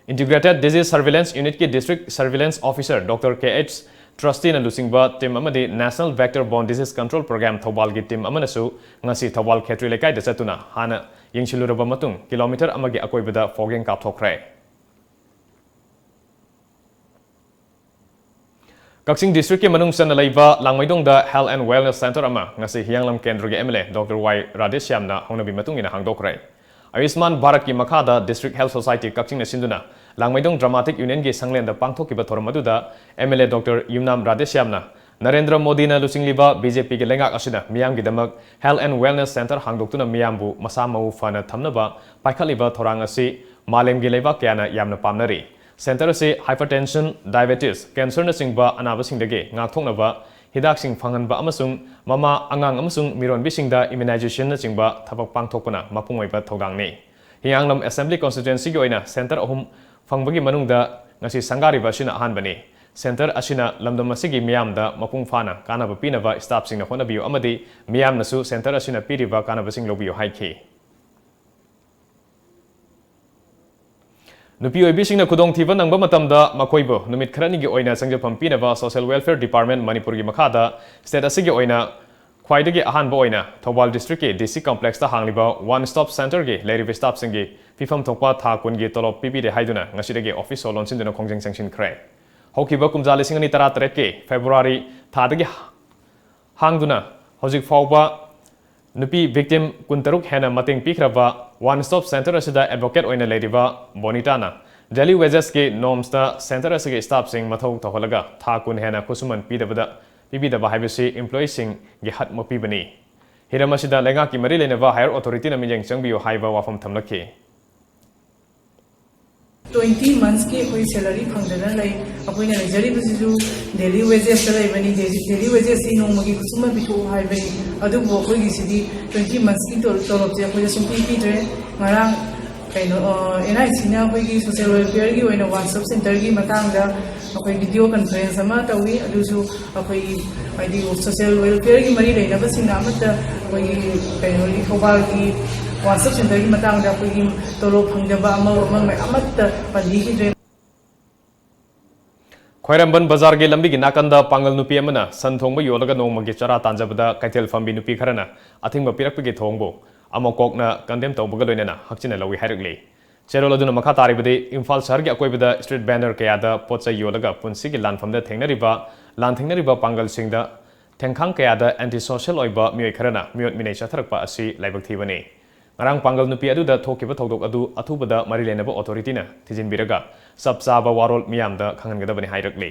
Integrated Disease Surveillance Unit ꯀꯤ District Surveillance Officer Doctor K H Trusty ꯅ ꯂꯨꯆꯤꯡꯕ team ꯑꯃꯗꯤ National Vector Borne Disease Control Program ꯊꯧꯕꯥꯜꯒꯤ team ꯑꯃꯅꯁꯨ ꯉꯁꯤ ꯊꯧꯕꯥꯜ ꯈꯦꯇ꯭ꯔꯤ ꯂꯩꯀꯥꯏꯗ ꯆꯠꯇꯨꯅ ꯍꯥꯟꯅ ꯌꯦꯡꯁꯤꯜꯂꯨꯔꯕ ꯃꯇꯨꯡ kilometre ꯑꯃꯒꯤ ꯑꯀꯣꯏꯕꯗ fogging ꯀꯥꯞꯊꯣꯛꯈ꯭ꯔꯦ꯫ ꯀꯛꯆꯤꯡ district ꯀꯤ ꯃꯅꯨꯡ ꯆꯟꯅ ꯂꯩꯕ ꯂꯥꯡꯃꯩꯗꯣꯡꯗ Health and Wellness Centre ꯑꯃ ꯉꯁꯤ ꯍꯤꯌꯥꯡꯂꯝ ꯀꯦꯟꯗ꯭ꯔꯒꯤ M L A Doctor Y ꯔꯥꯙꯦꯁ꯭ꯌꯥꯝꯅ ꯍꯧꯅꯕꯤ ꯃꯇꯨꯡ ꯏꯟꯅ ꯍꯥꯡꯗꯣꯛꯈ꯭ꯔꯦ꯫ ꯑꯌꯨꯁꯃꯥꯟ ꯚꯥꯔꯠꯀꯤ ꯃꯈꯥꯗ District Health Society ꯀꯛꯆꯤꯡꯅ ꯁꯤꯟꯗꯨꯅ ꯂꯥꯡꯃꯩꯗꯣꯡ Dramatic Union ꯒꯤ ꯁꯪꯂꯦꯟꯗ ꯄꯥꯡꯊꯣꯛꯈꯤꯕ ꯊꯧꯔꯝ ꯑꯗꯨꯗ M L A Doctor ꯌꯨꯝꯅꯥꯝ ꯔꯥꯙꯦꯁ꯭ꯌꯥꯝꯅ ꯅꯔꯦꯟꯗ꯭ꯔ ꯃꯣꯗꯤꯅ ꯂꯨꯆꯤꯡꯂꯤꯕ B J P ꯒꯤ ꯂꯩꯉꯥꯛ ꯑꯁꯤꯅ ꯃꯤꯌꯥꯝꯒꯤꯗꯃꯛ Health and Wellness Centre ꯍꯥꯡꯗꯣꯛꯇꯨꯅ ꯃꯤꯌꯥꯝꯕꯨ ꯃꯁꯥ ꯃꯎ ꯐꯅ ꯊꯝꯅꯕ ꯄꯥꯏꯈꯠꯂꯤꯕ ꯊꯧꯔꯥꯡ ꯑꯁꯤ ꯃꯥꯂꯦꯝꯒꯤ ꯂꯩꯕꯥꯛ ꯀꯌꯥꯅ ꯌꯥꯝꯅ ꯄꯥꯝꯅꯔꯤ꯫ Centre ꯑꯁꯤ hypertension, diabetes, cancer ꯅꯆꯤꯡꯕ ꯑꯅꯥꯕꯁꯤꯡꯗꯒꯤ ꯉꯥꯛꯊꯣꯛꯅꯕ ꯍꯤꯗꯥꯛꯁꯤꯡ ꯐꯪꯍꯟꯕ ꯑꯃꯁꯨꯡ ꯃꯃꯥ, ꯑꯉꯥꯡ ꯑꯃꯁꯨꯡ ꯃꯤꯔꯣꯟꯕꯤꯁꯤꯡꯗ immunization ꯅꯆꯤꯡꯕ ꯊꯕꯛ ꯄꯥꯡꯊꯣꯛꯄꯅ ꯃꯄꯨꯡ ꯑꯣꯏꯕ ꯊꯧꯗꯥꯡꯅꯤ꯫ ꯍꯤꯌꯥꯡꯂꯝ Assembly Constituency ꯒꯤ ꯑꯣꯏꯅ centre ꯑꯍꯨꯝ ꯐꯪꯕꯒꯤ ꯃꯅꯨꯡꯗ ꯉꯁꯤ ꯁꯪꯒꯥꯔꯤꯕ ꯑꯁꯤꯅ ꯑꯍꯥꯟꯕꯅꯤ꯫ Centre ꯑꯁꯤꯅ ꯂꯝꯗꯝ ꯑꯁꯤꯒꯤ ꯃꯤꯌꯥꯝꯗ ꯃꯄꯨꯡ ꯐꯥꯅ ꯀꯥꯟꯅꯕ ꯄꯤꯅꯕ staff ꯁꯤꯡꯅ ꯍꯣꯠꯅꯕꯤꯌꯨ ꯑꯃꯗꯤ ꯃꯤꯌꯥꯝꯅꯁꯨ centre ꯑꯁꯤꯅ ꯄꯤꯔꯤꯕ ꯀꯥꯟꯅꯕꯁꯤꯡ ꯂꯧꯕꯤꯌꯨ ꯍꯥꯏꯈꯤ꯫ ꯅꯨꯄꯤ ꯑꯣꯏꯕꯤꯁꯤꯡꯅ ꯈꯨꯗꯣꯡꯊꯤꯕ ꯅꯪꯕ ꯃꯇꯝꯗ ꯃꯈꯣꯏꯕꯨ ꯅꯨꯃꯤꯠ ꯈꯔꯅꯤꯒꯤ ꯑꯣꯏꯅ ꯆꯪꯖꯐꯝ ꯄꯤꯅꯕ Social Welfare Department ꯃꯅꯤꯄꯨꯔꯒꯤ ꯃꯈꯥꯗ state ꯑꯁꯤꯒꯤ ꯑꯣꯏꯅ ꯈ꯭ꯋꯥꯏꯗꯒꯤ ꯑꯍꯥꯟꯕ ꯑꯣꯏꯅ ꯊꯧꯕꯥꯜ district ꯀꯤ D C complex ꯇ ꯍꯥꯡꯂꯤꯕ One Stop Centre ꯒꯤ ꯂꯩꯔꯤꯕ staff ꯁꯤꯡꯒꯤ ꯄꯤꯐꯝ ꯊꯣꯛꯄ ꯊꯥ ꯀꯨꯟꯒꯤ ꯇꯣꯂꯣꯞ ꯄꯤꯕꯤꯔꯦ ꯍꯥꯏꯗꯨꯅ ꯉꯁꯤꯗꯒꯤ office ꯍꯣ ꯂꯣꯟꯁꯤꯟꯗꯨꯅ ꯈꯣꯡꯖꯪ ꯆꯪꯁꯤꯟꯈ꯭ꯔꯦ꯫ ꯍꯧꯈꯤꯕ ꯀꯨꯝꯖꯥ ꯂꯤꯁꯤꯡ ꯑꯅꯤ ꯇꯔꯥꯇꯔꯦꯠꯀꯤ February ꯊꯥꯗꯒꯤ ꯍꯥꯡꯗꯨꯅ ꯍꯧꯖꯤꯛ ꯐꯥꯎꯕ ꯅꯨꯄꯤ victim ꯀꯨꯟꯇꯔꯨꯛ ꯍꯦꯟꯅ ꯃꯇꯦꯡ ꯄꯤꯈ꯭ꯔꯕ One Stop Centre ꯑꯁꯤꯗ advocate ꯑꯣꯏꯅ ꯂꯩꯔꯤꯕ ꯕꯣꯅꯤꯇꯥꯅ daily wages ꯀꯤ norms ꯇ centre ꯑꯁꯤꯒꯤ staff ꯁꯤꯡ ꯃꯊꯧ ꯇꯧꯍꯜꯂꯒ ꯊꯥ ꯀꯨꯟ ꯍꯦꯟꯅ ꯈꯨꯠꯁꯨꯃꯟ ꯄꯤꯗꯕꯗ, ꯄꯤꯕꯤꯗꯕ ꯍꯥꯏꯕꯁꯤ employee ꯁꯤꯡꯒꯤ ꯍꯛ ꯃꯄꯤꯕꯅꯤ꯫ ꯍꯤꯔꯝ ꯑꯁꯤꯗ ꯂꯩꯉꯥꯛꯀꯤ ꯃꯔꯤ ꯂꯩꯅꯕ higher authority ꯅ ꯃꯤꯠꯌꯦꯡ ꯆꯪꯕꯤꯌꯨ ꯍꯥꯏꯕ ꯋꯥꯐꯝ ꯊꯝꯂꯛꯈꯤ꯫ Twenty monthsꯀꯤ ꯑꯩꯈꯣꯏ salary ꯐꯪꯗꯅ ꯂꯩ꯫ ꯑꯩꯈꯣꯏꯅ ꯂꯩꯖꯔꯤꯕꯁꯤꯁꯨ daily wagesꯇ ꯂꯩꯕꯅꯤ꯫ Daily wagesꯁꯤ ꯅꯣꯡꯃꯒꯤ ꯈꯨꯠꯁꯨꯃꯟ ꯄꯤꯊꯣꯛꯎ ꯍꯥꯏꯕꯅꯤ꯫ ꯑꯗꯨꯕꯨ ꯑꯩꯈꯣꯏꯒꯤꯁꯤꯗꯤ twenty monthsꯀꯤ ꯇꯣ-, ꯇꯣꯂꯣꯞꯁꯦ ꯑꯩꯈꯣꯏꯗ ꯁꯨꯡꯄꯤ ꯄꯤꯗ꯭ꯔꯦ꯫ ꯉꯔꯥꯡ ꯀꯩꯅꯣ, ꯑ, NICꯅ ꯑꯩꯈꯣꯏꯒꯤ social welfareꯒꯤ ꯑꯣꯏꯅ one stop centreꯒꯤ ꯃꯇꯥꯡꯗ ꯑꯩꯈꯣꯏ video conference ꯑꯃ ꯇꯧꯏ꯫ ꯑꯗꯨꯁꯨ ꯑꯩꯈꯣꯏꯒꯤ, ꯍꯥꯏꯗꯤ, social welfareꯒꯤ ꯃꯔꯤ ꯂꯩꯅꯕꯁꯤꯡꯅ ꯑꯃꯠꯇ ꯑꯩꯈꯣꯏꯒꯤ ꯀꯩꯅꯣꯒꯤ ꯊꯧꯕꯥꯜꯒꯤ one stop centreꯒꯤ ꯃꯇꯥꯡꯗ ꯑꯩꯈꯣꯏꯒꯤ ꯇꯣꯂꯣꯞ ꯐꯪꯗꯕ ꯑꯃ ꯑꯃ ꯑꯃꯠꯇ ꯄꯟꯕꯤꯈꯤꯗ꯭ꯔꯦ꯫ ꯈ꯭ꯋꯥꯏꯔꯝꯕꯟ ꯕꯖꯥꯔꯒꯤ ꯂꯝꯕꯤꯒꯤ ꯅꯥꯀꯟꯗ ꯄꯥꯡꯒꯜ ꯅꯨꯄꯤ ꯑꯃꯅ ꯁꯟ ꯊꯣꯡꯕ ꯌꯣꯜꯂꯒ ꯅꯣꯡꯃꯒꯤ ꯆꯔꯥ ꯇꯥꯟꯖꯕꯗ ꯀꯩꯊꯦꯜ ꯐꯝꯕꯤ ꯅꯨꯄꯤ ꯈꯔꯅ ꯑꯊꯤꯡꯕ ꯄꯤꯔꯛꯄꯒꯤ ꯊꯧꯑꯣꯡꯕꯨ ꯑꯃ ꯀꯣꯛꯅ condemn ꯇꯧꯕꯒ ꯂꯣꯏꯅꯅ ꯍꯛꯆꯤꯟꯅ ꯂꯧꯏ ꯍꯥꯏꯔꯛꯂꯤ꯫ ꯆꯦꯔꯣꯜ ꯑꯗꯨꯅ ꯃꯈꯥ ꯇꯥꯔꯤꯕꯗꯤ ꯏꯝꯐꯥꯜ ꯁꯍꯔꯒꯤ ꯑꯀꯣꯏꯕꯗ street vendor ꯀꯌꯥꯗ ꯄꯣꯠ ꯆꯩ ꯌꯣꯜꯂꯒ ꯄꯨꯟꯁꯤꯒꯤ ꯂꯥꯟꯐꯝꯗ ꯊꯦꯡꯅꯔꯤꯕ, ꯂꯥꯟ ꯊꯦꯡꯅꯔꯤꯕ ꯄꯥꯡꯒꯜꯁꯤꯡꯗ ꯊꯦꯡꯈꯥꯡ ꯀꯌꯥꯗ anti social ꯑꯣꯏꯕ ꯃꯤꯑꯣꯏ ꯈꯔꯅ ꯃꯤꯑꯣꯠ ꯃꯤꯅꯩ ꯆꯠꯊꯔꯛꯄ ꯑꯁꯤ ꯂꯥꯏꯕꯛ ꯊꯤꯕꯅꯤ꯫ ꯉꯔꯥꯡ ꯄꯥꯡꯒꯜ ꯅꯨꯄꯤ ꯑꯗꯨꯗ ꯊꯣꯛꯈꯤꯕ ꯊꯧꯗꯣꯛ ꯑꯗꯨ ꯑꯊꯨꯕꯗ ꯃꯔꯤ ꯂꯩꯅꯕ authorityꯅ ꯊꯤꯖꯤꯟꯕꯤꯔꯒ ꯆꯞ ꯆꯥꯕ ꯋꯥꯔꯣꯜ ꯃꯤꯌꯥꯝꯗ ꯈꯪꯍꯟꯒꯗꯕꯅꯤ ꯍꯥꯏꯔꯛꯂꯤ꯫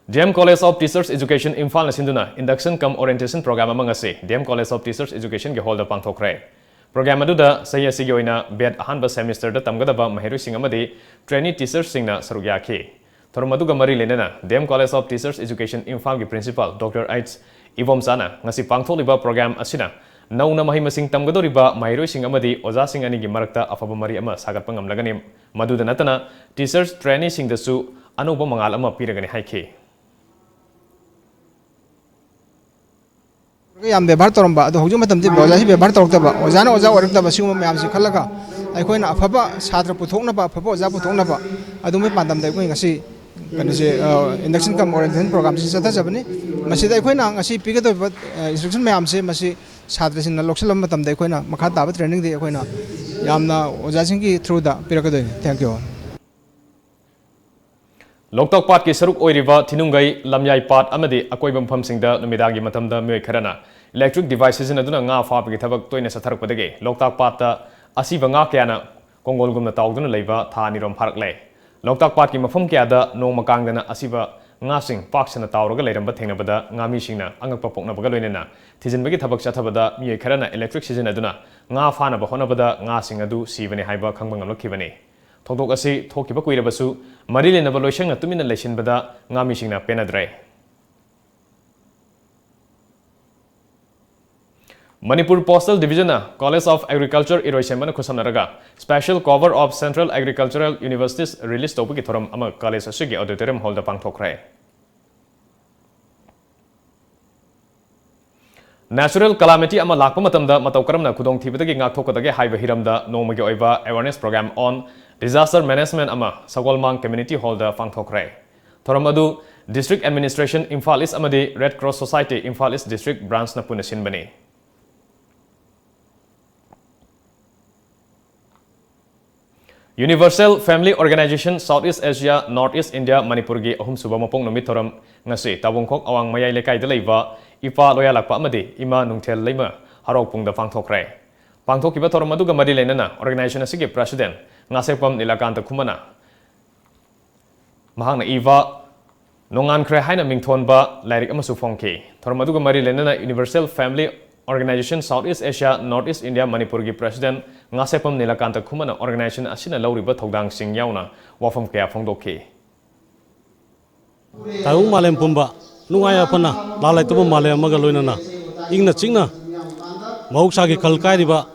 DM College of Teachers Education ꯏꯝꯐꯥꯜꯅ ꯁꯤꯟꯗꯨꯅ induction cum orientation program ꯑꯃ ꯉꯁꯤ DM College of Teachers Educationꯒꯤ hallꯗ ꯄꯥꯡꯊꯣꯛꯈ꯭ꯔꯦ꯫ Program ꯑꯗꯨꯗ ꯆꯍꯤ ꯑꯁꯤꯒꯤ ꯑꯣꯏꯅ B.Ed ꯑꯍꯥꯟꯕ semesterꯗ ꯇꯝꯒꯗꯕ ꯃꯍꯩꯔꯣꯏꯁꯤꯡ ꯑꯃꯗꯤ trainee teacherꯁꯤꯡꯅ ꯁꯔꯨꯛ ꯌꯥꯈꯤ꯫ ꯊꯧꯔꯝ ꯑꯗꯨꯒ ꯃꯔꯤ ꯂꯩꯅꯅ DM College of Teachers Education ꯏꯝꯐꯥꯜꯒꯤ principal Doctor H ꯏꯕꯣꯝꯆꯥꯅ ꯉꯁꯤ ꯄꯥꯡꯊꯣꯛꯂꯤꯕ program ꯑꯁꯤꯅ ꯅꯧꯅ ꯃꯍꯩ ꯃꯁꯤꯡ ꯇꯝꯒꯗꯧꯔꯤꯕ ꯃꯍꯩꯔꯣꯏꯁꯤꯡ ꯑꯃꯗꯤ ꯑꯣꯖꯥꯁꯤꯡ ꯑꯅꯤꯒꯤ ꯃꯔꯛꯇ ꯑꯐꯕ ꯃꯔꯤ ꯑꯃ ꯁꯥꯒꯠꯄ ꯉꯝꯂꯒꯅꯤ꯫ ꯃꯗꯨꯗ ꯅꯠꯇꯅ teachers traineeꯁꯤꯡꯗꯁꯨ ꯑꯅꯧꯕ ꯃꯉꯥꯜ ꯑꯃ ꯄꯤꯔꯒꯅꯤ ꯍꯥꯏꯈꯤ꯫ ꯌꯥꯝ ꯕꯦꯕꯥꯔ ꯇꯧꯔꯝꯕ, ꯑꯗꯣ ꯍꯧꯖꯤꯛ ꯃꯇꯝꯗꯤ ꯑꯣꯖꯥꯁꯤ ꯕꯦꯕꯥꯔ ꯇꯧꯔꯛꯇꯕ, ꯑꯣꯖꯥꯅ ꯑꯣꯖꯥ ꯑꯣꯏꯔꯛꯇꯕ, ꯁꯤꯒꯨꯝꯕ ꯃꯌꯥꯝꯁꯤ ꯈꯜꯂꯒ ꯑꯩꯈꯣꯏꯅ ꯑꯐꯕ ꯁꯥꯇ꯭ꯔ ꯄꯨꯊꯣꯛꯅꯕ, ꯑꯐꯕ ꯑꯣꯖꯥ ꯄꯨꯊꯣꯛꯅꯕ ꯑꯗꯨꯝꯕꯒꯤ ꯄꯥꯟꯗꯝꯗ ꯑꯩꯈꯣꯏ ꯉꯁꯤ ꯀꯩꯅꯣꯁꯦ, ꯑ, induction cum orientation programꯁꯤ ꯆꯠꯊꯖꯕꯅꯤ꯫ ꯃꯁꯤꯗ ꯑꯩꯈꯣꯏꯅ ꯉꯁꯤ ꯄꯤꯒꯗꯧꯔꯤꯕ, ꯑ, instruction ꯃꯌꯥꯝꯁꯦ ꯃꯁꯤ ꯁꯥꯇ꯭ꯔꯁꯤꯡꯅ ꯂꯧꯁꯤꯜꯂꯕ ꯃꯇꯝꯗ ꯑꯩꯈꯣꯏꯅ ꯃꯈꯥ ꯇꯥꯕ trainingꯗꯤ ꯑꯩꯈꯣꯏꯅ ꯌꯥꯝꯅ ꯑꯣꯖꯥꯁꯤꯡꯒꯤ throughꯗ ꯄꯤꯔꯛꯀꯗꯣꯏꯅꯤ꯫ Thank you꯫ ꯂꯣꯛꯇꯥꯛ ꯄꯥꯠꯀꯤ ꯁꯔꯨꯛ ꯑꯣꯏꯔꯤꯕ ꯊꯤꯅꯨꯡꯒꯩ, ꯂꯝꯌꯥꯏ ꯄꯥꯠ ꯑꯃꯗꯤ ꯑꯀꯣꯏꯕ ꯃꯐꯝꯁꯤꯡꯗ ꯅꯨꯃꯤꯗꯥꯡꯒꯤ ꯃꯇꯝꯗ ꯃꯤꯑꯣꯏ ꯈꯔꯅ electric device ꯁꯤꯖꯤꯟꯅꯗꯨꯅ ꯉꯥ ꯐꯥꯕꯒꯤ ꯊꯕꯛ ꯇꯣꯏꯅ ꯆꯠꯊꯔꯛꯄꯗꯒꯤ ꯂꯣꯛꯇꯥꯛ ꯄꯥꯠꯇ ꯑꯁꯤꯕ ꯉꯥ ꯀꯌꯥꯅ ꯀꯣꯡꯒꯣꯜꯒꯨꯝꯅ ꯇꯥꯎꯗꯨꯅ ꯂꯩꯕ ꯊꯥ ꯑꯅꯤꯔꯣꯝ ꯐꯥꯔꯛꯂꯦ꯫ ꯂꯣꯛꯇꯥꯛ ꯄꯥꯠꯀꯤ ꯃꯐꯝ ꯀꯌꯥꯗ ꯅꯣꯡꯃ ꯀꯥꯡꯗꯅ ꯑꯁꯤꯕ ꯉꯥꯁꯤꯡ ꯄꯥꯛ ꯁꯟꯅ ꯇꯥꯎꯔꯒ ꯂꯩꯔꯝꯕ ꯊꯦꯡꯅꯕꯗ ꯉꯥꯃꯤꯁꯤꯡꯅ ꯑꯉꯛꯄ ꯄꯣꯛꯅꯕꯒ ꯂꯣꯏꯅꯅ ꯊꯤꯖꯤꯟꯕꯒꯤ ꯊꯕꯛ ꯆꯠꯊꯕꯗ ꯃꯤꯑꯣꯏ ꯈꯔꯅ electric ꯁꯤꯖꯤꯟꯅꯗꯨꯅ ꯉꯥ ꯐꯥꯅꯕ ꯍꯣꯠꯅꯕꯗ ꯉꯥꯁꯤꯡ ꯑꯗꯨ ꯁꯤꯕꯅꯤ ꯍꯥꯏꯕ ꯈꯪꯕ ꯉꯝꯂꯛꯈꯤꯕꯅꯤ꯫ ꯊꯧꯗꯣꯛ ꯑꯁꯤ ꯊꯣꯛꯈꯤꯕ ꯀꯨꯏꯔꯕꯁꯨ ꯃꯔꯤ ꯂꯩꯅꯕ ꯂꯣꯏꯁꯪꯅ ꯇꯨꯃꯤꯟꯅ ꯂꯩꯁꯤꯟꯕꯗ ꯉꯥꯃꯤꯁꯤꯡꯅ ꯄꯦꯟꯅꯗ꯭ꯔꯦ꯫ ꯃꯅꯤꯄꯨꯔ Postal Division ꯅ College of Agriculture ꯏꯔꯣꯏꯁꯦꯝꯕꯅ ꯈꯨꯠꯁꯝꯅꯔꯒ Special Cover of Central Agricultural Universities release ꯇꯧꯕꯒꯤ ꯊꯧꯔꯝ ꯑꯃ college ꯑꯁꯤꯒꯤ auditorium hall ꯗ ꯄꯥꯡꯊꯣꯛꯈ꯭ꯔꯦ꯫ Natural calamity ꯑꯃ ꯂꯥꯛꯄ ꯃꯇꯝꯗ ꯃꯇꯧ ꯀꯔꯝꯅ ꯈꯨꯗꯣꯡꯊꯤꯕꯗꯒꯤ ꯉꯥꯛꯊꯣꯛꯀꯗꯒꯦ ꯍꯥꯏꯕ ꯍꯤꯔꯝꯗ ꯅꯣꯡꯃꯒꯤ ꯑꯣꯏꯕ awareness program on disaster management ꯑꯃ ꯁꯒꯣꯜꯃꯥꯡ Community Hall ꯗ ꯄꯥꯡꯊꯣꯛꯈ꯭ꯔꯦ꯫ ꯊꯧꯔꯝ ꯑꯗꯨ District Administration Imphal East ꯑꯃꯗꯤ Red Cross Society Imphal East District Branch ꯅ ꯄꯨꯟꯅ ꯁꯤꯟꯕꯅꯤ꯫ Universal Family Organization South East Asia North East India ꯃꯅꯤꯄꯨꯔꯒꯤ ꯑꯍꯨꯝꯁꯨꯕ ꯃꯄꯣꯛ ꯅꯨꯃꯤꯠ ꯊꯧꯔꯝ ꯉꯁꯤ ꯇꯥꯕꯨꯡꯈꯣꯛ ꯑꯋꯥꯡ ꯃꯌꯥꯏ ꯂꯩꯀꯥꯏꯗ ꯂꯩꯕ ꯏꯄꯥ ꯂꯣꯌꯥꯂꯥꯛꯄ ꯑꯃꯗꯤ ꯏꯃꯥ ꯅꯨꯡꯊꯦꯜ ꯂꯩꯃ ꯍꯔꯥꯎꯄꯨꯡꯗ ꯄꯥꯡꯊꯣꯛꯈ꯭ꯔꯦ꯫ ꯄꯥꯡꯊꯣꯛꯈꯤꯕ ꯊꯧꯔꯝ ꯑꯗꯨꯒ ꯃꯔꯤ ꯂꯩꯅꯅ organization ꯑꯁꯤꯒꯤ president ꯉꯥꯁꯦꯛꯄꯝ ꯅꯤꯂꯀꯥꯟꯇ ꯈꯨꯃꯟꯅ ꯃꯍꯥꯛꯅ ꯏꯕ ꯅꯣꯡꯉꯥꯟꯈ꯭ꯔꯦ ꯍꯥꯏꯅ ꯃꯤꯡꯊꯣꯟꯕ ꯂꯥꯏꯔꯤꯛ ꯑꯃꯁꯨ ꯐꯣꯡꯈꯤ꯫ ꯊꯧꯔꯝ ꯑꯗꯨꯒ ꯃꯔꯤ ꯂꯩꯅꯅ Universal Family Organization South East Asia North East India ꯃꯅꯤꯄꯨꯔꯒꯤ president ꯉꯥꯁꯦꯞꯄꯝ ꯅꯤꯂꯀꯥꯟꯇ ꯈꯨꯃꯟꯅ organization ꯑꯁꯤꯅ ꯂꯧꯔꯤꯕ ꯊꯧꯗꯥꯡꯁꯤꯡ ꯌꯥꯎꯅ ꯋꯥꯐꯝ ꯀꯌꯥ ꯐꯣꯡꯗꯣꯛꯈꯤ꯫ ꯇꯥꯏꯕꯪ ꯃꯥꯂꯦꯝ ꯄꯨꯝꯕ ꯅꯨꯡꯉꯥꯏ ꯌꯥꯏꯐꯅ ꯂꯥꯜ ꯂꯩꯇꯕ ꯃꯥꯂꯦꯝ ꯑꯃꯒ ꯂꯣꯏꯅꯅ ꯏꯪꯅ ꯆꯤꯛꯅ ꯃꯍꯧꯁꯥꯒꯤ ꯈꯜ ꯀꯥꯏꯔꯤꯕ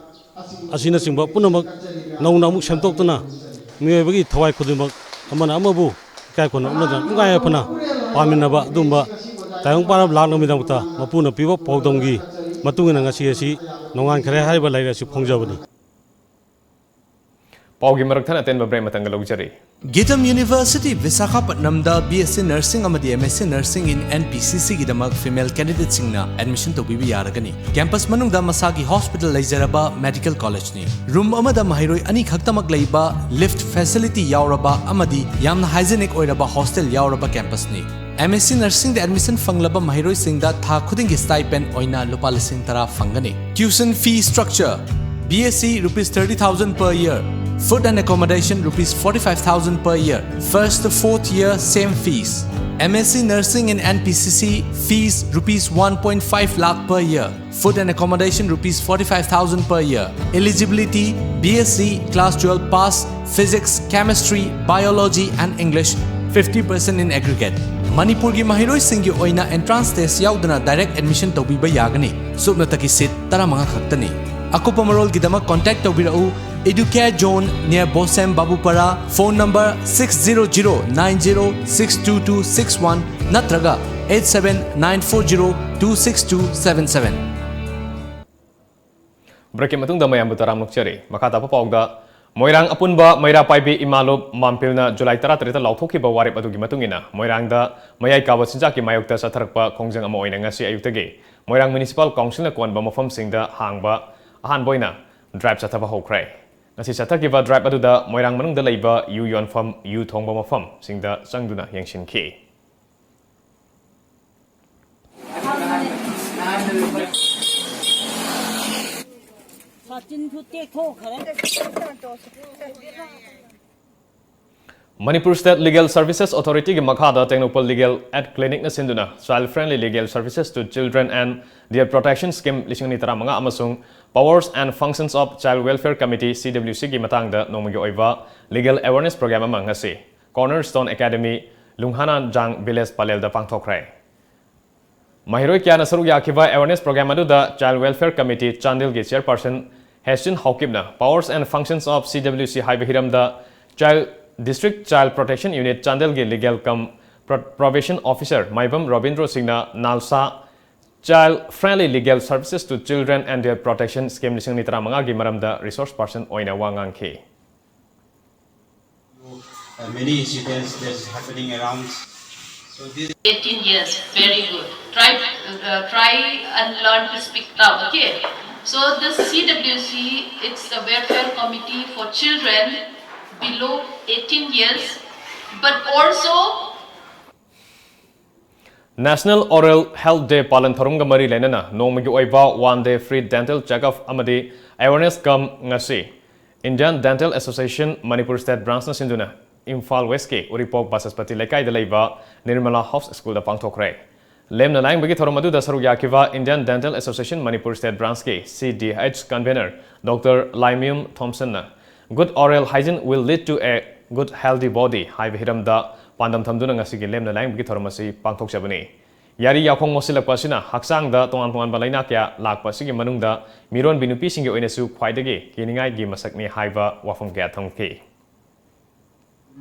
ꯑꯁꯤꯅꯆꯤꯡꯕ ꯄꯨꯝꯅꯃꯛ ꯅꯧꯅ ꯑꯃꯨꯛ ꯁꯦꯝꯗꯣꯛꯇꯨꯅ ꯃꯤꯑꯣꯏꯕꯒꯤ ꯊꯋꯥꯏ ꯈꯨꯗꯤꯡꯃꯛ ꯑꯃꯅ ꯑꯃꯕꯨ ꯏꯀꯥꯏ ꯈꯨꯝꯅꯅ ꯎꯠꯅꯗꯨꯅ ꯅꯨꯡꯉꯥꯏ ꯌꯥꯏꯐꯅ ꯄꯥꯟꯃꯤꯟꯅꯕ ꯑꯗꯨꯒꯨꯝꯕ ꯇꯥꯏꯕꯪ ꯄꯥꯟꯕ ꯂꯥꯛꯅꯕꯒꯤꯗꯃꯛꯇ ꯃꯄꯨꯅ ꯄꯤꯕ ꯄꯥꯎꯗꯝꯒꯤ ꯃꯇꯨꯡ ꯏꯟꯅ ꯉꯁꯤ ꯑꯁꯤ ꯅꯣꯡꯉꯥꯟꯈꯔꯦ ꯍꯥꯏꯔꯤꯕ ꯂꯥꯏꯔꯤꯛ ꯑꯁꯤ ꯐꯣꯡꯖꯕꯅꯤ꯫ ꯄꯥꯎꯒꯤ ꯃꯔꯛ ꯊꯠꯅ ꯑꯇꯦꯟꯕ break ꯑꯃꯇꯪꯒ ꯂꯧꯖꯔꯤ꯫ ꯒꯤꯇꯝ ꯌꯨꯅꯤꯚꯔꯁꯤꯇꯤ ꯚꯤꯁꯥꯈꯥꯄꯠꯅꯝꯗ B S C Nursing ꯑꯃꯗꯤ M S C Nursing in N P C C ꯒꯤꯗꯃꯛ female candidateꯁꯤꯡꯅ admission ꯇꯧꯕꯤꯕ ꯌꯥꯔꯒꯅꯤ꯫ Campus ꯃꯅꯨꯡꯗ ꯃꯁꯥꯒꯤ hospital ꯂꯩꯖꯔꯕ medical collegeꯅꯤ꯫ Room ꯑꯃꯗ ꯃꯍꯩꯔꯣꯏ ꯑꯅꯤꯈꯛꯇꯃꯛ ꯂꯩꯕ, lift facility ꯌꯥꯎꯔꯕ ꯑꯃꯗꯤ ꯌꯥꯝꯅ hygienic ꯑꯣꯏꯔꯕ hostel ꯌꯥꯎꯔꯕ campusꯅꯤ꯫ M S C Nursingꯗ admission ꯐꯪꯂꯕ ꯃꯍꯩꯔꯣꯏꯁꯤꯡꯗ ꯊꯥ ꯈꯨꯗꯤꯡꯒꯤ stipend ꯑꯣꯏꯅ ꯂꯨꯄꯥ ꯂꯤꯁꯤꯡ ꯇꯔꯥ ꯐꯪꯒꯅꯤ꯫ Tuition fee structure: B S C rupees thirty thousand per year, Food and accommodation rupees forty-five thousand per year. First to fourth year, same fees. M S C Nursing in N P C C, fees rupees one point five lakh per year. Food and accommodation rupees forty-five thousand per year. Eligibility: B S C, class twelve pass, physics, chemistry, biology and English, fifty percent in aggregate. ꯃꯅꯤꯄꯨꯔꯒꯤ ꯃꯍꯩꯔꯣꯏꯁꯤꯡꯒꯤ ꯑꯣꯏꯅ entrance test ꯌꯥꯎꯗꯅ direct admission ꯇꯧꯕꯤꯕ ꯌꯥꯒꯅꯤ꯫ ꯁꯨꯞꯅꯇꯒꯤ seat ꯇꯔꯥꯃꯉꯥ ꯈꯛꯇꯅꯤ꯫ ꯑꯀꯨꯞꯄ ꯃꯔꯣꯜꯒꯤꯗꯃꯛ contact ꯇꯧꯕꯤꯔꯛꯎ Educare Zone near Bosem Babupara, phone number six zero zero nine zero six two two six one ꯅꯠꯇ꯭ꯔꯒ eight seven nine four zero two six two seven seven꯫ Breakꯀꯤ ꯃꯇꯨꯡꯗ ꯃꯌꯥꯝꯕꯨ ꯇꯔꯥꯝꯅ ꯑꯣꯛꯆꯔꯤ꯫ ꯃꯈꯥ ꯇꯥꯕ ꯄꯥꯎꯗ, ꯃꯣꯏꯔꯥꯡ ꯑꯄꯨꯟꯕ ꯃꯩꯔꯥ ꯄꯥꯏꯕꯤ ꯏꯃꯥ ꯂꯨꯞ ꯃꯥꯝꯄꯤꯜꯅ July ꯇꯔꯥꯇꯔꯦꯠꯇ ꯂꯥꯎꯊꯣꯛꯈꯤꯕ ꯋꯥꯔꯦꯞ ꯑꯗꯨꯒꯤ ꯃꯇꯨꯡ ꯏꯟꯅ ꯃꯣꯏꯔꯥꯡꯗ ꯃꯌꯥꯏ ꯀꯥꯕ ꯆꯤꯟꯖꯥꯛꯀꯤ ꯃꯥꯌꯣꯛꯇ ꯆꯠꯊꯔꯛꯄ ꯈꯣꯡꯖꯪ ꯑꯃ ꯑꯣꯏꯅ ꯉꯁꯤ ꯑꯌꯨꯛꯇꯒꯤ ꯃꯣꯏꯔꯥꯡ Municipal Councilꯅ ꯀꯣꯟꯕ ꯃꯐꯝꯁꯤꯡꯗ ꯍꯥꯡꯕ ꯑꯍꯥꯟꯕ ꯑꯣꯏꯅ drive ꯆꯠꯊꯕ ꯍꯧꯈ꯭ꯔꯦ꯫ ꯉꯁꯤ ꯆꯠꯊꯈꯤꯕ drive ꯑꯗꯨꯗ ꯃꯣꯏꯔꯥꯡ ꯃꯅꯨꯡꯗ ꯂꯩꯕ ꯌꯨ ꯌꯣꯟꯐꯝ, ꯌꯨ ꯊꯣꯡꯕ ꯃꯐꯝꯁꯤꯡꯗ ꯆꯪꯗꯨꯅ ꯌꯦꯡꯁꯤꯟꯈꯤ꯫ ꯁꯥꯇꯤꯟꯁꯨ ꯇꯦꯛꯊꯣꯛꯈ꯭ꯔꯦ꯫ Manipur State Legal Services Authorityꯒꯤ ꯃꯈꯥꯗ ꯇꯦꯡꯅꯧꯄꯜ Legal Aid Clinicꯅ ꯁꯤꯟꯗꯨꯅ Child Friendly Legal Services to Children and Their Protection Scheme ꯂꯤꯁꯤꯡ ꯑꯅꯤ ꯇꯔꯥꯃꯉꯥ ꯑꯃꯁꯨꯡ Powers and Functions of Child Welfare Committee, CWCꯒꯤ ꯃꯇꯥꯡꯗ ꯅꯣꯡꯃꯒꯤ ꯑꯣꯏꯕ Legal Awareness Program ꯑꯃ ꯉꯁꯤ Cornerstone Academy, ꯂꯨꯡꯍꯥꯅꯥꯟꯖꯥꯡ Village ꯄꯂꯦꯜꯗ ꯄꯥꯡꯊꯣꯛꯈ꯭ꯔꯦ꯫ ꯃꯍꯩꯔꯣꯏ ꯀꯌꯥꯅ ꯁꯔꯨꯛ ꯌꯥꯈꯤꯕ awareness program ꯑꯗꯨꯗ Child Welfare Committee ꯆꯥꯟꯗꯦꯜꯒꯤ Chairperson ꯍꯦꯁꯤꯟ ꯍꯥꯎꯀꯤꯞꯅ Powers and Functions of CWC ꯍꯥꯏꯕ ꯍꯤꯔꯝꯗ Child, District Child Protection Unit ꯆꯥꯟꯗꯦꯜꯒꯤ Legal cum Pro-, Probation Officer ꯃꯥꯏꯕꯝ ꯔꯣꯕꯤꯟꯗ꯭ꯔꯣ ꯁꯤꯡꯅ ꯅꯥꯜꯁꯥ Child Friendly Legal Services to Children and Their Protection Scheme ꯂꯤꯁꯤꯡ ꯑꯅꯤ ꯇꯔꯥꯃꯉꯥꯒꯤ ꯃꯔꯝꯗ resource person ꯑꯣꯏꯅ ꯋꯥ ꯉꯥꯡꯈꯤ꯫ Uh, many incidents that's happening around. So this eighteen years, very good. Try, uh, try and learn to speak loud, okay? So the CWC, it's the Welfare Committee for Children below eighteen years, but also National Oral Health Day ꯄꯥꯂꯟ ꯊꯧꯔꯝꯒ ꯃꯔꯤ ꯂꯩꯅꯅ ꯅꯣꯡꯃꯒꯤ ꯑꯣꯏꯕ One Day Free Dental Checkup ꯑꯃꯗꯤ Awareness Camp ꯉꯁꯤ Indian Dental Association Manipur State Branchꯅ ꯁꯤꯟꯗꯨꯅ ꯏꯝꯐꯥꯜ ꯋꯦꯁꯀꯤ ꯎꯔꯤꯄꯣꯛ ꯕꯥꯆꯁꯄꯇꯤ ꯂꯩꯀꯥꯏꯗ ꯂꯩꯕ ꯅꯤꯔꯃꯂꯥ ꯍꯥꯎꯁ ꯁ꯭ꯀꯨꯜꯗ ꯄꯥꯡꯊꯣꯛꯈ꯭ꯔꯦ꯫ ꯂꯦꯝꯅ ꯂꯥꯌꯦꯡꯕꯒꯤ ꯊꯧꯔꯝ ꯑꯗꯨꯗ ꯁꯔꯨꯛ ꯌꯥꯈꯤꯕ Indian Dental Association Manipur State Branchꯀꯤ C D H convener Doctor Laimayum ꯊꯣꯝꯁꯟꯅ Good oral hygiene will lead to a good healthy body ꯍꯥꯏꯕ ꯍꯤꯔꯝꯗ ꯄꯥꯟꯗꯝ ꯊꯝꯗꯨꯅ ꯉꯁꯤꯒꯤ ꯂꯦꯝꯅ ꯂꯥꯌꯦꯡꯕꯒꯤ ꯊꯧꯔꯝ ꯑꯁꯤ ꯄꯥꯡꯊꯣꯛꯆꯕꯅꯤ꯫ ꯌꯥꯔꯤ ꯌꯥꯈꯣꯡ ꯃꯣꯠꯁꯤꯜꯂꯛꯄ ꯑꯁꯤꯅ ꯍꯛꯆꯥꯡꯗ ꯇꯣꯉꯥꯟ ꯇꯣꯉꯥꯟꯕ ꯂꯥꯏꯅꯥ ꯀꯌꯥ ꯂꯥꯛꯄ ꯑꯁꯤꯒꯤ ꯃꯅꯨꯡꯗ ꯃꯤꯔꯣꯟꯕꯤ ꯅꯨꯄꯤꯁꯤꯡꯒꯤ ꯑꯣꯏꯅꯁꯨ ꯈ꯭ꯋꯥꯏꯗꯒꯤ ꯀꯤꯅꯤꯡꯉꯥꯏꯒꯤ ꯃꯁꯛꯅꯤ ꯍꯥꯏꯕ ꯋꯥꯐꯝ ꯀꯌꯥ ꯊꯝꯈꯤ꯫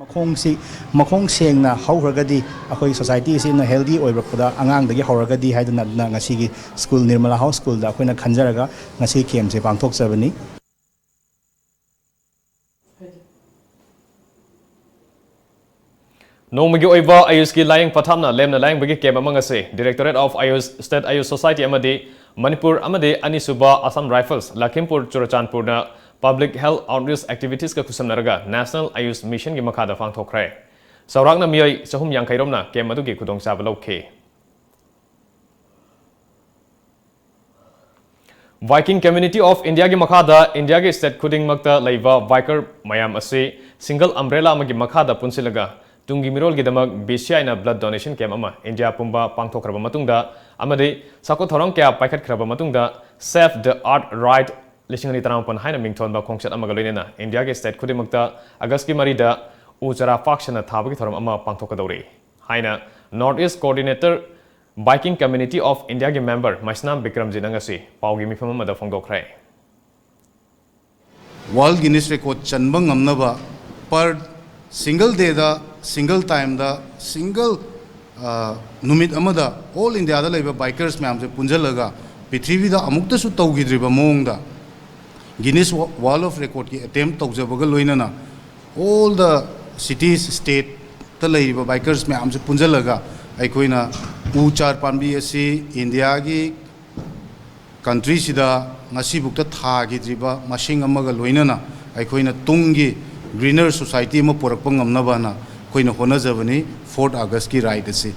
ꯃꯈꯣꯡꯁꯤ ꯃꯈꯣꯡ ꯁꯦꯡꯅ ꯍꯧꯈ꯭ꯔꯒꯗꯤ ꯑꯩꯈꯣꯏ ꯁꯣꯁꯥꯏꯇꯤ ꯑꯁꯤꯅ ꯍꯦꯜꯗꯤ ꯑꯣꯏꯔꯛꯄꯗ ꯑꯉꯥꯡꯗꯒꯤ ꯍꯧꯔꯒꯗꯤ ꯍꯥꯏꯗꯅ ꯉꯁꯤꯒꯤ ꯁ꯭ꯀꯨꯜ ꯅꯤꯔꯃꯂꯥ ꯍꯥꯎꯁ ꯁ꯭ꯀꯨꯜꯗ ꯑꯩꯈꯣꯏꯅ ꯈꯟꯖꯔꯒ ꯉꯁꯤ ꯀꯦꯝꯁꯦ ꯄꯥꯡꯊꯣꯛꯆꯕꯅꯤ꯫ ꯅꯣꯡꯃꯒꯤ ꯑꯣꯏꯕ ꯑꯌꯨꯁꯀꯤ ꯂꯥꯌꯦꯡ ꯄꯊꯥꯞꯅ ꯂꯦꯝꯅ ꯂꯥꯌꯦꯡꯕꯒꯤ ꯀꯦꯝ ꯑꯃ ꯉꯁꯤ Directorate of Ayush, State Ayush Society ꯑꯃꯗꯤ ꯃꯅꯤꯄꯨꯔ ꯑꯃꯗꯤ ꯑꯅꯤꯁꯨꯕ Assam Rifles, Lakhimpur ꯆꯨꯔꯆꯥꯟꯄꯨꯔꯅ Public Health Outreach Activitiesꯀ ꯈꯨꯠꯁꯝꯅꯔꯒ National Ayush Missionꯒꯤ ꯃꯈꯥꯗ ꯄꯥꯡꯊꯣꯛꯈ꯭ꯔꯦ꯫ ꯆꯥꯎꯔꯥꯛꯅ ꯃꯤꯑꯣꯏ ꯆꯍꯨꯝ ꯌꯥꯡꯈꯩ ꯔꯣꯝꯅ ꯀꯦꯝ ꯑꯗꯨꯒꯤ ꯈꯨꯗꯣꯡꯆꯥꯕ ꯂꯧꯈꯤ꯫ Viking Community of Indiaꯒꯤ ꯃꯈꯥꯗ ꯏꯟꯗꯤꯌꯥꯒꯤ state ꯈꯨꯗꯤꯡꯃꯛꯇ ꯂꯩꯕ biker ꯃꯌꯥꯝ ꯑꯁꯤ single umbrella ꯑꯃꯒꯤ ꯃꯈꯥꯗ ꯄꯨꯟꯁꯤꯜꯂꯒ ꯇꯨꯡꯒꯤ ꯃꯤꯔꯣꯜꯒꯤꯗꯃꯛ BCIꯅ blood donation camp ꯑꯃ ꯏꯟꯗꯤꯌꯥ ꯄꯨꯝꯕ ꯄꯥꯡꯊꯣꯛꯈ꯭ꯔꯕ ꯃꯇꯨꯡꯗ ꯑꯃꯗꯤ ꯆꯥꯎꯈꯠ ꯊꯧꯔꯥꯡ ꯀꯌꯥ ꯄꯥꯏꯈꯠꯈ꯭ꯔꯕ ꯃꯇꯨꯡꯗ Save the Earth Ride ꯂꯤꯁꯤꯡ ꯑꯅꯤ ꯇꯔꯥꯃꯥꯄꯟ ꯍꯥꯏꯅ ꯃꯤꯡꯊꯣꯟꯕ ꯈꯣꯡꯆꯠ ꯑꯃꯒ ꯂꯣꯏꯅꯅ ꯏꯟꯗꯤꯌꯥꯒꯤ state ꯈꯨꯗꯤꯡꯃꯛꯇ ꯑꯥꯒꯁꯀꯤ ꯃꯔꯤꯗ ꯎ ꯆꯥꯔꯥ ꯄꯥꯛ ꯁꯟꯅ ꯊꯥꯕꯒꯤ ꯊꯧꯔꯝ ꯑꯃ ꯄꯥꯡꯊꯣꯛꯀꯗꯧꯔꯤ ꯍꯥꯏꯅ North East Coordinator Viking Community of Indiaꯒꯤ member ꯃꯩꯁꯅꯥꯝ ꯕꯤꯀ꯭ꯔꯝꯖꯤꯠꯅ ꯉꯁꯤ ꯄꯥꯎꯒꯤ ꯃꯤꯐꯝ ꯑꯃꯗ ꯐꯣꯡꯗꯣꯛꯈ꯭ꯔꯦ꯫ World Guinness Record ꯆꯟꯕ ꯉꯝꯅꯕ per single dayꯗ, single timeꯗ, single ꯅꯨꯃꯤꯠ ꯑꯃꯗ all Indiaꯗ ꯂꯩꯕ bikers ꯃꯌꯥꯝꯁꯦ ꯄꯨꯟꯁꯤꯜꯂꯒ ꯄ꯭ꯔꯤꯊꯤꯕꯤꯗ ꯑꯃꯨꯛꯇꯁꯨ ꯇꯧꯈꯤꯗ꯭ꯔꯤꯕ ꯃꯑꯣꯡꯗ Guinness World of Recordꯀꯤ attempt ꯇꯧꯖꯕꯒ ꯂꯣꯏꯅꯅ all the cities, stateꯇ ꯂꯩꯔꯤꯕ bikers ꯃꯌꯥꯝꯁꯦ ꯄꯨꯟꯁꯤꯜꯂꯒ ꯑꯩꯈꯣꯏꯅ ꯎ ꯆꯥꯔ ꯄꯥꯝꯕꯤ ꯑꯁꯤ ꯏꯟꯗꯤꯌꯥꯒꯤ countryꯁꯤꯗ ꯉꯁꯤꯕꯨꯛꯇ ꯊꯥꯈꯤꯗ꯭ꯔꯤꯕ ꯃꯁꯤꯡ ꯑꯃꯒ ꯂꯣꯏꯅꯅ ꯑꯩꯈꯣꯏꯅ ꯇꯨꯡꯒꯤ greener society ꯑꯃ ꯄꯨꯔꯛꯄ ꯉꯝꯅꯕꯅ ꯑꯩꯈꯣꯏꯅ ꯍꯣꯠꯅꯖꯕꯅꯤ fourth Augustꯀꯤ ride ꯑꯁꯤ꯫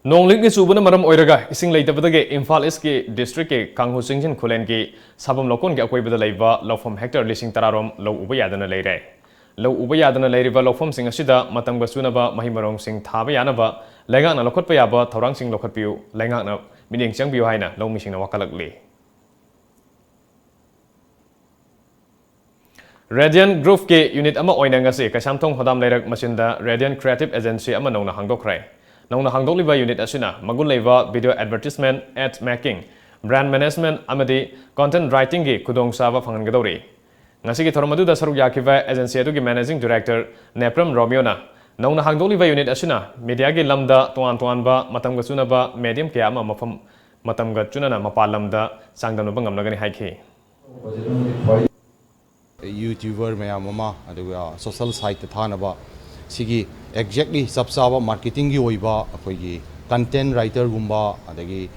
ꯅꯣꯡ ꯂꯤꯛꯅ ꯆꯨꯕꯅ ꯃꯔꯝ ꯑꯣꯏꯔꯒ ꯏꯁꯤꯡ ꯂꯩꯇꯕꯗꯒꯤ ꯏꯝꯐꯥꯜ ꯏꯁꯀꯤ ꯗꯤꯁꯇ꯭ꯔꯤꯛꯀꯤ ꯀꯥꯡꯍꯨ ꯆꯤꯡꯖꯤꯟ ꯈꯨꯂꯦꯟꯒꯤ ꯁꯥꯐꯝ ꯂꯧꯀꯣꯟꯒꯤ ꯑꯀꯣꯏꯕꯗ ꯂꯩꯕ ꯂꯧꯐꯝ ꯍꯦꯛꯇꯔ ꯂꯤꯁꯤꯡ ꯇꯔꯥꯔꯣꯝ ꯂꯧ ꯎꯕ ꯌꯥꯗꯅ ꯂꯩꯔꯦ꯫ ꯂꯧ ꯎꯕ ꯌꯥꯗꯅ ꯂꯩꯔꯤꯕ ꯂꯧꯐꯝꯁꯤꯡ ꯑꯁꯤꯗ ꯃꯇꯝꯒ ꯆꯨꯅꯕ ꯃꯍꯩ ꯃꯔꯣꯡꯁꯤꯡ ꯊꯥꯕ ꯌꯥꯅꯕ ꯂꯩꯉꯥꯛꯅ ꯂꯧꯈꯠꯄ ꯌꯥꯕ ꯊꯧꯔꯥꯡꯁꯤꯡ ꯂꯧꯈꯠꯄꯤꯌꯨ, ꯂꯩꯉꯥꯛꯅ ꯃꯤꯠꯌꯦꯡ ꯆꯪꯕꯤꯌꯨ ꯍꯥꯏꯅ ꯂꯧꯃꯤꯁꯤꯡꯅ ꯋꯥꯀꯠꯂꯛꯂꯤ꯫ Radiant Groupꯀꯤ unit ꯑꯃ ꯑꯣꯏꯅ ꯉꯁꯤ ꯀꯩꯁꯥꯝꯊꯣꯡ ꯍꯣꯗꯥꯝ ꯂꯩꯔꯛ ꯃꯆꯤꯟꯗ Radiant Creative Agency ꯑꯃ ꯅꯧꯅ ꯍꯥꯡꯗꯣꯛꯈ꯭ꯔꯦ꯫ ꯅꯧꯅ ꯍꯥꯡꯗꯣꯛꯂꯤꯕ unit ꯑꯁꯤꯅ ꯃꯒꯨꯟ ꯂꯩꯕ video advertisement, ad making, brand management ꯑꯃꯗꯤ content writingꯒꯤ ꯈꯨꯗꯣꯡꯆꯥꯕ ꯐꯪꯍꯟꯒꯗꯧꯔꯤ꯫ ꯉꯁꯤꯒꯤ ꯊꯧꯔꯝ ꯑꯗꯨꯗ ꯁꯔꯨꯛ ꯌꯥꯈꯤꯕ agency ꯑꯗꯨꯒꯤ managing director ꯅꯦꯄ꯭ꯔꯝ ꯔꯣꯃꯤꯌꯣꯅ ꯅꯧꯅ ꯍꯥꯡꯗꯣꯛꯂꯤꯕ unit ꯑꯁꯤꯅ mediaꯒꯤ ꯂꯝꯗ ꯇꯣꯉꯥꯟ ꯇꯣꯉꯥꯟꯕ ꯃꯇꯝꯒ ꯆꯨꯅꯕ medium ꯀꯌꯥ ꯑꯃ ꯃꯐꯝ ꯃꯇꯝꯒ ꯆꯨꯅꯅ ꯃꯄꯥꯟ ꯂꯝꯗ ꯆꯥꯡꯗꯝꯅꯕ ꯉꯝꯂꯒꯅꯤ ꯍꯥꯏꯈꯤ꯫ YouTuber ꯃꯌꯥꯝ ꯑꯃ, ꯑꯗꯨꯒ social siteꯇ ꯊꯥꯅꯕ, ꯁꯤꯒꯤ exactly ꯆꯞ ꯆꯥꯕ marketingꯒꯤ ꯑꯣꯏꯕ ꯑꯩꯈꯣꯏꯒꯤ content writerꯒꯨꯝꯕ, ꯑꯗꯒꯤ,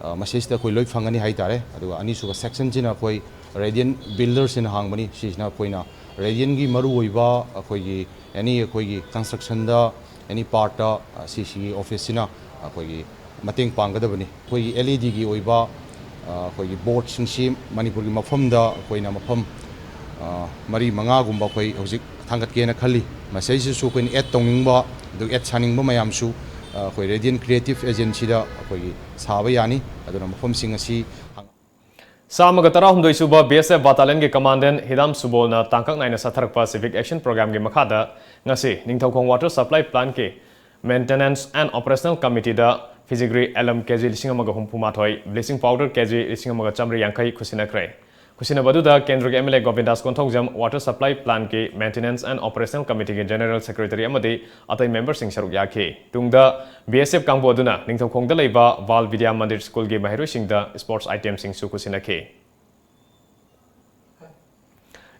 ꯑ, ꯃꯁꯤꯁꯤꯗ ꯑꯩꯈꯣꯏ ꯂꯣꯏ ꯐꯪꯒꯅꯤ ꯍꯥꯏꯇꯥꯔꯦ꯫ ꯑꯗꯨꯒ ꯑꯅꯤꯁꯨꯕ sectionꯁꯤꯅ ꯑꯩꯈꯣꯏ Radiant Builderꯁꯤꯅ ꯍꯥꯡꯕꯅꯤ꯫ ꯁꯤꯁꯤꯅ ꯑꯩꯈꯣꯏꯅ Radiantꯒꯤ ꯃꯔꯨꯑꯣꯏꯕ ꯑꯩꯈꯣꯏꯒꯤ any ꯑꯩꯈꯣꯏꯒꯤ constructionꯗ any partꯇ, ꯑ, ꯁꯤꯁꯤꯒꯤ officeꯁꯤꯅ ꯑꯩꯈꯣꯏꯒꯤ ꯃꯇꯦꯡ ꯄꯥꯡꯒꯗꯕꯅꯤ꯫ ꯑꯩꯈꯣꯏꯒꯤ LEDꯒꯤ ꯑꯣꯏꯕ, ꯑ, ꯑꯩꯈꯣꯏꯒꯤ boardꯁꯤꯡꯁꯤ ꯃꯅꯤꯄꯨꯔꯒꯤ ꯃꯐꯝꯗ ꯑꯩꯈꯣꯏꯅ ꯃꯐꯝ, ꯑ, ꯃꯔꯤ ꯃꯉꯥꯒꯨꯝꯕ ꯑꯩꯈꯣꯏ ꯍꯧꯖꯤꯛ ꯊꯥꯡꯒꯠꯀꯦꯅ ꯈꯜꯂꯤ꯫ ꯃꯁꯤꯗꯩꯁꯤꯗꯁꯨ ꯑꯩꯈꯣꯏꯅ add ꯇꯧꯅꯤꯡꯕ, ꯑꯗꯨ add ꯁꯥꯅꯤꯡꯕ ꯃꯌꯥꯝꯁꯨ, ꯑ, ꯑꯩꯈꯣꯏ Radiant Creative Agencyꯗ ꯑꯩꯈꯣꯏꯒꯤ ꯁꯥꯕ ꯌꯥꯅꯤ꯫ ꯑꯗꯨꯅ ꯃꯐꯝꯁꯤꯡ ꯑꯁꯤ ꯍꯪ- ꯆꯥꯝꯃꯒ ꯇꯔꯥꯍꯨꯝꯗꯣꯏ ꯁꯨꯕ BSF battalionꯒꯤ commandant ꯍꯤꯗꯥꯝ ꯁꯨꯕꯣꯜꯅ ꯇꯥꯡꯀꯛ ꯅꯥꯏꯅ ꯆꯠꯊꯔꯛꯄ civic action programꯒꯤ ꯃꯈꯥꯗ ꯉꯁꯤ ꯅꯤꯡꯊꯧꯈꯣꯡ water supply plantꯀꯤ maintenance and operational committeeꯗ ꯐꯤꯖꯤꯒ꯭ꯔꯤ ꯑꯦꯂꯝ ꯀꯦꯖꯤ ꯂꯤꯁꯤꯡ ꯑꯃꯒ ꯍꯨꯝꯐꯨ ꯃꯥꯊꯣꯏ, bleaching powder ꯀꯦꯖꯤ ꯂꯤꯁꯤꯡ ꯑꯃꯒ ꯆꯥꯝꯃꯔꯤ ꯌꯥꯡꯈꯩ ꯈꯨꯠꯁꯤꯟꯅꯈ꯭ꯔꯦ꯫ ꯈꯨꯠꯁꯤꯟꯅꯕ ꯑꯗꯨꯗ ꯀꯦꯟꯗ꯭ꯔꯒꯤ MLA ꯒꯣꯕꯤꯟꯗꯥꯁ ꯀꯣꯟꯊꯧꯖꯝ, water supply plantꯀꯤ maintenance and operational committeeꯒꯤ general secretaryꯑꯃꯗꯤ ꯑꯇꯩ memberꯁꯤꯡ ꯁꯔꯨꯛ ꯌꯥꯈꯤ꯫ ꯇꯨꯡꯗ BSF ꯀꯥꯡꯕꯨ ꯑꯗꯨꯅ ꯅꯤꯡꯊꯧꯈꯣꯡꯗ ꯂꯩꯕ ꯕꯥꯜ ꯕꯤꯗ꯭ꯌꯥ ꯃꯟꯗꯤꯔ ꯁ꯭ꯀꯨꯜꯒꯤ ꯃꯍꯩꯔꯣꯏꯁꯤꯡꯗ sports itemꯁꯤꯡꯁꯨ ꯈꯨꯠꯁꯤꯟꯅꯈꯤ꯫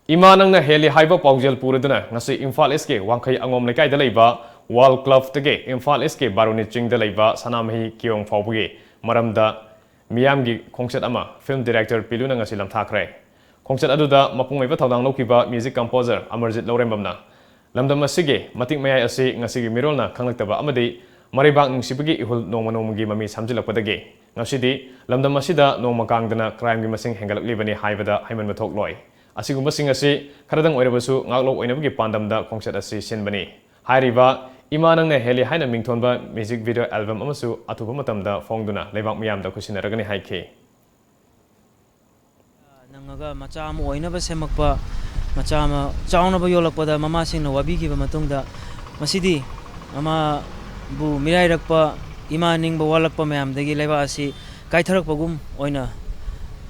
ꯏꯃꯥ ꯅꯪꯅ ꯍꯦꯜꯂꯤ ꯍꯥꯏꯕ ꯄꯥꯎꯖꯦꯜ ꯄꯨꯔꯗꯨꯅ ꯉꯁꯤ ꯏꯝꯐꯥꯜ ꯏꯁꯀꯤ ꯋꯥꯡꯈꯩ ꯑꯉꯣꯝ ꯂꯩꯀꯥꯏꯗ ꯂꯩꯕ ꯋꯥꯜ ꯀ꯭ꯂꯕꯇꯒꯤ ꯏꯝꯐꯥꯜ ꯏꯁꯀꯤ ꯕꯥꯔꯨꯅꯤ ꯆꯤꯡꯗ ꯂꯩꯕ ꯁꯅꯥꯃꯍꯤ ꯀꯤꯌꯣꯡ ꯐꯥꯎꯕꯒꯤ ꯃꯔꯝꯗ ꯃꯤꯌꯥꯝꯒꯤ ꯈꯣꯡꯆꯠ ꯑꯃ film director ꯄꯤꯂꯨꯅ ꯉꯁꯤ ꯂꯝꯊꯥꯈ꯭ꯔꯦ꯫ ꯈꯣꯡꯆꯠ ꯑꯗꯨꯗ ꯃꯄꯨꯡ ꯑꯣꯏꯕ ꯊꯧꯗꯥꯡ ꯂꯧꯈꯤꯕ music composer ꯑꯃꯔꯖꯤꯠ ꯂꯧꯔꯦꯝꯕꯝꯅ ꯂꯝꯗꯝ ꯑꯁꯤꯒꯤ ꯃꯇꯤꯛ ꯃꯌꯥꯏ ꯑꯁꯤ ꯉꯁꯤꯒꯤ ꯃꯤꯔꯣꯜꯅ ꯈꯪꯂꯛꯇꯕ ꯑꯃꯗꯤ ꯃꯔꯩꯕꯥꯛ ꯅꯨꯡꯁꯤꯕꯒꯤ ꯏꯍꯨꯜ ꯅꯣꯡꯃ ꯅꯣꯡꯃꯒꯤ ꯃꯃꯤ ꯁꯥꯝꯖꯤꯜꯂꯛꯄꯗꯒꯤ ꯉꯁꯤꯗꯤ ꯂꯝꯗꯝ ꯑꯁꯤꯗ ꯅꯣꯡꯃ ꯀꯥꯡꯗꯅ crimeꯒꯤ ꯃꯁꯤꯡ ꯍꯦꯟꯒꯠꯂꯛꯂꯤꯕꯅꯤ ꯍꯥꯏꯕꯗ ꯍꯥꯏꯃꯟꯕ ꯊꯣꯛꯂꯣꯏ꯫ ꯑꯁꯤꯒꯨꯝꯕꯁꯤꯡ ꯑꯁꯤ ꯈꯔꯗꯪ ꯑꯣꯏꯔꯕꯁꯨ ꯉꯥꯛꯂꯧ ꯑꯣꯏꯅꯕꯒꯤ ꯄꯥꯟꯗꯝꯗ ꯈꯣꯡꯆꯠ ꯑꯁꯤ ꯁꯤꯟꯕꯅꯤ꯫ ꯍꯥꯏꯔꯤꯕ ꯏꯃꯥ ꯅꯪꯅ ꯍꯦꯜꯂꯤ ꯍꯥꯏꯅ ꯃꯤꯡꯊꯣꯟꯕ music video album ꯑꯃꯁꯨ ꯑꯊꯨꯕ ꯃꯇꯝꯗ ꯐꯣꯡꯗꯨꯅ ꯂꯩꯕꯥꯛ ꯃꯤꯌꯥꯝꯗ ꯈꯨꯠꯁꯤꯟꯅꯔꯒꯅꯤ ꯍꯥꯏꯈꯤ꯫ ꯅꯪꯉꯒ ꯃꯆꯥ ꯑꯃ ꯑꯣꯏꯅꯕ ꯁꯦꯝꯃꯛꯄ, ꯃꯆꯥ ꯑꯃ ꯆꯥꯎꯅꯕ ꯌꯣꯜꯂꯛꯄꯗ ꯃꯃꯥꯁꯤꯡꯅ ꯋꯥꯕꯤꯈꯤꯕ ꯃꯇꯨꯡꯗ, ꯉꯁꯤꯗꯤ ꯃꯃꯥꯕꯨ ꯃꯤꯔꯥꯏꯔꯛꯄ, ꯏꯃꯥ ꯅꯤꯡꯕ ꯋꯥꯠꯂꯛꯄ ꯃꯌꯥꯝꯗꯒꯤ ꯂꯩꯕꯥꯛ ꯑꯁꯤ ꯀꯥꯏꯊꯔꯛꯄꯒꯨꯝ ꯑꯣꯏꯅ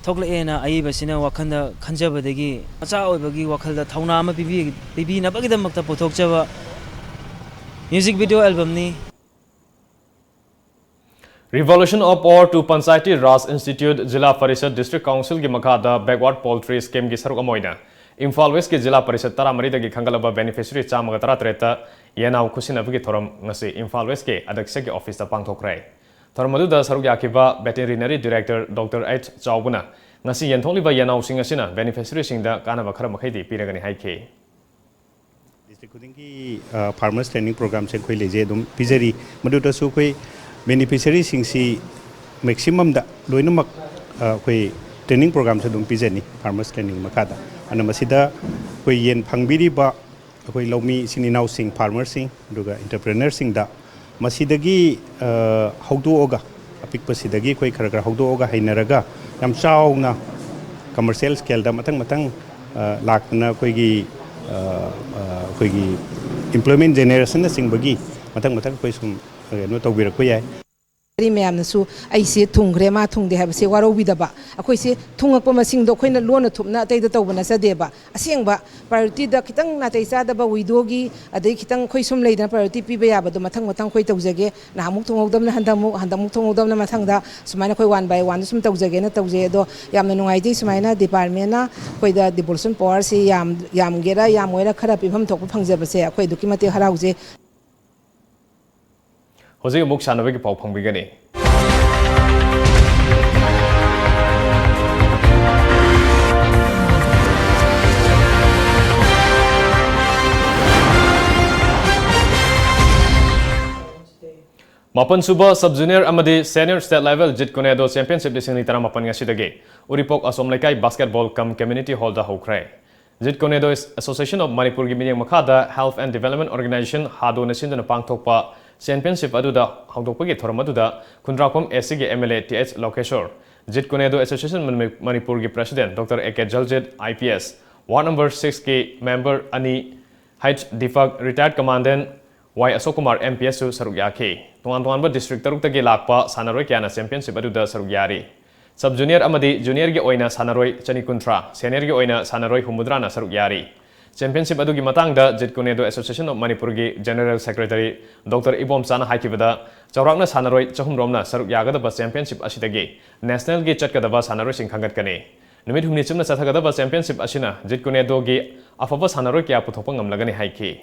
ꯊꯣꯛꯂꯛꯑꯦꯅ ꯑꯏꯕꯁꯤꯅ ꯋꯥꯈꯜꯗ ꯈꯟꯖꯕꯗꯒꯤ, ꯃꯆꯥ ꯑꯣꯏꯕꯒꯤ ꯋꯥꯈꯜꯗ ꯊꯧꯅꯥ ꯑꯃ ꯄꯤꯕꯤ-, ꯄꯤꯕꯤꯅꯕꯒꯤꯗꯃꯛꯇ ꯄꯨꯊꯣꯛꯆꯕ music video albumꯅꯤ꯫ Revolution of Power to Panchayati Raj Institute zila parishad District Councilꯒꯤ ꯃꯈꯥꯗ Backward Poultry Schemeꯒꯤ ꯁꯔꯨꯛ ꯑꯃ ꯑꯣꯏꯅ ꯏꯝꯐꯥꯜ Westꯀꯤ ꯖꯤꯂꯥ ꯄꯔꯤꯁꯗ ꯇꯔꯥꯃꯔꯤꯗꯒꯤ ꯈꯟꯒꯠꯂꯕ beneficiary ꯆꯥꯝꯃꯒ ꯇꯔꯥꯇꯔꯦꯠꯇ ꯌꯦꯅꯥꯎ ꯈꯨꯠꯁꯤꯟꯅꯕꯒꯤ ꯊꯧꯔꯝ ꯉꯁꯤ ꯏꯝꯐꯥꯜ Westꯀꯤ ꯑꯗꯛꯁꯒꯤ officeꯇ ꯄꯥꯡꯊꯣꯛꯈ꯭ꯔꯦ꯫ ꯊꯧꯔꯝ ꯑꯗꯨꯗ ꯁꯔꯨꯛ ꯌꯥꯈꯤꯕ Veterinary Director Doctor H ꯆꯥꯎꯕꯅ ꯉꯁꯤ ꯌꯦꯟꯊꯣꯛꯂꯤꯕ ꯌꯦꯅꯥꯎꯁꯤꯡ ꯑꯁꯤꯅ beneficiaryꯁꯤꯡꯗ ꯀꯥꯟꯅꯕ ꯈꯔ ꯃꯈꯩꯗꯤ ꯄꯤꯔꯒꯅꯤ ꯍꯥꯏꯈꯤ꯫ District ꯈꯨꯗꯤꯡꯒꯤ, ꯑ, farmers training programꯁꯦ ꯑꯩꯈꯣꯏ ꯂꯩꯖꯩ, ꯑꯗꯨꯝ ꯄꯤꯖꯔꯤ꯫ ꯃꯗꯨꯗꯁꯨ ꯑꯩꯈꯣꯏ beneficiaryꯁꯤꯡꯁꯤ maximumꯗ ꯂꯣꯏꯅꯃꯛ, ꯑ, ꯑꯩꯈꯣꯏ training programꯁꯨ ꯑꯗꯨꯝ ꯄꯤꯖꯅꯤ farmers training ꯃꯈꯥꯗ꯫ ꯑꯗꯨꯅ ꯃꯁꯤꯗ ꯑꯩꯈꯣꯏ ꯌꯦꯟ ꯐꯪꯕꯤꯔꯤꯕ ꯑꯩꯈꯣꯏ ꯂꯧꯃꯤ ꯏꯆꯤꯟ ꯏꯅꯥꯎꯁꯤꯡ, farmerꯁꯤꯡ, ꯑꯗꯨꯒ entrepreneurꯁꯤꯡꯗ ꯃꯁꯤꯗꯒꯤ, ꯑ, ꯍꯧꯗꯣꯛꯑꯒ, ꯑꯄꯤꯛꯄꯁꯤꯗꯒꯤ ꯑꯩꯈꯣꯏ ꯈꯔ ꯈꯔ ꯍꯧꯗꯣꯛꯑꯒ ꯍꯩꯅꯔꯒ ꯌꯥꯝ ꯆꯥꯎꯅ commercial scaleꯗ ꯃꯊꯪ ꯃꯊꯪ, ꯑ, ꯂꯥꯛꯇꯅ ꯑꯩꯈꯣꯏꯒꯤ, ꯑ, ꯑ, ꯑꯩꯈꯣꯏꯒꯤ employment generationꯅꯆꯤꯡꯕꯒꯤ ꯃꯊꯪ ꯃꯊꯪ ꯑꯩꯈꯣꯏ ꯁꯨꯝ ꯀꯩꯅꯣ ꯇꯧꯕꯤꯔꯛꯄ ꯌꯥꯏ꯫ ꯃꯌꯥꯝꯅꯁꯨ ꯑꯩꯁꯦ ꯊꯨꯡꯈ꯭ꯔꯦ, ꯃꯥ ꯊꯨꯡꯗꯦ ꯍꯥꯏꯕꯁꯦ ꯋꯥꯔꯧꯕꯤꯗꯕ꯫ ꯑꯩꯈꯣꯏꯁꯦ ꯊꯨꯡꯉꯛꯄ ꯃꯁꯤꯡꯗꯣ ꯑꯩꯈꯣꯏꯅ ꯂꯣꯟꯅ ꯊꯨꯞꯅ ꯑꯇꯩꯗ ꯇꯧꯕ ꯅꯠꯆꯗꯦꯕ꯫ ꯑꯁꯦꯡꯕ priorityꯗ ꯈꯤꯇꯪ ꯅꯥꯇꯩ ꯆꯥꯗꯕ widowꯒꯤ, ꯑꯗꯩ ꯈꯤꯇꯪ ꯑꯩꯈꯣꯏ ꯁꯨꯝ ꯂꯩꯗꯅ priority ꯄꯤꯕ ꯌꯥꯕꯗꯣ ꯃꯊꯪ ꯃꯊꯪ ꯑꯩꯈꯣꯏ ꯇꯧꯖꯒꯦ꯫ ꯅꯍꯥꯟꯃꯨꯛ ꯊꯨꯡꯍꯧꯗꯕꯅ ꯍꯟꯗꯛꯃꯨꯛ, ꯍꯟꯗꯛꯃꯨꯛ ꯊꯨꯡꯍꯧꯗꯕꯅ ꯃꯊꯪꯗ, ꯁꯨꯃꯥꯏꯅ ꯑꯩꯈꯣꯏ one by oneꯗ ꯁꯨꯝ ꯇꯧꯖꯒꯦꯅ ꯇꯧꯖꯩ꯫ ꯑꯗꯣ ꯌꯥꯝꯅ ꯅꯨꯡꯉꯥꯏꯇꯦ ꯁꯨꯃꯥꯏꯅ departmentꯅ ꯑꯩꯈꯣꯏꯗ devolution powerꯁꯤ ꯌꯥꯝ, ꯌꯥꯝꯒꯦꯔꯥ ꯌꯥꯝꯃꯣꯏꯔꯥ ꯈꯔ ꯄꯤꯐꯝ ꯊꯣꯛꯄ ꯐꯪꯖꯕꯁꯦ ꯑꯩꯈꯣꯏ ꯑꯗꯨꯛꯀꯤ ꯃꯇꯤꯛ ꯍꯔꯥꯎꯖꯩ꯫ ꯍꯧꯖꯤꯛ ꯑꯃꯨꯛ ꯁꯥꯟꯅꯕꯒꯤ ꯄꯥꯎ ꯐꯪꯕꯤꯒꯅꯤ꯫ ꯃꯥꯄꯟ ꯁꯨꯕ Sub Junior ꯑꯃꯗꯤ Senior State Level Jeet Kune Do Championship ꯂꯤꯁꯤꯡ ꯑꯅꯤ ꯇꯔꯥꯃꯥꯄꯟ ꯉꯁꯤꯗꯒꯤ ꯎꯔꯤꯄꯣꯛ ꯑꯁꯣꯝ ꯂꯩꯀꯥꯏ Basketball cum Community Hallꯗ ꯍꯧꯈ꯭ꯔꯦ꯫ Jeet Kune Do Association of ꯃꯅꯤꯄꯨꯔꯒꯤ ꯃꯤꯠꯌꯦꯡ ꯃꯈꯥꯗ Health and Development Organization, ꯍꯥꯗꯣꯅ ꯁꯤꯟꯗꯨꯅ ꯄꯥꯡꯊꯣꯛꯄ Championship ꯑꯗꯨꯗ ꯍꯧꯗꯣꯛꯄꯒꯤ ꯊꯧꯔꯝ ꯑꯗꯨꯗ ꯈꯨꯟꯗ꯭ꯔꯥꯛꯄꯝ AC ꯒꯤ MLA T H Lokeshore, Jeet Kune Do Association ꯃꯅꯤ-, ꯃꯅꯤꯄꯨꯔꯒꯤ President Doctor A K Jaljit, I P S, Ward number six ꯀꯤ member ꯑꯅꯤ, H Deepak, Retired Commandant, Y ꯑꯁꯣꯛ ꯀꯨꯃꯥꯔ, M P S ꯁꯨ ꯁꯔꯨꯛ ꯌꯥꯈꯤ꯫ ꯇꯣꯉꯥꯟ ꯇꯣꯉꯥꯟꯕ district ꯇꯔꯨꯛꯇꯒꯤ ꯂꯥꯛꯄ ꯁꯥꯟꯅꯔꯣꯏ ꯀꯌꯥꯅ Championship ꯑꯗꯨꯗ ꯁꯔꯨꯛ ꯌꯥꯔꯤ꯫ Sub Junior ꯑꯃꯗꯤ Junior ꯒꯤ ꯑꯣꯏꯅ ꯁꯥꯟꯅꯔꯣꯏ ꯆꯅꯤ ꯀꯨꯟꯊ꯭ꯔꯥ, Senior ꯒꯤ ꯑꯣꯏꯅ ꯁꯥꯟꯅꯔꯣꯏ ꯍꯨꯝꯐꯨꯇꯔꯥꯅ ꯁꯔꯨꯛ ꯌꯥꯔꯤ꯫ Championship ꯑꯗꯨꯒꯤ ꯃꯇꯥꯡꯗ Jeet Kune Do Association of ꯃꯅꯤꯄꯨꯔꯒꯤ General Secretary Doctor ꯏꯕꯣꯝꯆꯥꯅ ꯍꯥꯏꯈꯤꯕꯗ, ꯆꯥꯎꯔꯥꯛꯅ ꯁꯥꯟꯅꯔꯣꯏ ꯆꯍꯨꯝ ꯔꯣꯝꯅ ꯁꯔꯨꯛ ꯌꯥꯒꯗꯕ Championship ꯑꯁꯤꯗꯒꯤ National ꯒꯤ ꯆꯠꯀꯗꯕ ꯁꯥꯟꯅꯔꯣꯏꯁꯤꯡ ꯈꯟꯒꯠꯀꯅꯤ꯫ ꯅꯨꯃꯤꯠ ꯍꯨꯝꯅꯤ ꯆꯨꯞꯅ ꯆꯠꯊꯒꯗꯕ Championship ꯑꯁꯤꯅ Jeet Kune Do ꯒꯤ ꯑꯐꯕ ꯁꯥꯟꯅꯔꯣꯏ ꯀꯌꯥ ꯄꯨꯊꯣꯛꯄ ꯉꯝꯂꯒꯅꯤ ꯍꯥꯏꯈꯤ꯫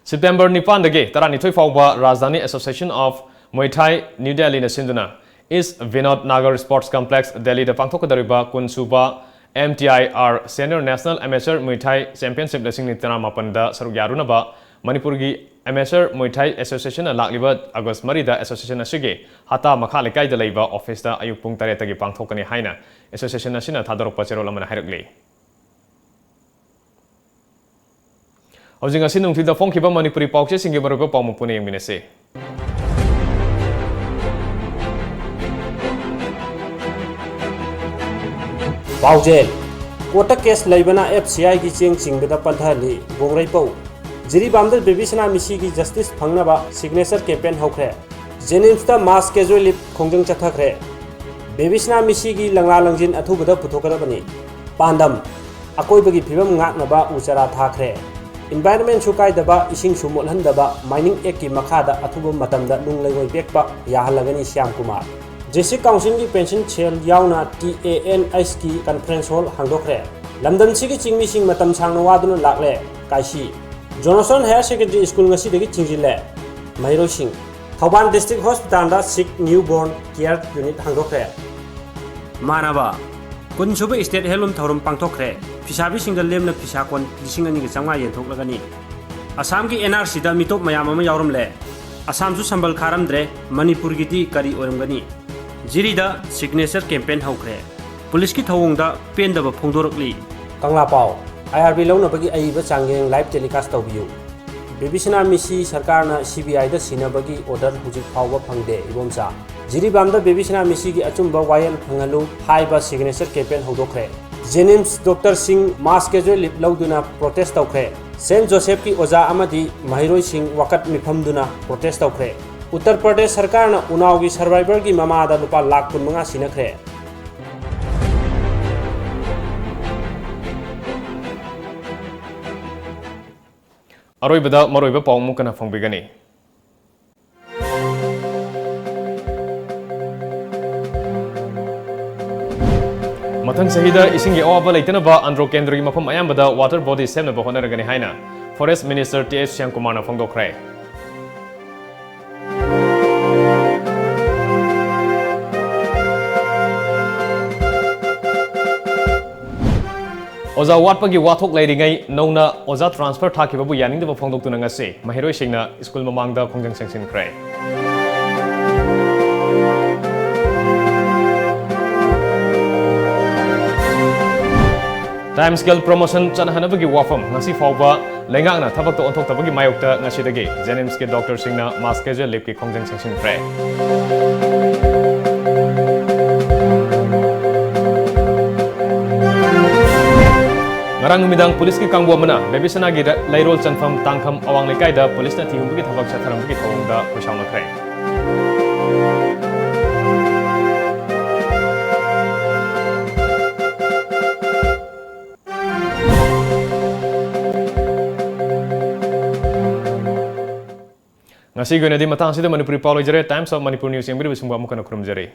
September ꯅꯤꯄꯥꯟꯗꯒꯤ ꯇꯔꯥꯅꯤꯊꯣꯏ ꯐꯥꯎꯕ Rajdhani Association of Muay Thai, New Delhi ꯅ ꯁꯤꯟꯗꯨꯅ East Vinod Nagar Sports Complex, Delhi ꯗ ꯄꯥꯡꯊꯣꯛꯀꯗꯧꯔꯤꯕ ꯀꯨꯟ ꯁꯨꯕ M T I R Senior National Amateur Muay Thai Championship ꯂꯤꯁꯤꯡ ꯑꯅꯤ ꯇꯔꯥꯃꯥꯄꯟꯗ ꯁꯔꯨꯛ ꯌꯥꯔꯨꯅꯕ ꯃꯅꯤꯄꯨꯔꯒꯤ Amateur Muay Thai Association ꯅ ꯂꯥꯛꯂꯤꯕ August ꯃꯔꯤꯗ association ꯑꯁꯤꯒꯤ ꯍꯇꯥ ꯃꯈꯥ ꯂꯩꯀꯥꯏꯗ ꯂꯩꯕ office ꯇ ꯑꯌꯨꯛ ꯄꯨꯡ ꯇꯔꯦꯠꯇꯒꯤ ꯄꯥꯡꯊꯣꯛꯀꯅꯤ ꯍꯥꯏꯅ association ꯑꯁꯤꯅ ꯊꯥꯗꯣꯔꯛꯄ ꯆꯦꯔꯣꯜ ꯑꯃꯅ ꯍꯥꯏꯔꯛꯂꯤ꯫ ꯍꯧꯖꯤꯛ ꯉꯁꯤ ꯅꯨꯡꯊꯤꯜꯗ ꯐꯣꯡꯈꯤꯕ ꯃꯅꯤꯄꯨꯔꯤ ꯄꯥꯎꯆꯦꯁꯤꯡꯒꯤ ꯃꯔꯨꯑꯣꯏꯕ ꯄꯥꯎꯃꯨꯛ ꯄꯨꯟꯅ ꯌꯦꯡꯃꯤꯟꯅꯁꯤ꯫ ꯄꯥꯎꯖꯦꯜ: ꯀꯣꯔꯠꯇ case ꯂꯩꯕꯅ F C I ꯒꯤ ꯆꯦꯡ ꯆꯤꯡꯕꯗ ꯄꯟꯊꯍꯜꯂꯤ ꯒꯣꯡꯔꯩꯄꯧ꯫ ꯖꯤꯔꯤꯕꯥꯝꯗ ꯕꯦꯕꯤꯁꯅꯥ ꯃꯤꯁꯤꯒꯤ justice ꯐꯪꯅꯕ signature campaign ꯍꯧꯈ꯭ꯔꯦ꯫ ꯖꯦꯅꯤꯝꯁꯇ mass casual leave ꯈꯣꯡꯖꯪ ꯆꯠꯊꯈ꯭ꯔꯦ꯫ ꯕꯦꯕꯤꯁꯅꯥ ꯃꯤꯁꯤꯒꯤ ꯂꯪꯂꯥ ꯂꯪꯖꯤꯟ ꯑꯊꯨꯕꯗ ꯄꯨꯊꯣꯛꯀꯗꯕꯅꯤ꯫ ꯄꯥꯟꯗꯝ: ꯑꯀꯣꯏꯕꯒꯤ ꯐꯤꯕꯝ ꯉꯥꯛꯅꯕ ꯎ ꯆꯥꯔꯥ ꯊꯥꯈ꯭ꯔꯦ꯫ Environment ꯁꯨ ꯀꯥꯏꯗꯕ, ꯏꯁꯤꯡꯁꯨ ꯃꯣꯠꯍꯟꯗꯕ, Mining Act ꯀꯤ ꯃꯈꯥꯗ ꯑꯊꯨꯕ ꯃꯇꯝꯗ ꯅꯨꯡ ꯂꯩꯉꯣꯏ ꯄꯦꯛꯄ ꯌꯥꯍꯜꯂꯒꯅꯤ ꯁ꯭ꯌꯥꯝ ꯀꯨꯃꯥꯔ꯫ District Council ꯒꯤ pension cell ꯌꯥꯎꯅ T A N S ꯀꯤ conference hall ꯍꯥꯡꯗꯣꯛꯈ꯭ꯔꯦ꯫ ꯂꯝꯗꯝꯁꯤꯒꯤ ꯆꯤꯡꯃꯤꯁꯤꯡ ꯃꯇꯝ ꯁꯥꯡꯅ ꯋꯥꯗꯨꯅ ꯂꯥꯛꯂꯦ꯫ ꯀꯥꯏꯁꯤ꯫ Johnson Higher Secondary School ꯉꯁꯤꯗꯒꯤ ꯊꯤꯡꯖꯤꯜꯂꯦ꯫ ꯃꯍꯩꯔꯣꯏꯁꯤꯡ꯫ ꯊꯧꯕꯥꯜ District Hospital ꯗ sick newborn care unit ꯍꯥꯡꯗꯣꯛꯈ꯭ꯔꯦ꯫ ꯃꯥꯟꯅꯕ꯫ ꯀꯨꯟ ꯁꯨꯕ State Handloom ꯊꯧꯔꯝ ꯄꯥꯡꯊꯣꯛꯈ꯭ꯔꯦ꯫ ꯐꯤꯁꯥꯕꯤꯁꯤꯡꯗ ꯂꯦꯝꯅ ꯐꯤꯁꯥ ꯀꯣꯟ ꯂꯤꯁꯤꯡ ꯑꯅꯤꯒ ꯆꯥꯝꯃꯉꯥ ꯌꯦꯟꯊꯣꯛꯂꯒꯅꯤ꯫ ꯑꯁꯥꯝꯒꯤ ꯑꯦꯟ ꯑꯥꯔ ꯁꯤꯗ ꯃꯤꯇꯣꯞ ꯃꯌꯥꯝ ꯑꯃ ꯌꯥꯎꯔꯝꯂꯦ꯫ ꯑꯁꯥꯝꯁꯨ ꯁꯝꯕꯜ ꯈꯥꯔꯝꯗ꯭ꯔꯦ꯫ ꯃꯅꯤꯄꯨꯔꯒꯤꯗꯤ ꯀꯔꯤ ꯑꯣꯏꯔꯝꯒꯅꯤ? ꯖꯤꯔꯤꯗ signature campaign ꯍꯧꯈ꯭ꯔꯦ꯫ ꯄꯨꯂꯤꯁꯀꯤ ꯊꯧꯑꯣꯡꯗ ꯄꯦꯟꯗꯕ ꯐꯣꯡꯗꯣꯔꯛꯂꯤ꯫ ꯀꯪꯂꯥ ꯄꯥꯎ, ꯑꯥꯏ ꯑꯥꯔ ꯕꯤ ꯂꯧꯅꯕꯒꯤ ꯑꯏꯕ ꯆꯥꯡꯌꯦꯡ live telecast ꯇꯧꯕꯤꯌꯨ꯫ ꯕꯦꯕꯤꯁꯅꯥ ꯃꯤꯁꯤ ꯁꯔꯀꯥꯔꯅ ꯁꯤ ꯕꯤ ꯑꯥꯏꯗ ꯁꯤꯟꯅꯕꯒꯤ order ꯍꯧꯖꯤꯛ ꯐꯥꯎꯕ ꯐꯪꯗꯦ, ꯏꯕꯣꯝꯆꯥ꯫ ꯖꯤꯔꯤꯕꯥꯝꯗ ꯕꯦꯕꯤꯁꯅꯥ ꯃꯤꯁꯤꯒꯤ ꯑꯆꯨꯝꯕ ꯋꯥꯌꯦꯜ ꯐꯪꯍꯜꯂꯨ ꯍꯥꯏꯕ signature campaign ꯍꯧꯗꯣꯛꯈ꯭ꯔꯦ꯫ ꯖꯦꯅꯤꯝꯁ doctor ꯁꯤꯡ mass casual leave ꯂꯧꯗꯨꯅ protest ꯇꯧꯈ꯭ꯔꯦ꯫ ꯁꯦꯟꯠ ꯖꯣꯁꯦꯐꯀꯤ ꯑꯣꯖꯥ ꯑꯃꯗꯤ ꯃꯍꯩꯔꯣꯏꯁꯤꯡ ꯋꯥꯀꯠ ꯃꯤꯐꯝꯗꯨꯅ protest ꯇꯧꯈ꯭ꯔꯦ꯫ ꯎꯠꯇꯔ ꯄ꯭ꯔꯗꯦꯁ ꯁꯔꯀꯥꯔꯅ ꯎꯅꯥꯎꯒꯤ survivorꯒꯤ ꯃꯃꯥꯗ ꯂꯨꯄꯥ ꯂꯥꯈ ꯀꯨꯟꯃꯉꯥ ꯁꯤꯟꯅꯈ꯭ꯔꯦ꯫ ꯑꯔꯣꯏꯕꯗ ꯃꯔꯨꯑꯣꯏꯕ ꯄꯥꯎ ꯑꯃꯨꯛ ꯍꯟꯅ ꯐꯣꯡꯕꯤꯒꯅꯤ꯫ ꯃꯊꯪ ꯆꯍꯤꯗ ꯏꯁꯤꯡꯒꯤ ꯑꯋꯥꯕ ꯂꯩꯇꯅꯕ ꯑꯟꯗ꯭ꯔꯣ ꯀꯦꯟꯗ꯭ꯔꯒꯤ ꯃꯐꯝ ꯑꯌꯥꯝꯕꯗ water body ꯁꯦꯝꯅꯕ ꯍꯣꯠꯅꯔꯒꯅꯤ ꯍꯥꯏꯅ Forest Minister ꯇꯤ ꯑꯩꯆ ꯁ꯭ꯌꯥꯝꯀꯨꯃꯥꯔꯅ ꯐꯣꯡꯗꯣꯛꯈ꯭ꯔꯦ꯫ ꯑꯣꯖꯥ ꯋꯥꯠꯄꯒꯤ ꯋꯥꯊꯣꯛ ꯂꯩꯔꯤꯉꯩ ꯅꯧꯅ ꯑꯣꯖꯥ transfer ꯊꯥꯈꯤꯕꯕꯨ ꯌꯥꯅꯤꯡꯗꯕ ꯐꯣꯡꯗꯣꯛꯇꯨꯅ ꯉꯁꯤ ꯃꯍꯩꯔꯣꯏꯁꯤꯡꯅ ꯁ꯭ꯀꯨꯜ ꯃꯃꯥꯡꯗ ꯈꯣꯡꯖꯪ ꯆꯪꯁꯤꯟꯈ꯭ꯔꯦ꯫ Time scale promotion ꯆꯠꯅꯍꯟꯅꯕꯒꯤ ꯋꯥꯐꯝ ꯉꯁꯤ ꯐꯥꯎꯕ ꯂꯩꯉꯥꯛꯅ ꯊꯕꯛꯇ ꯑꯣꯟꯊꯣꯛꯇꯕꯒꯤ ꯃꯥꯌꯣꯛꯇ ꯉꯁꯤꯗꯒꯤ ꯖꯦꯅꯤꯝꯁꯀꯤ doctorꯁꯤꯡꯅ mass casual leaveꯀꯤ ꯈꯣꯡꯖꯪ ꯆꯪꯁꯤꯟꯈ꯭ꯔꯦ꯫ ꯉꯔꯥꯡ ꯅꯨꯃꯤꯗꯥꯡ ꯄꯨꯂꯤꯁꯀꯤ ꯀꯥꯡꯕꯨ ꯑꯃꯅ ꯕꯦꯕꯤꯁꯅꯥꯒꯤ ꯂꯩꯔꯣꯜ ꯆꯟꯐꯝ ꯇꯥꯡꯈꯝ ꯑꯋꯥꯡ ꯂꯩꯀꯥꯏꯗ ꯄꯨꯂꯤꯁꯅ ꯊꯤꯍꯨꯝꯕꯒꯤ ꯊꯕꯛ ꯆꯠꯊꯔꯝꯕꯒꯤ ꯊꯧꯑꯣꯡꯗ ꯈꯣꯏꯁꯥꯎꯅꯈ꯭ꯔꯦ꯫ ꯉꯁꯤꯒꯤ ꯑꯣꯏꯅꯗꯤ ꯃꯇꯥꯡ ꯑꯁꯤꯗ ꯃꯅꯤꯄꯨꯔꯤ ꯄꯥꯎ ꯂꯣꯏꯖꯔꯦ꯫ Times of Manipur News ꯌꯦꯡꯕꯤꯔꯤꯕꯁꯤꯡꯕꯨ ꯑꯃꯨꯛ ꯍꯟꯅ ꯈꯨꯔꯨꯝꯖꯔꯤ꯫